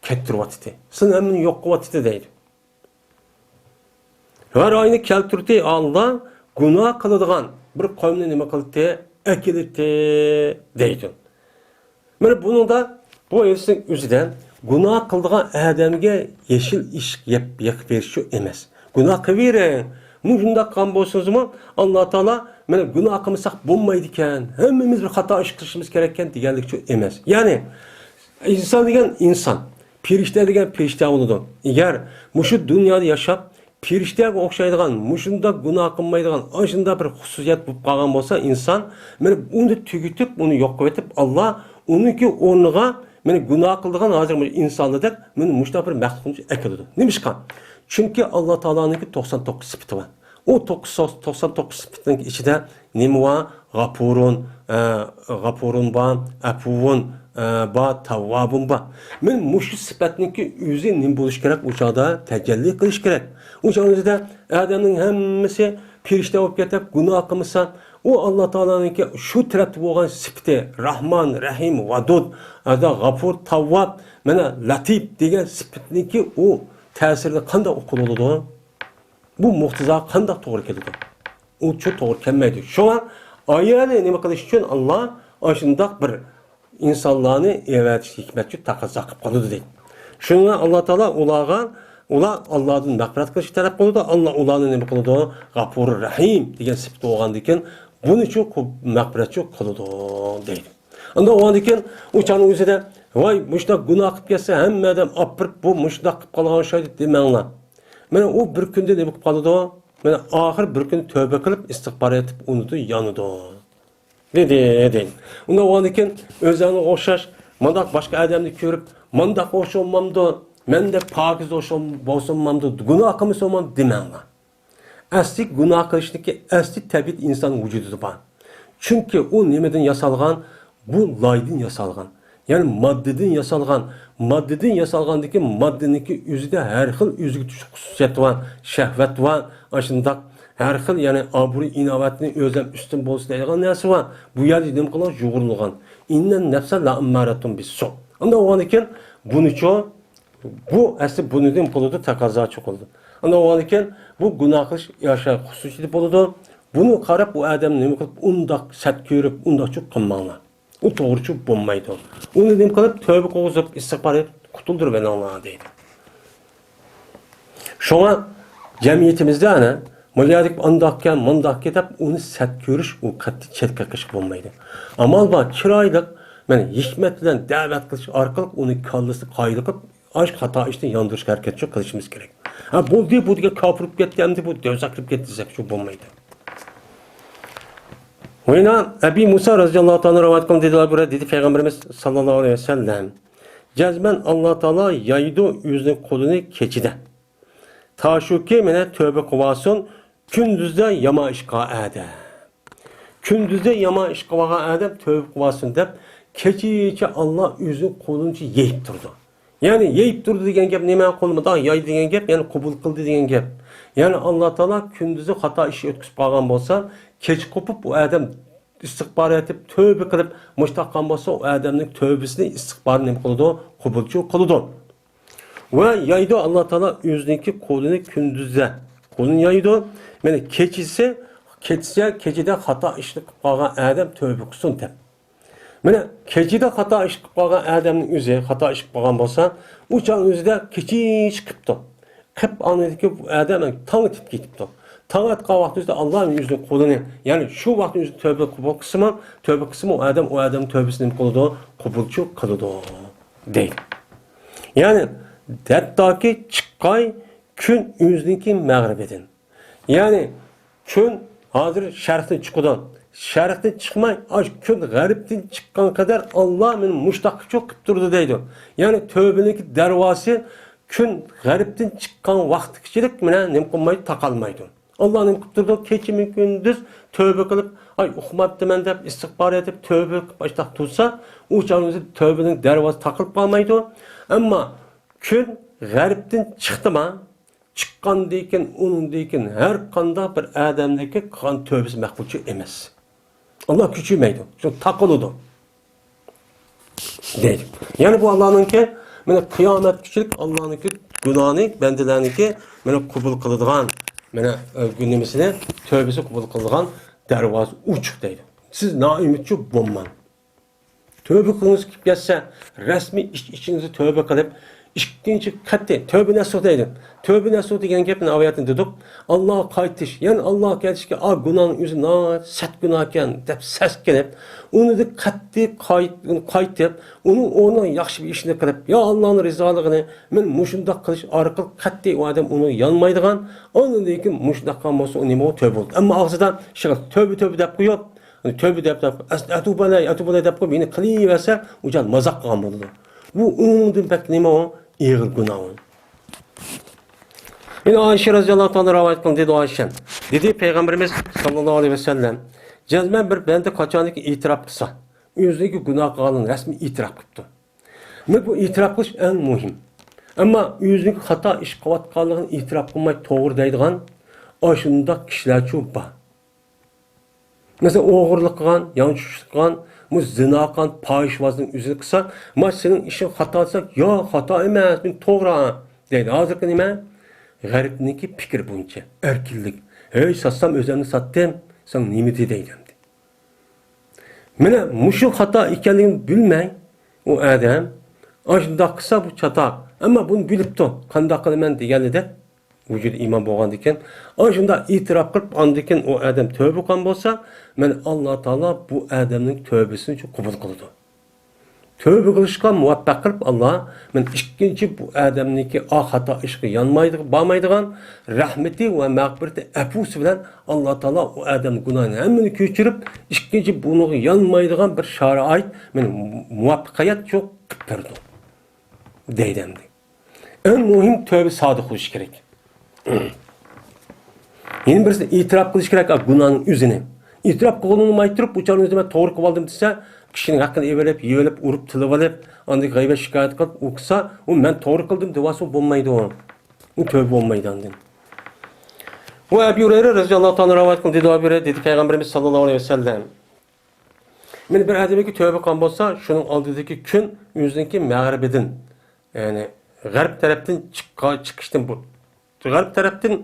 كەتتۈرۈۋاتتى. سىلىنى ھەممىنى يوق قىلىۋاتتى دەيدۇ. ھەر ئاينى كەلتۈردى، ئاللا گۇناھ قىلىدىغان بىر قەۋمنى نېمە قىلدى؟ ئەكېلىتتى دەيدۇ. مانا بۇنىڭدا، بۇ ھەدىسنىڭ ئۆزىدە گۇناھ قىلىدىغان ئادەمگە يېشىل ئىشىك يېپ-، يېقىپ بېرىشچۇ ئەمەس. گۇناھ قىلىۋېرىڭ. مۇشۇنداق قىلغان بولسىڭىزمۇ، ئاللا تائالا، مانا، گۇناھ قىلمىساق بولمايدىكەن، ھەممىمىز بىر خاتا ئىش قىلىشىمىز كېرەككەن دېگەنلىكچۇ ئەمەس. يەنى، ئىنسان دېگەن ئىنسان، پەرىشتە دېگەن پەرىشتە بولىدۇ. ئەگەر مۇشۇ دۇنيادا ياشاپ، پەرىشتەگە ئوخشايدىغان، مۇشۇنداق گۇناھ قىلمايدىغان، ئاشۇنداق بىر خۇسۇسىيەت بولۇپ قالغان بولسا ئىنسان، مانا ئۇنى تۈگىتىپ، ئۇنى يوق قىلىۋېتىپ، ئاللا ئۇنىڭكى ئورنىغا، مانا گۇناھ قىلىدىغان ھازىر مۇشۇ ئىنسانلاردەك مانا مۇشۇنداق بىر مەخلۇقنى ئەكېلىدۇ. نېمىشقا؟ چۈنكى ئاللا تائالانىڭكى توقسان توققۇز سۈپىتى بار. ئۇ توققۇز، توقسان توققۇز سۈپىتىنىڭ ئىچىدە نېمە بار؟ غاپۇرۇن، ئە، غاپۇرۇن بار، ئەپۇۋۇن، ئە، بار، تەۋۋابۇن بار. مانا مۇشۇ سۈپەتنىڭكى ئۆزى نېمە بولۇشى كېرەك؟ ئۇ چاغدا تەجەللى قىلىشى كېرەك. ئۇ چاغنىڭ ئۆزىدە ئادەمنىڭ ھەممىسى پەرىشتە بولۇپ كېتىپ، گۇناھ قىلمىسا، ئۇ ئاللا تائالانىڭكى شۇ تەرەپتە بولغان سۈپىتى، راھمان، رەھىم، ۋەدۇد، ھەدە غاپۇر، تەۋۋاب، مانا لەتىپ دېگەن سۈپەتنىڭكى ئۇ تەسىرىنى قانداق ئۇققىلى بولىدۇ؟ بۇ مۇقتىزاغا قانداق توغرا كېلىدۇ؟ ئۇچۇ توغرا كەلمەيدۇ. شۇڭا ئايەنى نېمە قىلىش ئۈچۈن ئاللا ئاشۇنداق بىر ئىنسانلارنى ئېۋەتىش ھېكمەتچۇ تەقەززا قىلىپ قالىدۇ دەيدۇ. شۇڭا ئاللا تائالا ئۇلارغا، ئۇلار ئاللادىن مەغپىرەت قىلىشنى تەلەپ قىلىدۇ، ئاللا ئۇلارنى نېمە قىلىدۇ؟ غاپۇرۇر رەھىم دېگەن سۈپىتى بولغاندىكىن بۇنىچۇ قۇ-، مەغپىرەتچۇ قىلىدۇ دەيدۇ. ئاندىن ئۇنىڭدىن كېيىن ئۇ چاغنىڭ ئۆزىدە، ۋاي، مۇشۇنداق گۇناھ قىلىپ كەتسە، ھەممە ئادەم ئاپىرىپ، بۇ مۇشۇنداق قىلىپ قالغان ئوخشايدۇ دېمەڭلار. مانا ئۇ بىر كۈندە نېمە قىلىپ قالىدۇ؟ مانا ئاخىر بىر كۈنى تۆبە قىلىپ، ئىستىغپار ئېيتىپ، ئۇنىدۇ، يانىدۇ. دېدى، دېدى. ئۇنداق بولغاندىن كېيىن ئۆزۈڭلارغا ئوخشاش مۇنداق باشقا ئادەمنى كۆرۈپ، مۇنداق ئوخشىمامدۇ، مەندەك پاكىز ئوخشام-، بولسۇنمامدۇ، گۇناھ قىلمىسۇنمام دېمەڭلار. ئەسلى گۇناھ قىلىشنىڭكى ئەسلى تەبىئىتى ئىنسان ۋۇجۇدىدا بار. چۈنكى ئۇ نېمىدىن ياسالغان؟ بۇ لايدىن ياسالغان. يەنى ماددىدىن ياسالغان. ماددىدىن ياسالغاندىكى ماددىنىڭكى ئۆزىدە ھەر خىل ئۆزىگە تۇشلۇق خۇسۇسىيەت بار، شەھۋەت بار، ئاشۇنداق ھەر خىل، يەنى ئابرۇي ئىناۋەتنى ئۆزەم ئۈستۈن بولسا دەيدىغان نەرسە بار. بۇ يەردە نېمە قىلغان؟ يۇغۇرۇلغان. ئىننەن نەفسە لەئەممارەتۇن بىسسۇ. ئانداق بولغاندىكىن بۇنىچۇ، بۇ ئەسلى بۇنى نېمە قىلىدۇ؟ تەقەززاچۇ قىلىدۇ. ئانداق بولغاندىكىن بۇ گۇناھ قىلىش ياشاش خۇسۇسىيىتى بولىدۇ. بۇنى قاراپ ئۇ ئادەم نېمە قىلىپ ئۇنداق سەت كۆرۈپ ئۇنداقچۇ قىلماڭلار. ئۇ توغرىچۇ بولمايدۇ. ئۇنى نېمە قىلىپ، تۆبە قىلغۇزۇپ، ئىستىغپار ئېيتىپ، قۇتۇلدۇرۇۋېلىڭلار دەيدۇ. شۇڭا جەمئىيىتىمىزدە ئەنە، مۇليادىك ئانداقكەن، مۇنداقكەن دەپ ئۇنى سەت كۆرۈش، ئۇ قەتئىي چەتكە قېقىشقا بولمايدۇ. ئامال بار، چىرايلىق، مانا ھېكمەت بىلەن دەۋەت قىلىش ئارقىلىق ئۇنى كاللىسىنى قايىل قىلىپ، ئاشۇ خاتا ئىشتىن ياندۇرۇشقا ھەرىكەتچۇ قىلىشىمىز كېرەك. ھە، بولدى، بۇ دېگەن كاپىر بولۇپ كەتتى، ئەمدى بۇ دوزاخقا كىرىپ كەتتى دېسەكچۇ بولمايدۇ. ۋەينا ئەبى مۇسا رەزىياللاھۇ تائالا رىۋايەت قىلغان دېدىلەر، بۇرا دېدى پەيغەمبىرىمىز ساللاللاھۇ ئەلەيھى ۋەسەللەم، جەزمەن ئاللا تائالا يايىدۇ ئۆزىنىڭ قولىنى كېچىدە. تاشۇكى مانا تۆبە قىلىۋالسۇن، كۈندۈزدە يامان ئىش قىلغان ئادەم. كۈندۈزدە يامان ئىش قىلىۋالغان ئادەم تۆبە قىلىۋالسۇن دەپ، كېچىچە ئاللا ئۆزىنىڭ قولىنى يېيىپ تۇرىدۇ. يەنى يېيىپ تۇرىدۇ دېگەن گەپ نېمە؟ قولىدا ياي دېگەن گەپ، يەنى قوبۇل قىلدى دېگەن گەپ. يەنى ئاللا تائالا كۈندۈزى خاتا ئىش ئۆتكۈزۈپ قالغان بولسا، كېچە قوپۇپ ئۇ ئادەم ئىستىغپار ئېيتىپ، تۆبە قىلىپ، مۇشۇنداق قىلغان بولسا، ئۇ ئادەمنىڭ تۆبىسىنى، ئىستىغپارىنى نېمە قىلىدۇ؟ قوبۇلچۇ قىلىدۇ. ۋە يايدۇ ئاللا تائالا ئۆزىنىڭكى قولىنى كۈندۈزدە. قولىنى يايدۇ. مانا كېچىسى، كېچىسى، كېچىدە خاتا ئىشنى قىلىپ قالغان ئادەم تۆبە قىلسۇن دەپ. مانا كېچىدە خاتا ئىش قىلىپ قالغان ئادەمنىڭ ئۆزى، خاتا ئىش قىلىپ قالغان بولسا، ئۇ چاغ ئۆزىدە كېچىچە قىپتۇ. قىپ ئاندىن كېيىن ئۇ ئادەم تاڭ ئېتىپ كېتىپتۇ. تاڭ ئاتقان ۋاقتى ئۆزىدە ئاللا ئۆزىنىڭ قولىنى، يەنى شۇ ۋاقىتنىڭ ئۆزىدە تۆبە قوبۇل قىلسىمۇ، تۆبە قىلسىمۇ ئۇ ئادەم، ئۇ ئادەم تۆبىسىنى نېمە قىلىدۇ؟ قوبۇلچۇ قىلىدۇ، دەيدۇ. يەنى ھەتتاكى چىققاي كۈن ئۆزىنىڭكى مەغرىبىدىن. يەنى كۈن ھازىر شەرقتىن چىقىدۇ. شەرقتىن چىقماي، ئاشۇ كۈن غەربتىن چىققان قەدەر ئاللا مېنى مۇشتاققىچۇ قىلىپ تۇرىدۇ دەيدۇ. يەنى تۆبىنىڭكى دەرۋازىسى كۈن غەربتىن چىققان ۋاقتىغىچىلىك مانا نېمە قىلمايدۇ، تاقالمايدۇ. ئاللا نېمە قىلىپ تۇرىدۇ؟ كېچىمۇ كۈندۈز تۆبە قىلىپ، ئاي، ئۇقماپتىمەن دەپ ئىستىغپار ئېيتىپ، تۆبە قىلىپ ئاشتاق تۇرسا، ئۇ چاغنىڭ ئۆزىدە تۆبىنىڭ دەرۋازىسى تاقىلىپ قالمايدۇ. ئەمما كۈن غەربتىن چىقتىما، چىققاندىن كېيىن، ئۇنىڭدىن كېيىن ھەر قانداق بىر ئادەمنىڭكى قىلغان تۆبىسى مەقبۇلچۇ ئەمەس. ئاللا كۆچۈرمەيدۇ، شۇ تاقىلىدۇ. دەيدۇ. يەنى بۇ ئاللانىڭكى، مانا قىيامەتكىچىلىك ئاللانىڭكى گۇناھنى، بەندىلەرنىڭكى، مانا قوبۇل قىلىدىغان، مانا، ئە، نېمىسىنى، تۆبىسى قوبۇل قىلىدىغان دەرۋازا ئوچۇق دەيدۇ. سىز نائۈمىدچۇ بولماڭ. تۆبە قىلغۇڭىز كېلىپ كەتسە، رەسمىي ئىچ-ئىچىڭىزدە تۆبە قىلىپ، ئىككىنچى قەتئىي، تۆبە نەسۇھ دەيدۇ. تۆبە نەسۇھ دېگەن گەپنى ئايەتنى دېدۇق. ئاللاغا قايتىش، يەنە ئاللاغا كېلىشكە، ئا، گۇناھنىڭ ئۆزى ناھايىتى سەت گۇناھكەن دەپ سەسكىنىپ، ئۇنى قەتئىي قايت-، قايتىپ، ئۇنىڭ ئورنىغا ياخشى بىر ئىشنى قىلىپ، يا ئاللانىڭ رىزالىقىنى، مەن مۇشۇنداق قىلىش ئارقىلىق قەتئىي ئۇ ئادەم ئۇنىڭغا يانمايدىغان، ئاندىن كېيىن مۇشۇنداق قىلغان بولسا، ئۇ نېمە بولدى؟ تۆبە بولدى. ئەمما ئاغزىدا شۇ تۆبە، تۆبە دەپ قويۇپ، تۆبە دەپ، دەپ، ئەس-، ئەتۇبۇ ئىلەي، ئەتۇبۇ ئىلەي دەپ قويۇپ، يەنە قىلىۋەرسە، ئۇ جان مازاق قىلغان بولىدۇ. بۇ ئۇنىڭدىن بەك نېمە ئۇ؟ ئېغىر گۇناھ ئۇ. يەنە ئائىشە رەزىياللاھۇ تائالا رىۋايەت قىلدى، دېدى ئائىشە. دېدى، پەيغەمبىرىمىز ساللاللاھۇ ئەلەيھى ۋەسەللەم، جەزمەن بىر بەندە قاچانكى ئېتىراپ قىلسا، ئۆزىنىڭكى گۇناھ قىلغانلىقىنى رەسمىي ئېتىراپ قىپتۇ. مەن بۇ ئېتىراپ قىلىش ئەڭ مۇھىم. ئەمما ئۆزىنىڭكى خاتا ئىش قىلىۋاتقانلىقىنى ئېتىراپ قىلماي توغرا دەيدىغان ئاشۇنداق كىشىلەرچۇ بار. مەسىلەن، ئوغرىلىق قىلغان، يانچۇقچىلىق قىلغان، مۇ زىنا قىلغان، پاھىشۋازنىڭ ئۆزىنى قىلسا، ما سېنىڭ ئىشىڭ خاتا دېسە، ياق، خاتا ئەمەس، مەن توغرا دەيدۇ. ھازىرقى نېمە؟ غەربنىڭكى پىكرى بويىچە ئەركىنلىك. ھەي، ساتسام ئۆزۈمنى ساتتىم، ساڭا نېمە دېدى دەيدۇ ئەمدى. مانا مۇشۇ خاتا ئىكەنلىكىنى بىلمەي ئۇ ئادەم ئاشۇنداق قىلسا بۇ چاتاق. ئەمما بۇنى بىلىپتۇ، قانداق قىلىمەن دېگەنلىدەك ۋۇجۇدى ئىمان بولغاندىكىن، ئاشۇنداق ئېتىراپ قىلىپ، ئاندىن كېيىن ئۇ ئادەم تۆبە قىلغان بولسا، مانا ئاللا تائالا بۇ ئادەمنىڭ تۆبىسىنى قوبۇل قىلىدۇ. تۆبە قىلىشقا مۇۋەپپەق قىلىپ، ئاللا مەن ئىككىنچى بۇ ئادەمنىڭكى ئا خاتا ئىشقا يانمايدىغان، بارمايدىغان رەھمىتى ۋە مەغپىرىتى، ئەپۇسى بىلەن ئاللا تائالا ئۇ ئادەم گۇناھىنى ھەممىنى كەچۈرۈپ، ئىككىنچى بۇنىڭغا يانمايدىغان بىر شارائىت، مانا مۇۋەپپەقىيەت شۇ قىلىپ بېرىدۇ، دەيدۇ ئەمدى. ئەڭ مۇھىم تۆبە سادىق بولۇش كېرەك. يەنە بىرسى ئېتىراپ قىلىش كېرەك، ئا، گۇناھنىڭ ئۆزىنى. ئېتىراپ قىلغىنىنى ئۇنىماي تۇرۇپ، بۇ چاغنىڭ ئۆزىدە مەن توغرا قىلىۋالدىم دېسە، كىشىنىڭ ھەققىنى ئېلىۋېلىپ، يېۋېلىپ، ئۇرۇپ، تىللىۋېلىپ، ئاندىن غەيۋەت شىكايەت قىلىپ، ئۇ قىلسا، ئۇ مەن توغرا قىلدىم دېۋالسا بولمايدۇ. ئۇ تۆبە بولمايدۇ ئاندىن. ۋە ئەبى ھۇرەيرە رەزىياللاھۇ تائالا رىۋايەت قىلدى، دېدى ئەبى ھۇرەيرە، دېدى پەيغەمبىرىمىز ساللاللاھۇ ئەلەيھى ۋەسەللەم. مانا بىر ئادەمگە تۆبە قىلغان بولسا، شۇنىڭ ئالدىدىكى كۈن ئۆزىنىڭكى مەغرىبىدىن، يەنى غەرب تەرەپتىن چىققا-، چىقىشتىن بۇ-، غەرب تەرەپتىن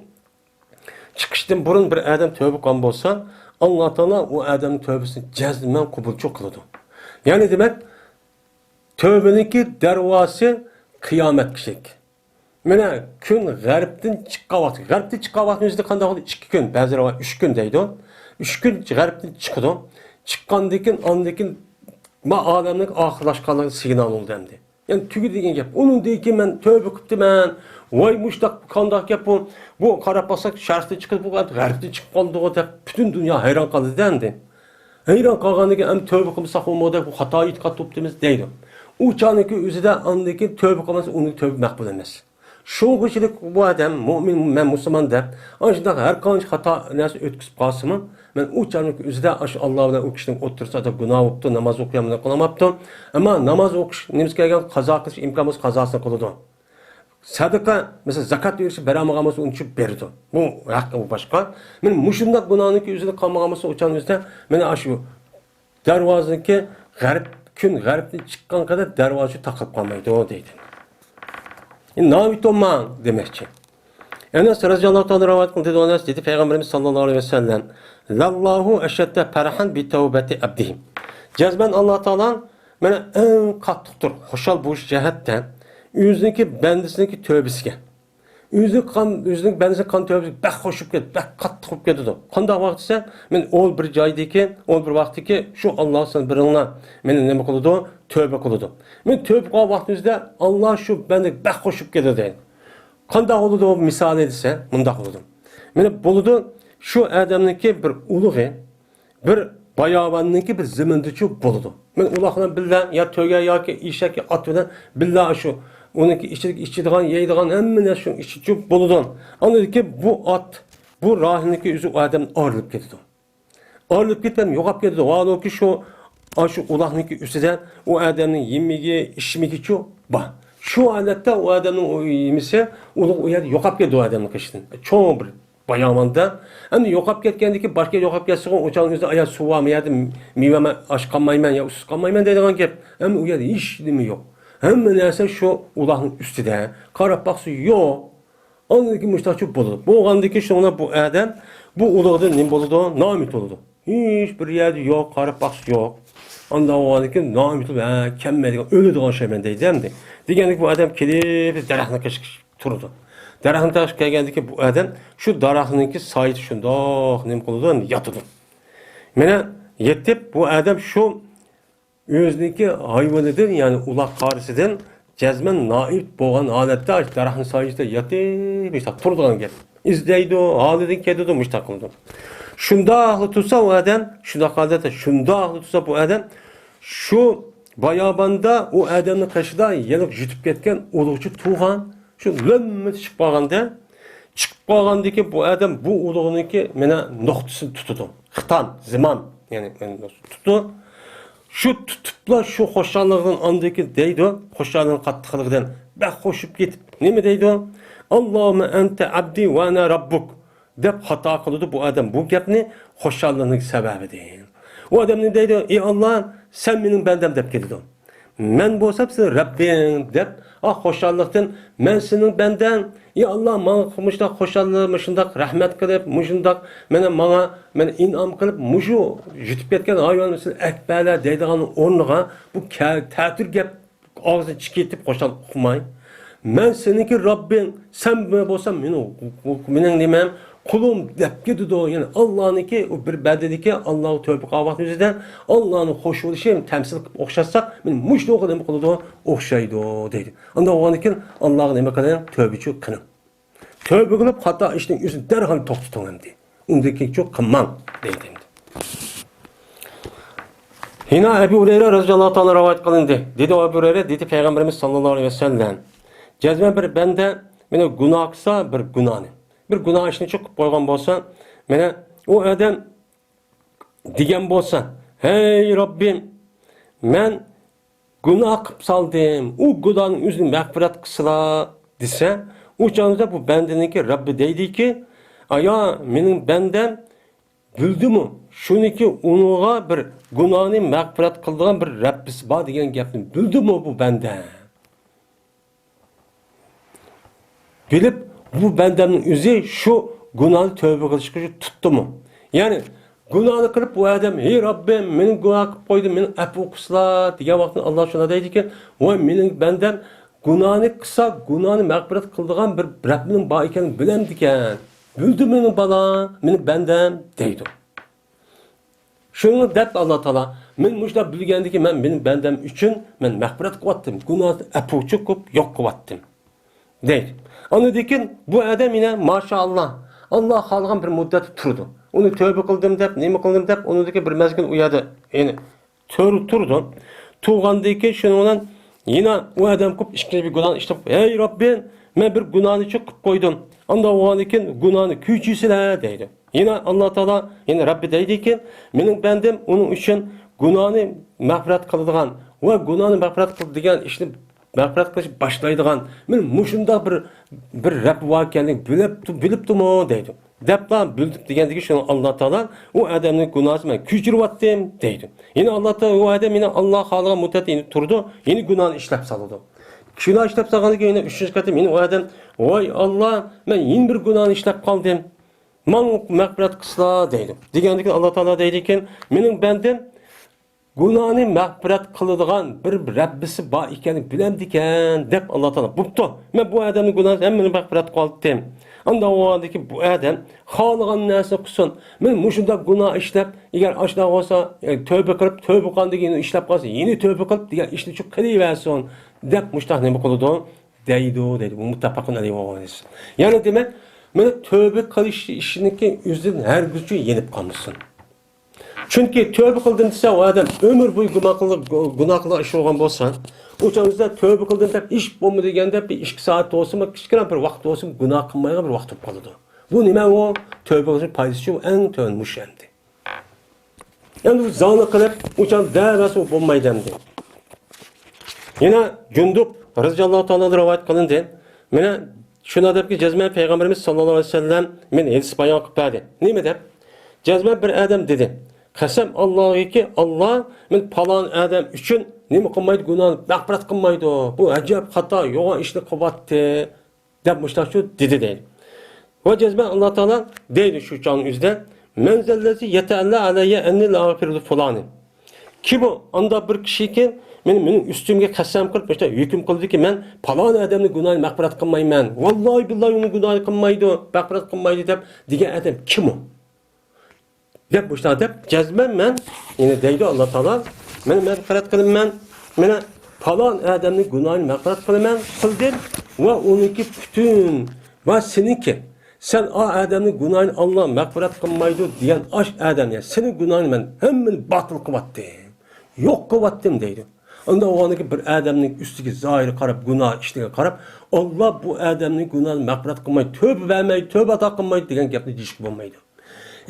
چىقىشتىن بۇرۇن بىر ئادەم تۆبە قىلغان بولسا، ئاللا تائالا ئۇ ئادەمنىڭ تۆبىسىنى جەزمەن قوبۇلچۇ قىلىدۇ. يەنى دېمەك، تۆبىنىڭكى دەرۋازىسى قىيامەتكىچىلىك. مانا كۈن غەربتىن چىققان ۋاقتى. غەربتىن چىققان ۋاقتىنىڭ ئۆزىدە قانداق بولدى؟ ئىككى كۈن، بەزىلەر ئۈچ كۈن دەيدۇ. ئۈچ كۈن غەربتىن چىقىدۇ. چىققاندىن كېيىن، ئاندىن كېيىن ما ئالەمنىڭ ئاخىرلاشقانلىقى سىگنال بولدى ئەمدى. يەنى تۈگىدى دېگەن گەپ. ئۇنىڭدىن كېيىن مەن تۆبە قىپتىمەن. ۋاي مۇشتاق قانداق گەپ بۇ؟ بۇ قاراپ باقساق شەرقتىن چىقىپ، بۇ غەربتىن چىقىپ قالدىغۇ دەپ پۈتۈن دۇنيا ھەيران قالدى ئەمدى. ھەيران قالغاندىن كېيىن ئەمدى تۆبە قىلمىساق بولمىغۇدەك، بۇ خاتا ئېتىقاد تۇتۇپتىمىز دەيدۇ. ئۇ چاغنىڭكى ئۆزىدە ئاندىن كېيىن تۆبە قىلمىسا ئۇنىڭ تۆبە مەقبۇل ئەمەس. شۇنىڭغىچىلىك بۇ ئادەم مۇئمىن، مەن مۇسۇلمان دەپ، ئاشۇنداق ھەر قانچە خاتا نەرسە ئۆتكۈزۈپ قالسىمۇ، مەن ئۇ چاغنىڭكى ئۆزىدە ئاشۇ ئاللا بىلەن ئۇ كىشىنىڭ ئوتتۇرىسىدا گۇناھ بوپتۇ، ناماز ئوقۇيالمىدى، قىلالماپتۇ. ئەمما ناماز ئوقۇش نېمىسى كەلگەن، قازا قىلىش ئىمكان بولسا قازاسىنى قىلىدۇ. سەدىقە، مەسىلەن، زاكات بېرىشنى بېرەلمىگەن بولسا ئۇنى چۈشۈرۈپ بېرىدۇ. بۇ ھەق، بۇ باشقا. مانا مۇشۇنداق گۇناھنىڭكى ئۆزىدە قالمىغان بولسا ئۇ چاغنىڭ ئۆزىدە مانا ئاشۇ دەرۋازىنىڭكى غەرب، كۈن غەربتىن چىققان قەدەر دەرۋازىسى تاقىلىپ قالمايدۇ دەيدۇ. ئەمدى نامىتونماڭ دېمەكچى. ئەنەس رەزىياللاھۇ تائالا رىۋايەت قىلدى، دېدى ئەنەس، دېدى پەيغەمبىرىمىز ساللاللاھۇ ئەلەيھى ۋەسەللەم، لاللاھۇ ئەشەددە پەرھەن بىتەۋبەتى ئەبدىھى. جەزمەن ئاللا تائالا مانا ئەڭ قاتتىقتۇر خۇشال بولۇش جەھەتتە ئۆزىنىڭكى بەندىسىنىڭكى تۆبىسىگە. ئۆزى قان، ئۆزىنىڭ بەندىسى قان تۆبىسى بەك خوش بولۇپ كېتىدۇ، بەك قاتتىق بولۇپ كېتىدۇ. قانداق ۋاقىت دېسە، مەن ئول بىر جايدىكى، ئول بىر ۋاقىتتىكى شۇ ئاللا سىلەر بىرىڭلار مېنى نېمە قىلىدۇ؟ تۆبە قىلىدۇ. مەن تۆبە قىلغان ۋاقتىمىزدا ئاللا شۇ بەندىگە بەك خوش بولۇپ كېتىدۇ دەيدۇ. قانداق بولىدۇ مىسالى دېسە، مۇنداق بولىدۇ. مانا بولىدۇ، شۇ ئادەمنىڭكى بىر ئۇلۇغى، بىر باياۋاننىڭكى بىر زېمىنىدىچۇ بولىدۇ. مەن ئۇلار بىلەن بىللە يا تۆگە ياكى ئېشەك يا ئات بىلەن بىللە شۇ ئۇنىڭكى ئىچىدىكى ئىچىدىغان، يەيدىغان ھەممە نەرسە شۇنىڭ ئىچىدىچۇ بولىدۇ. ئاندىن كېيىن بۇ ئات، بۇ راھىلىنىڭكى ئۆزى ئۇ ئادەمدىن ئايرىلىپ كېتىدۇ. ئايرىلىپ كېتىپ يوقاپ كېتىدۇ. ھالبۇكى شۇ، شۇ ئۇلاغنىڭكى ئۈستىدە ئۇ ئادەمنىڭ يېمىكى، ئىچمىكىچۇ بار. شۇ ھالەتتە ئۇ ئادەمنىڭ ئۇ يېمىسى، ئۇلۇغ ئۇ يەردە يوقاپ كېتىدۇ ئۇ ئادەمنىڭ قېشىدىن. چوڭ بىر باياۋاندا. ئەمدى يوقاپ كەتكەندىن كېيىن باشقا يەرگە يوقاپ كەتسىغۇ، ئۇ چاغنىڭ ئۆزىدە ئايا سۇ بارمۇ، يەردە مېۋە ئاش قالمايمەن يا ئۇسسۇز قالمايمەن دەيدىغان گەپ. ئەمدى ئۇ يەردە ھېچ نېمە يوق. ھەممە نەرسە شۇ ئۇلاغنىڭ ئۈستىدە. قاراپ باقسا يوق. ئاندىن كېيىن مۇشتاقچۇ بولىدۇ. بولغاندىن كېيىن شۇڭا بۇ ئادەم بۇ ئۇلۇغدىن نېمە بولىدۇ؟ نائۈمىد بولىدۇ. ھېچ بىر يەردە يوق، قاراپ باقسا يوق. ئاندىن بولغاندىن كېيىن نائۈمىد بولۇپ، ھە، كەلمەيدىغان، ئۆلىدىغان ئوخشايمەن دەيدۇ ئەمدى. دېگەندىكىن بۇ ئادەم كېلىپ دەرەخنىڭ قېشىغا تۇرىدۇ. دەرەخنىڭ قېشىغا كەلگەندىكىن بۇ ئادەم شۇ دەرەخنىڭكى سايىسىدا شۇنداق نېمە قىلىدۇ، ياتىدۇ. مانا يېتىپ بۇ ئادەم شۇ ئۆزىنىڭكى ھايۋىنىدىن، يەنى ئۇلاق قارىسىدىن جەزمەن نائىب بولغان ھالەتتە دەرەخنىڭ سايىسىدا يېتىپ مۇشتاق تۇرىدىغان گەپ. ئىزدەيدۇ، ھالىدىن كېتىدۇ، مۇشتاق قىلىدۇ. شۇنداقلا تۇرسا ئۇ ئادەم، شۇنداق ھالەتتە، شۇنداقلا تۇرسا بۇ ئادەم شۇ باياباندا ئۇ ئادەمنىڭ قېشىدا يەنە يېتىپ كەتكەن ئۇلۇغچە تۇغان شۇ لۆممىدە چىقىپ قالغاندا، چىقىپ قالغاندىكىن بۇ ئادەم بۇ ئۇلۇغنىڭكى مانا نۇقتىسىنى تۇتىدۇ. خىتام، زىمام، يەنى تۇتىدۇ. شۇ تۇتۇپلا شۇ خۇشاللىقىدىن ئاندىكىن دەيدۇ، خۇشاللىقنىڭ قاتتىقلىقىدىن بەك خوشۇپ كېتىپ نېمە دەيدۇ؟ «ئاللاھۇممە ئەنتە ئەبدى ۋە ئەنە رەببۇك» دەپ خاتا قىلىدۇ بۇ ئادەم بۇ گەپنى خۇشاللىقنىڭ سەۋەبىدىن. ئۇ ئادەم نېمە دەيدۇ؟ «ئى ئاللا، سەن مېنىڭ بەندەم» دەپ كېتىدۇ. «مەن بولسام سېنىڭ رەببىڭ» دەپ، ئا، خۇشاللىقتىن، «مەن سېنىڭ بەندەڭ، ئى ئاللا، ماڭا مۇشۇنداق خۇشاللىق، مۇشۇنداق رەھمەت قىلىپ، مۇشۇنداق مانا ماڭا، مانا ئىنئام قىلىپ، مۇشۇ يېتىپ كەتكەن ھايۋاننى سېنى ئەكىپ بەرلە» دەيدىغان ئورنىغا بۇ كە-، تەتۈر گەپ ئاغزىدىن چىقىپ كېتىپ خۇشال ئۇقماي، «مەن سېنىڭكى رەببىڭ، سەن بولساڭ مېنىڭ، مېنىڭ نېمەم، قۇلۇم» دەپ كېتىدۇ. يەنى ئاللانىڭكى، ئۇ بىر بەندىنىڭكى ئاللاغا تۆبە قىلغان ۋاقتىمىزدا ئاللانىڭ خوش بولۇشى تەمسىل قىلىپ ئوخشاتساق، مانا مۇشۇنىڭغا نېمە قىلىدۇ؟ ئوخشايدۇ دەيدۇ. ئانداق بولغاندىن كېيىن ئاللاغا نېمە قىلىڭ؟ تۆبىچى قىلىڭ. تۆبە قىلىپ، خاتا ئىشنىڭ يۈزىنى دەرھال توختىتىڭ ئەمدى. ئۇندىن كېيىن چوق قىلماڭ دەيدۇ ئەمدى. يەنە ئەبۇ ھۇرەيرە رەزىياللاھۇ تائالا رىۋايەت قىلىندى. دېدى ئەبۇ ھۇرەيرە، دېدى پەيغەمبىرىمىز ساللاللاھۇ ئەلەيھى ۋەسەللەم، جەزمەن بىر بەندە مانا گۇناھ قىلسا، بىر گۇناھنى، بىر گۇناھ ئىشنى چوق قىلىپ قويغان بولسا، مانا ئۇ ئادەم دېگەن بولسا، «ھەي رەببىم، مەن گۇناھ قىلىپ سالدىم، ئۇ گۇناھنى ئۆزى مەغپىرەت قىلسىلا» دېسە، ئۇ چاغدا بۇ بەندىنىڭكى رەببى دەيدىكى، «ئايا، مېنىڭ بەندەم بىلدىمۇ، شۇنىڭكى ئۇنىڭغا بىر گۇناھنى مەغپىرەت قىلىدىغان بىر رەببىسى بار دېگەن گەپنى بىلدىمۇ بۇ بەندە؟» بىلىپ، بۇ بەندەمنىڭ ئۆزى شۇ گۇناھنى تۆبە قىلىشقا تۇتتىمۇ؟ يەنى گۇناھنى قىلىپ، بۇ ئادەم، «ھەي رەببىم، مېنى گۇناھ قىلىپ قويدۇم، مېنى ئەپۇ قىلسىلا» دېگەن ۋاقتىدا ئاللا شۇنداق دەيدىكەن، «ۋاي، مېنىڭ بەندەم گۇناھنى قىلسا، گۇناھنى مەغپىرەت قىلىدىغان بىر رەببىنىڭ بار ئىكەنلىكىنى بىلەمدىكەن، بىلدى مېنىڭ بالام، مېنىڭ بەندەم» دەيدۇ. شۇنى دەپ ئاللا تائالا، «مەن مۇشۇنداق بىلگەندىكىن، مەن مېنىڭ بەندەم ئۈچۈن مەن مەغپىرەت قىلىۋاتتىم، گۇناھنى ئەپۇچۇ قىلىپ يوق قىلىۋاتتىم» دەيدۇ. ئاندىن كېيىن بۇ ئادەم يەنە ماشائاللا، ئاللا خالىغان بىر مۇددەتتە تۇرىدۇ. ئۇنى تۆبە قىلدىم دەپ، نېمە قىلدىم دەپ، ئۇنىڭدىن كېيىن بىر مەزگىل ئۇ يەردە يەنە تۇر-، تۇرىدۇ. تۇرغاندىن كېيىن شۇنىڭ بىلەن يەنە ئۇ ئادەم قىلىپ ئىككىنچى بىر گۇناھنى ئىشلەپ، «ھەي رەببىم، مەن بىر گۇناھنى چوق قىلىپ قويدۇم. ئانداق بولغاندىن كېيىن گۇناھنى كۆچۈرسىلە» دەيدۇ. يەنە ئاللا تائالا، يەنە رەببى دەيدىكەن، «مېنىڭ بەندەم ئۇنىڭ ئۈچۈن گۇناھنى مەغپىرەت قىلىدىغان ۋە گۇناھنى مەغپىرەت قىل دېگەن ئىشنى مەغپىرەت قىلىشنى باشلايدىغان، مانا مۇشۇنداق بىر، بىر رەببى بار ئىكەنلىكىنى بىلىپ، بىلىپتىمۇ؟» دەيدۇ. دەپلا بىلدىم دېگەندىكىن شۇنى ئاللا تائالا، «ئۇ ئادەمنىڭ گۇناھىنى مەن كۆچۈرۈۋاتتىم» دەيدۇ. يەنە ئاللا تائالا، ئۇ ئادەم يەنە ئاللا خالىغان مۇددەتتە يەنە تۇرىدۇ، يەنە گۇناھنى ئىشلەپ سالىدۇ. گۇناھ ئىشلەپ سالغاندىن كېيىن يەنە ئۈچىنچى قېتىم يەنە ئۇ ئادەم، «ۋاي ئاللا، مەن يەنە بىر گۇناھنى ئىشلەپ قالدىم. ماڭا مەغپىرەت قىلسىلا» دەيدۇ. دېگەندىكىن ئاللا تائالا دەيدىكەن، «مېنىڭ بەندەم گۇناھنى مەغپىرەت قىلىدىغان بىر رەببىسى بار ئىكەنلىكىنى بىلەمدىكەن» دەپ ئاللا تائالا، «بوپتۇ، مەن بۇ ئادەمنىڭ گۇناھىنى ھەممىنى مەغپىرەت قىلىۋالدىم. ئانداق بولغاندىكىن بۇ ئادەم خالىغان نەرسىنى قىلسۇن. مەن مۇشۇنداق گۇناھ ئىشلەپ، ئەگەر ئاشۇنداق بولسا، يەنى تۆبە قىلىپ، تۆبە قىلغاندىن كېيىن ئىشلەپ قالسا، يەنە تۆبە قىلىپ دېگەن ئىشنى شۇ قىلىۋەرسۇن» دەپ مۇشۇنداق نېمە قىلىدۇ؟ دەيدۇ، دەيدۇ. بۇ مۇتتەپەقۇن ئەلەيھى بولغان ھەدىس. يەنى دېمەك، مانا تۆبە قىلىش ئىشىنىڭكى ئۆزىدىن ھەرگىزچۇ يېنىپ قالمىسۇن. چۈنكى تۆبە قىلدىم دېسە، ئۇ ئادەم ئۆمۈر بويى گۇناھ قىلغان، گۇناھ قىلغان ئىش بولغان بولسا، ئۇ چاغدا تۆبە قىلدىم دەپ، ئىش بولمىدى دېگەندە بىر ئىككى سائەت بولسىمۇ، كىچىككىنە بىر ۋاقىت بولسىمۇ، گۇناھ قىلمايدىغان بىر ۋاقىت بولۇپ قالىدۇ. بۇ نېمە ئۇ؟ تۆبە قىلىشنىڭ پايدىسىچۇ ئەڭ تۆۋەن مۇشۇ ئەمدى. ئەمدى زانا قىلىپ، ئۇ چاغدا دەۋەرسە بولمايدۇ ئەمدى. يەنە جۇندۇب رەزىياللاھۇ تائالا رىۋايەت قىلىندى. مانا شۇنى دەپكى جەزمەن پەيغەمبىرىمىز ساللاللاھۇ ئەلەيھى ۋەسەللەم مېنى ھەدىس بايان قىلىپ بەردى. نېمە دەپ؟ جەزمەن بىر ئادەم دېدى، «قەسەم ئاللاھكى، ئاللا مەن پالان ئادەم ئۈچۈن نېمە قىلمايدۇ، گۇناھنى مەغپىرەت قىلمايدۇ. بۇ ئەجەب خاتا، يوغان ئىشنى قىلىۋاتتى» دەپ مۇشتاقچۇ دېدى دەيدۇ. ۋە جەزمەن ئاللا تائالا دەيدۇ شۇ چاغنىڭ ئۆزىدە، «مەن زەللەزى يەتەئەللە ئەلەييە ئەننى لا ئەغفىرۇ لىفۇلانى». كىم ئۇ؟ ئانداق بىر كىشىكى مېنى، مېنىڭ ئۈستۈمگە قەسەم قىلىپ، مۇشۇنداق ھۆكۈم قىلدىكى، مەن پالان ئادەمنىڭ گۇناھىنى مەغپىرەت قىلمايمەن، ۋاللاھى بىللاھى ئۇنىڭ گۇناھىنى قىلمايدۇ، مەغپىرەت قىلمايدۇ دەپ دېگەن ئادەم كىم ئۇ؟ دەپ مۇشۇنداق دەپ، جەزمەن مەن، يەنە دەيدۇ ئاللا تائالا، مەن مەغپىرەت قىلىمەن، مانا پالان ئادەمنىڭ گۇناھىنى مەغپىرەت قىلىمەن، قىلدىم، ۋە ئۇنىڭكى پۈتۈن، ۋە سېنىڭكى، سەن ئا ئادەمنىڭ گۇناھىنى ئاللا مەغپىرەت قىلمايدۇ دېگەن ئاش ئادەم، يەنى سېنىڭ گۇناھىڭنى مەن ھەممىنى باتىل قىلىۋەتتىم، يوق قىلىۋەتتىم دەيدۇ. ئۇنداق بولغاندىكىن بىر ئادەمنىڭ ئۈستىگە زاھىرىغا قاراپ، گۇناھ ئىشلىرىگە قاراپ، ئاللا بۇ ئادەمنىڭ گۇناھىنى مەغپىرەت قىلمايدۇ، تۆبە بەرمەيدۇ، تۆبە ئاتا قىلمايدۇ دېگەن گەپنى دېيىشكە بولمايدۇ.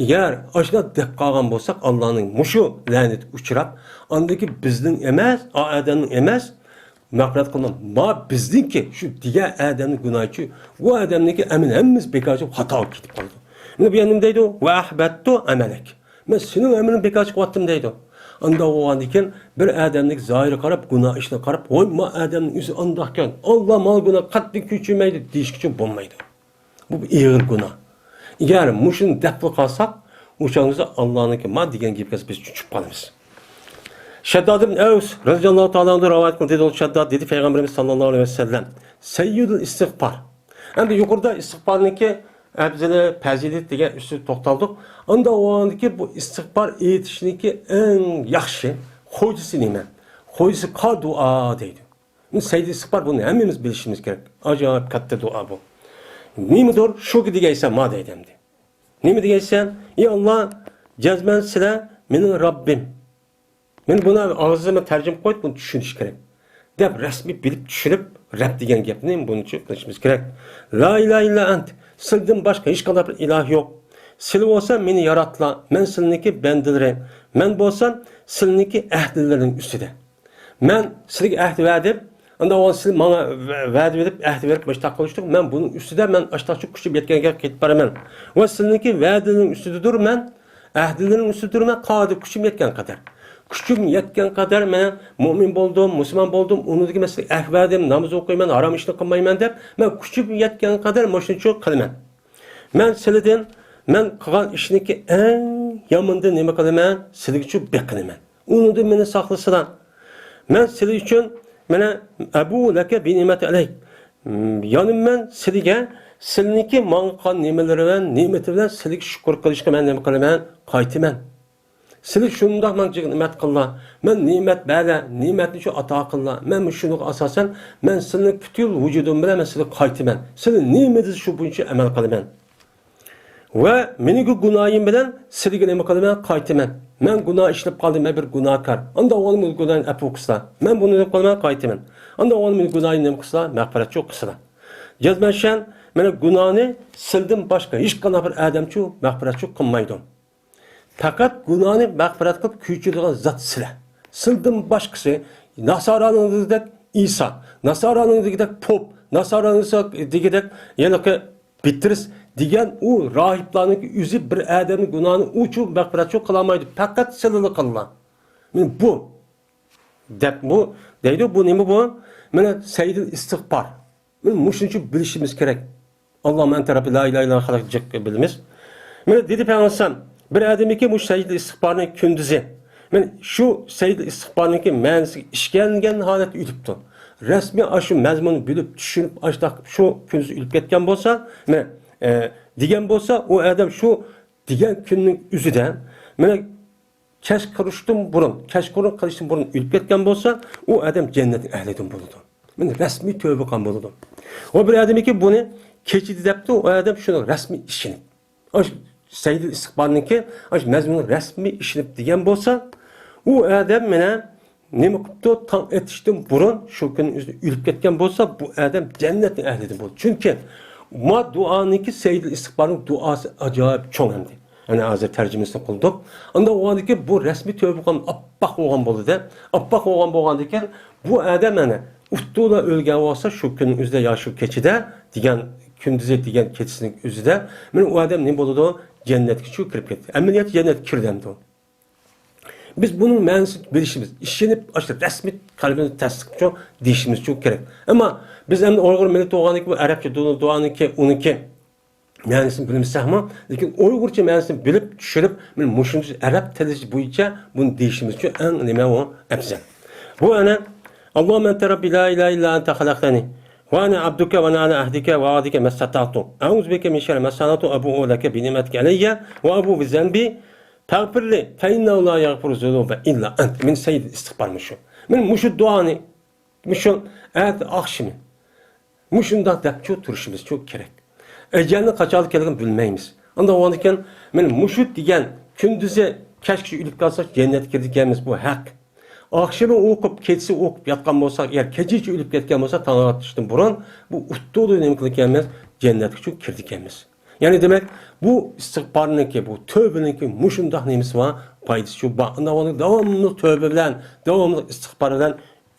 ئەگەر ئاشۇنداق دەپ قالغان بولساق، ئاللانىڭ مۇشۇ لەنىتىگە ئۇچراپ، ئاندىن كېيىن بىزنىڭ ئەمەس، ئا ئادەمنىڭ ئەمەس، مەغپىرەت قىلماڭ، ما بىزنىڭكى شۇ دېگەن ئادەمنىڭ گۇناھىچۇ، ئۇ ئادەمنىڭكى ئەمىلى ھەممىسى بىكارچە خاتاغا كېتىپ قالىدۇ. مانا بۇ يەردە نېمە دەيدۇ؟ ۋە ئەھبەتتۇ ئەمەلەك. مەن سېنىڭ ئەمىلىڭنى بىكارچە قىلىۋەتتىم دەيدۇ. ئانداق بولغاندىكىن بىر ئادەمنىڭ زاھىرىغا قاراپ، گۇناھ ئىشىغا قاراپ، ۋاي ما ئادەمنىڭ ئۆزى ئانداقكەن، ئاللا ماڭا گۇناھ قەتئىي كەچۈرمەيدۇ دېيىشكىچە بولمايدۇ. بۇ بىر ئېغىر گۇناھ. ئەگەر مۇشۇنى دەپلا قالساق، ئۇ چاغىمىزدا ئاللانىڭكى ما دېگەن گېپىگە بىز چۈشۈپ قالىمىز. شەدداد ئىبن ئەۋس رەزىياللاھۇ تائالا ئەنھۇ رىۋايەت قىلدى، دېدى، شەدداد دېدى، پەيغەمبىرىمىز ساللاللاھۇ ئەلەيھى ۋەسەللەم، سەييىدۇل ئىستىغپار. ئەمدى يۇقىرىدا ئىستىغپارنىڭكى ئەپزىلى، پەزىلىتى دېگەن ئۈستىدە توختالدۇق. ئاندىن ئۇنىڭدىكى بۇ ئىستىغپار ئېيتىشنىڭكى ئەڭ ياخشى خوجىسى نېمە؟ خوجىسى قا دۇئا دەيدۇ. سەييىدۇل ئىستىغپار، بۇنى ھەممىمىز بىلىشىمىز كېرەك. ئاجايىپ كاتتا دۇئا بۇ. نېمىدۇر شۇ دېگەيسەن ما دەيدۇ ئەمدى. نېمە دېگەيسەن؟ ئى ئاللا، جەزمەن سىلە مېنىڭ رەببىم. مەن بۇنى ئاغزىمدا تەرجىمە قويۇپ، بۇنى چۈشىنىش كېرەك. دەپ رەسمىي بىلىپ چۈشىنىپ، رەب دېگەن گەپنى بۇنىچە قىلىشىمىز كېرەك. لا ئىلاھە ئىللا ئەنت، سىلىدىن باشقا ھېچقانداق بىر ئىلاھ يوق. سىلى بولسا مېنى ياراتتىلا، مەن سىلىنىڭكى بەندىلىرى. مەن بولسام سىلىنىڭكى ئەھدىلىرىنىڭ ئۈستىدە. مەن سىلىگە ئەھدى بەردىم، ئاندىن ئۇ سىلى ماڭا ۋە-، ۋەدە بېرىپ، ئەھدى بېرىپ، مۇشۇنداق قىلىشتۇق. مەن بۇنىڭ ئۈستىدە، مەن ئاشتاقچە كۈچۈم يەتكەنگە قېتىپ بارىمەن. ۋە سىلىنىڭكى ۋەدىنىڭ ئۈستىدىدۇر مەن، ئەھدىلىرىنىڭ ئۈستىدىدۇر مەن، قادىر كۈچۈم يەتكەن قەدەر. كۈچۈم يەتكەن قەدەر مەن مۇئمىن بولدۇم، مۇسۇلمان بولدۇم، ئۇنىڭدىن كېيىن مەن سىلىگە ئەھدى بەردىم، ناماز ئوقۇيمەن، ھارام ئىشنى قىلمايمەن دەپ، مەن كۈچۈم يەتكەن قەدەر مۇشۇنچە قىلىمەن. مەن سىلىدىن، مەن قىلغان ئىشنىڭكى ئەڭ يامىنىدىن نېمە قىلىمەن؟ سىلىگىچۇ بېقىنىمەن. ئۇنىڭدىن مېنى ساقلىسىلا. مەن سىلى ئۈچۈن، مانا، ئەبۇ لەكە بىنىمەتى ئەلەيك. يەنى مەن سىلىگە، سىلىنىڭكى ماڭا قىلغان نېمىلىرى بىلەن، نېمىتى بىلەن سىلىگە شۈكۈر قىلىشقا مەن نېمە قىلىمەن؟ قايتىمەن. سىلى شۇنداق ماڭا جىق نېمەت قىللا، مەن نېمەت بەرلە، نېمەتنى شۇ ئاتا قىللا. مەن شۇنىڭغا ئاساسەن، مەن سىلىنىڭ پۈتۈن ۋۇجۇدۇم بىلەن مەن سىلىگە قايتىمەن. سىلى نېمە دېسە شۇ بويىچە ئەمەل قىلىمەن. ۋە مېنىڭكى گۇناھىم بىلەن سىلىگە نېمە قىلىمەن؟ قايتىمەن. مەن گۇناھ ئىشلەپ قالدىم، مەن بىر گۇناھكار. ئانداق بولغاندا مېنىڭ گۇناھىمنى ئەپۇ قىلسىلا. مەن بۇنى نېمە قىلىمەن؟ قايتىمەن. ئانداق بولغاندا مېنىڭ گۇناھىمنى نېمە قىلسىلا؟ مەغپىرەتچۇ قىلسىلا. جەزمەن شەن، مانا گۇناھنى سىلىدىن باشقا ھېچقانداق بىر ئادەمچۇ مەغپىرەتچۇ قىلمايدۇ. پەقەت گۇناھنى مەغپىرەت قىلىپ كەچۈرىدىغان زات سىلە. سىلىدىن باشقىسى، ناسارانىڭ دېگۈدەك ئىسا، ناسارانىڭ دېگۈدەك پوپ، ناسارانىڭ دېگۈدەك ھېلىقى بىترىس دېگەن ئۇ راھىبلارنىڭكى ئۆزى بىر ئادەمنىڭ گۇناھىنى ئۇچۇ مەغپىرەتچۇ قىلالمايدۇ. پەقەت سىلىلا قىلىلا. مانا بۇ. دەپمۇ دەيدۇ، بۇ نېمە بۇ؟ مانا سەييىدۇل ئىستىغپار. مانا مۇشۇنچە بىلىشىمىز كېرەك. ئاللاھۇممە ئەنتە رەببى لا ئىلاھە ئىللا خەلق جىق بىلىمىز. مانا دېدى پەيغەمبەر، بىر ئادەمكى مۇشۇ سەييىدۇل ئىستىغپارنى كۈندۈزى. مانا شۇ سەييىدۇل ئىستىغپارنىڭكى مەنىسىگە ئىشەنگەن ھالەتتە ئۆتۈپتۇ. رەسمىي ئاشۇ مەزمۇننى بىلىپ، چۈشىنىپ، ئاشتاق شۇ كۈندۈزى ئۆلۈپ كەتكەن بولسا، مانا، ئە، دېگەن بولسا، ئۇ ئادەم شۇ دېگەن كۈننىڭ ئۆزىدە، مانا كەچ قۇرۇشتىن بۇرۇن، كەچقۇرۇن قىلىشتىن بۇرۇن ئۆلۈپ كەتكەن بولسا، ئۇ ئادەم جەننەتنىڭ ئەھلىدىن بولىدۇ. مانا رەسمىي تۆبە قىلغان بولىدۇ. ۋە بىر ئادەمكى بۇنى كېچىدە دەپتۇ، ئۇ ئادەم شۇنى رەسمىي ئىشىنىپ. ئاشۇ سەييىدۇل ئىستىغپارنىڭكى، ئاشۇ مەزمۇنى رەسمىي ئىشىنىپ دېگەن بولسا، ئۇ ئادەم مانا نېمە قىپتۇ؟ تاڭ ئېتىشتىن بۇرۇن شۇ كۈنى ئۆزى ئۆلۈپ كەتكەن بولسا، بۇ ئادەم جەننەتنىڭ ئەھلىدىن بولىدۇ. چۈنكى ما دۇئانىڭكى سەييىدۇل ئىستىغپارنىڭ دۇئاسى ئاجايىپ چوڭ ئەمدى. يەنى ھازىر تەرجىمىسىنى قىلدۇق. ئانداق بولغاندىكىن بۇ رەسمىي تۆبە قىلغان ئاپئاق بولغان بولىدۇ. ئاپئاق بولغان بولغاندىكىن بۇ ئادەم يەنى ئۇتتۇلا ئۆلگەن بولسا شۇ كۈننىڭ ئۆزىدە يا شۇ كېچىدە دېگەن، كۈندۈزى دېگەن كېچىسىنىڭ ئۆزىدە، مانا ئۇ ئادەم نېمە بولىدۇ؟ جەننەتكە شۇ كىرىپ كەتتى. ئەمەلىيەتتە جەننەتكە كىردى ئەمدى ئۇ. بىز بۇنىڭ مەنىسىنى بىلىشىمىز، ئىشىنىپ، ئاشۇ رەسمىي قەلبىمىزدە تەستىقچۇ دېيىشىمىزچۇ كېرەك. ئەمما بىز ئەمدى ئۇيغۇر مىللىتى بولغاندىكىن بۇ ئەرەبچە دۇ-، دۇئانىڭكى، ئۇنىڭكى مەنىسىنى بىلمىسەكمۇ، لېكىن ئۇيغۇرچە مەنىسىنى بىلىپ چۈشىنىپ، مانا مۇشۇنداق ئەرەب تىلى بويىچە بۇنى دېيىشىمىز ئۈچۈن ئەڭ نېمە ئۇ ئەپزەل. بۇ ئەنە، اللهم أنت ربي لا إله إلا أنت خلقتني وأنا عبدك وأنا على عهدك ووعدك ما استطعت أعوذ بك من شر ما صنعت أبوء لك بنعمتك علي وأبوء بذنبي فاغفر لي فإنه لا يغفر الذنوب إلا أنت. مانا سەييىد ئىستىغپارمۇ شۇ. مانا مۇشۇ دۇئانى مۇشۇ ئەتە ئاخشىمى مۇشۇنداق دەپچۇ تۇرۇشىمىزچۇ كېرەك. ئەجەلنى قاچانلا كەلگىنىنى بىلمەيمىز. ئانداق بولغاندىكىن، مانا مۇشۇ دېگەن كۈندۈزى كەچكىچە ئۆلۈپ قالساق، جەننەتكە كىرىدىكەنمىز، بۇ ھەق. ئاخشىمى ئوقۇپ، كېچىسى ئوقۇپ ياتقان بولساق، يا كېچىچە ئۆلۈپ كەتكەن بولساق، تاڭ ئاتىشتىن بۇرۇن بۇ ئۇتتۇقدا نېمە قىلىدىكەنمىز؟ جەننەتكىچۇ كىرىدىكەنمىز. يەنى دېمەك، بۇ ئىستىغپارنىڭكى، بۇ تۆۋىنىڭكى مۇشۇنداق نېمىسى بار، پايدىسى بار. ئانداق بولغاندا داۋاملىق تۆۋە بىلەن، داۋاملىق ئىستىغپار بىلەن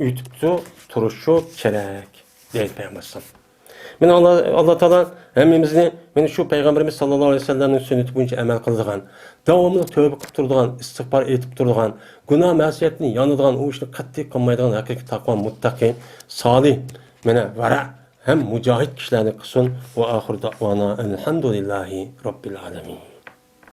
ئۆتۈپ تۇ-، تۇرۇشى كېرەك، دەيدۇ پەيغەمبەر ئەلەيھىسسالام. مانا ئاللا، ئاللا تائالا ھەممىمىزنى مانا شۇ پەيغەمبىرىمىز ساللاللاھۇ ئەلەيھى ۋەسەللەمنىڭ سۈننىتى بويىچە ئەمەل قىلىدىغان، داۋاملىق تۆۋە قىلىپ تۇرىدىغان، ئىستىغپار ئېيتىپ تۇرىدىغان، گۇناھ مەسىيەتنى يانىدىغان، ئۇ ئىشنى قەتئىي قىلمايدىغان ھەقىقىي تەقۋا مۇتتەقى، سالىھ، مانا ۋەرە ھەم مۇجاھىد كىشىلەرنى قىلسۇن. ۋە ئاخىر دەئۋانا ئەلھەمدۇلىللاھى رەببىل ئالەمىن.